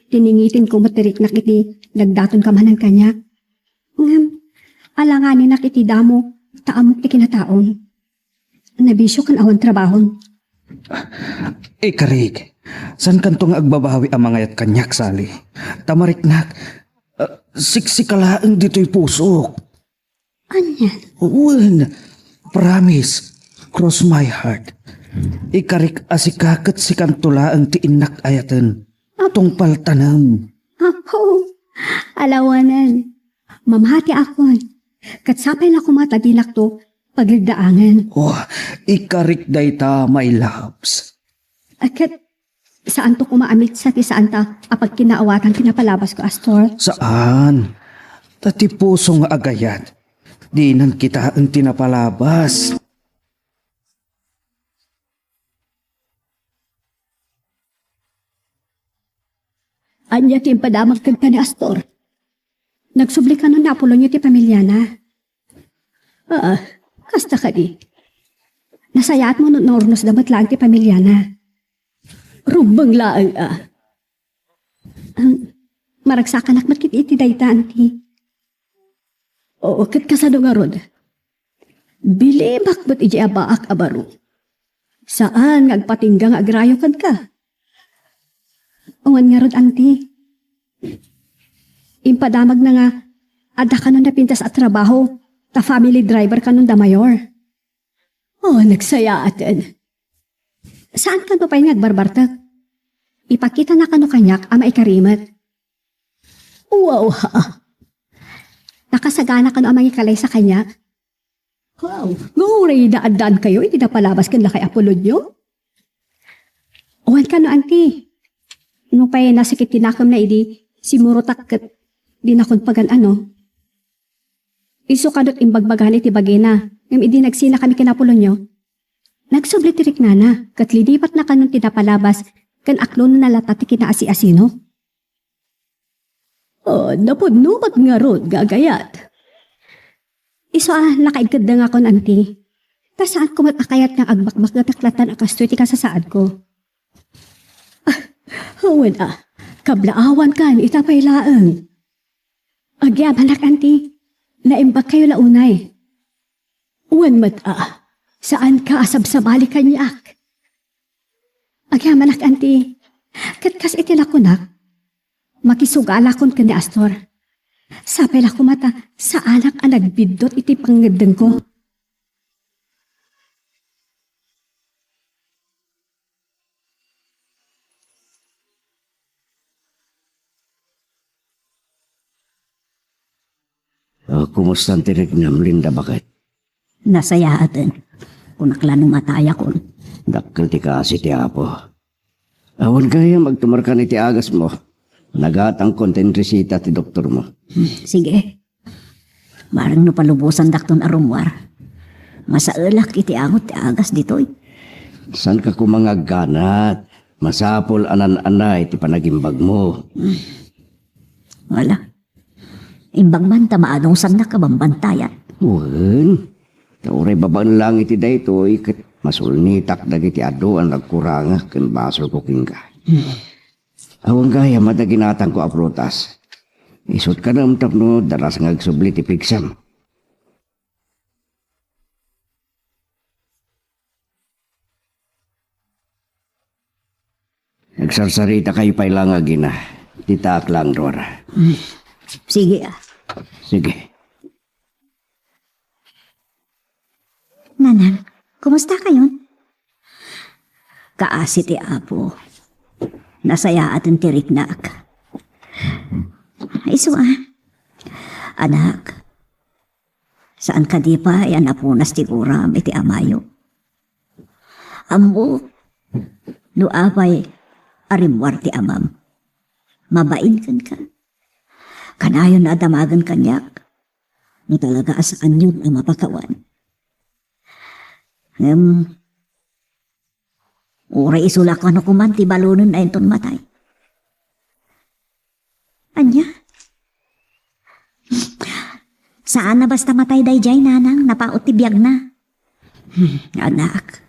tiningitinko met ti riknak iti nagdatonka manen kaniak. Ngem, alanganinak iti damo ta ammok ti kinataom. Nabisio ken awan trabahon. Ikarik, saankanto nga agbabawi a mangayat kaniak, Sally. Ta mariknak, ah, siksika laeng ditoy pusok. Ania? Wen, promise, cross my heart. Ikarik a sika ket sikanto laeng ti innak ayaten. Tungpal tanem. Apo, alawanan. Mamatiakon. Ket sapay la koma ta dinakto pagriddaangen. Oh, ikarik dayta, my loves. A ket, saanto koma a mitsa ti saanta a pagkinaawatan ti napalabasko, Astor? Saan. Ta ti puso nga agayat, dinan kitaen ti napalabas. Ania ti impadamag kenka ni Astor? Nagsubli kanon ni Apolonio ti pamiliana. Ah, kasta kadi. Nasayaatmo no naurnosda met laeng ti pamiliana. Rumbeng laeng, ah. Ang maragsakanak met ket iti dayta, anti. Oo, ket kasano ngarud? Bilibak met idiay abaak a baro. Saan nga agpatingga nga agrayo kenka. Awan ngarud, anti. Impadamagna nga adda kanon napintas a trabaho, ta family driver kanon da Mayor. Oh, nagsayaaten. Saan kano pay nga agbarbartek? Ipakitana kano kaniak a maikarimet. Wow, ha? Nakasagana kano a mangikalaysa kaniak? Wow, nga uray naaddaankayo iti napalabas ken lakay Apolonio? Wen kano, anti. Nupay nasakit ti nakemna idi simurotak ket dinakon pagan-ano. Isu kano ti imbagbagana iti bagina, ngem idi nagsinakami ken Apolonio, nagsubli ti riknana, ket linibatna kanon ti napalabas ken aklonenna latta ti kinaasi-asino. Oh, napudno met ngarud nga agayat. Isu a nakaigkeddengakon, anti. Ta saanko met a kayat nga agbakbakgetak lattan a kastoy ti kasasaadko. Ah, wen a, kablaawankan ita pay laeng. Agyamanak, anti. Naimbagkayo la unay. Wen met a, saanka a sabsabali kaniak. Agyamanak, anti. Ket kas iti nakunak, makisugalakon ken ni Astor. Sapay la koma ta saanak a nagbiddut iti pangngeddengko. Ah, kumusta ti riknam, Linda, baket? Nasayaaten. Kunak la no matayakon. Dakkel ti kaasi ti Apo. Awan gayam agtumarkan iti agasmo. Nagatangkon ti resita ti doktormo. Hmm, sige. Bareng no palubosandakton a rummuar. Masaelak iti angot ti agas ditoy. Saanka koma nga agganat? Masapul a naan-anay ti panagimbagmo. Wala. Imbag man ta maanusannak a bambantayan. Wen, ta uray babaen lang iti daytoy, ket masulnitak dagiti adu a nagkurangak ken basolko kenka. Hmm. Awan gayam a daginatangko a prutas. Isut' kanem tapno dalas nga agsubli ti pigsam. Agsarsarita kayo pay lang, Agina. Ditaak lang, Dora. Mm. Sige, ah. Sige. Nanang, kumusta kayon? Kaasi ti Apo. Nasayaaten ti riknak. Isu, ah. Anak, saan kadi pay a napunas ti guram iti amayo? Ammok no apay a rimmuar ti amam. Mabain kenka. Kanayon a damagen kaniak no talaga a saanyon a mapakawan. Ngem uray isu la kano koman ti balonenna inton matay. Ania? Saan a basta matay daydiay, nanang, napaut ti biagna. Hmm, anak.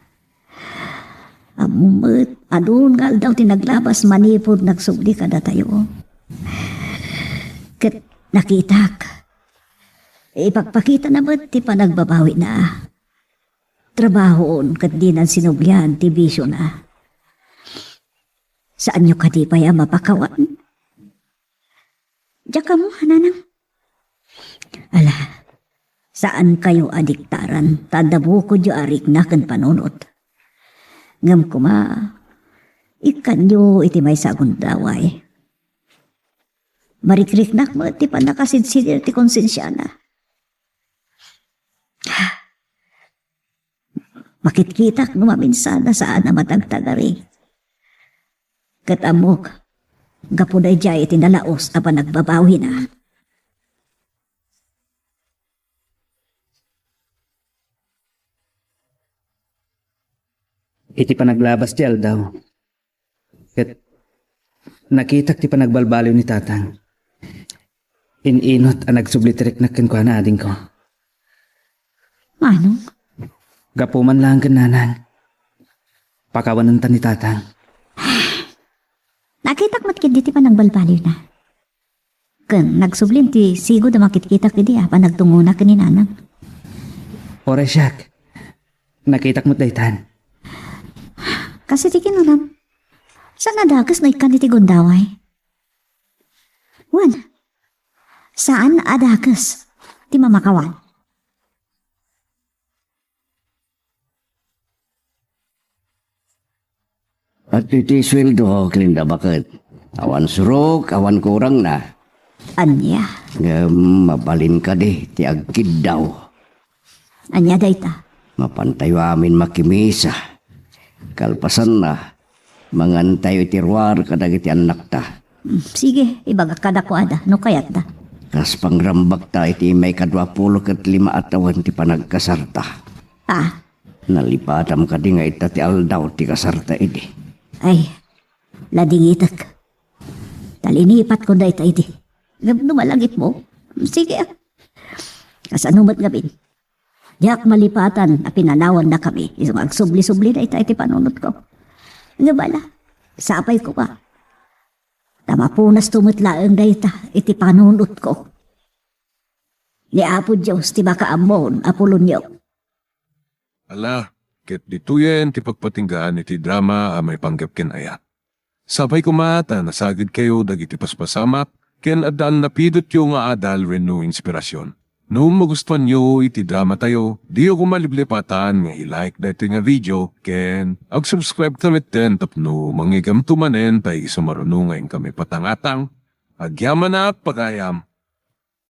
Ammom met, adun nga aldaw ti naglabas manipud nagsubli kadatayo. Ket nakitak. Ipagpakitana met ti panagbabawina. Trabahoon ket dinan sinublian ti bisiona. Saanyo kadi pay a mapakawan? Diak ammo, nanang. Ala, saan kayo a diktaran, ta adda bukodyo a rikna ken panunot. Ngem koma, ikkanyo iti maysa a gundaway. Marikriknak met ti pannakasidsidir ti konsensiana. Makitkitak no maminsan a saan a matagtagari. Ket ammok, gapu daydiay iti nalaus a panagbabawina. Iti panaglabas ti aldaw, ket nakitak ti panagbalbaliw ni Tatang. In-inut a nagsubli ti riknak kenkuana, adingko. Manong? Gapu man laeng ken Nanang. Pakawanenta ni Tatang. Nakitak met ketdi ti panagbalbaliwna. Ken nagsublin ti sigud a makitkitak idi a panagtungona ken ni Nanang. Uray siak, nakitak met daytan. Kas iti kinunam, saan a dakes no ikkan iti gundaway? Wen, saan a dakes ti mamakawan. At iti sueldo, Clinda, baket? Awan surok, awan kurangna. Ania? Ngem mabalin kadi ti agkiddaw? Ania dayta? Mapantayo amin makimisa. Kalpasanna, mangantayo iti ruar kadagiti annakta. Mm, sige, ibagak kadakuada no kayatda. Kas pangrambakta iti maikadua pulo ket lima a tawen ti panagkasarta. Ah, Nalipatam kadi nga ita ti aldaw ti kasarta idi? Ay, ladingitek. Talinipatkon dayta idi. Ngem no malagipmo, sige, ah. Kasano met ngamin? Diak malipatan a pinanawannakami isu nga agsubli-subli dayta iti panunotko. Ngem ala, sapay koma. Ta mapunasto met laeng dayta iti panunotko. Ni Apo Dios ti makaammon a pulonyo. Ala, ket ditoyen ti pagpatinggaan iti drama a maipanggep ken ayat. Sapay koma ta nasagidkayo dagiti paspasamak ken adda a napidotyo nga adal wenno inspirasyon. No magustuanyo iti dramatayo, diyo koma liplipatan nga i-like daytoy nga video ken ag-subscribe ta metten tapno mangigamto manen ta isu maruno nga inkami patangatang. Agyamanak, pagayam.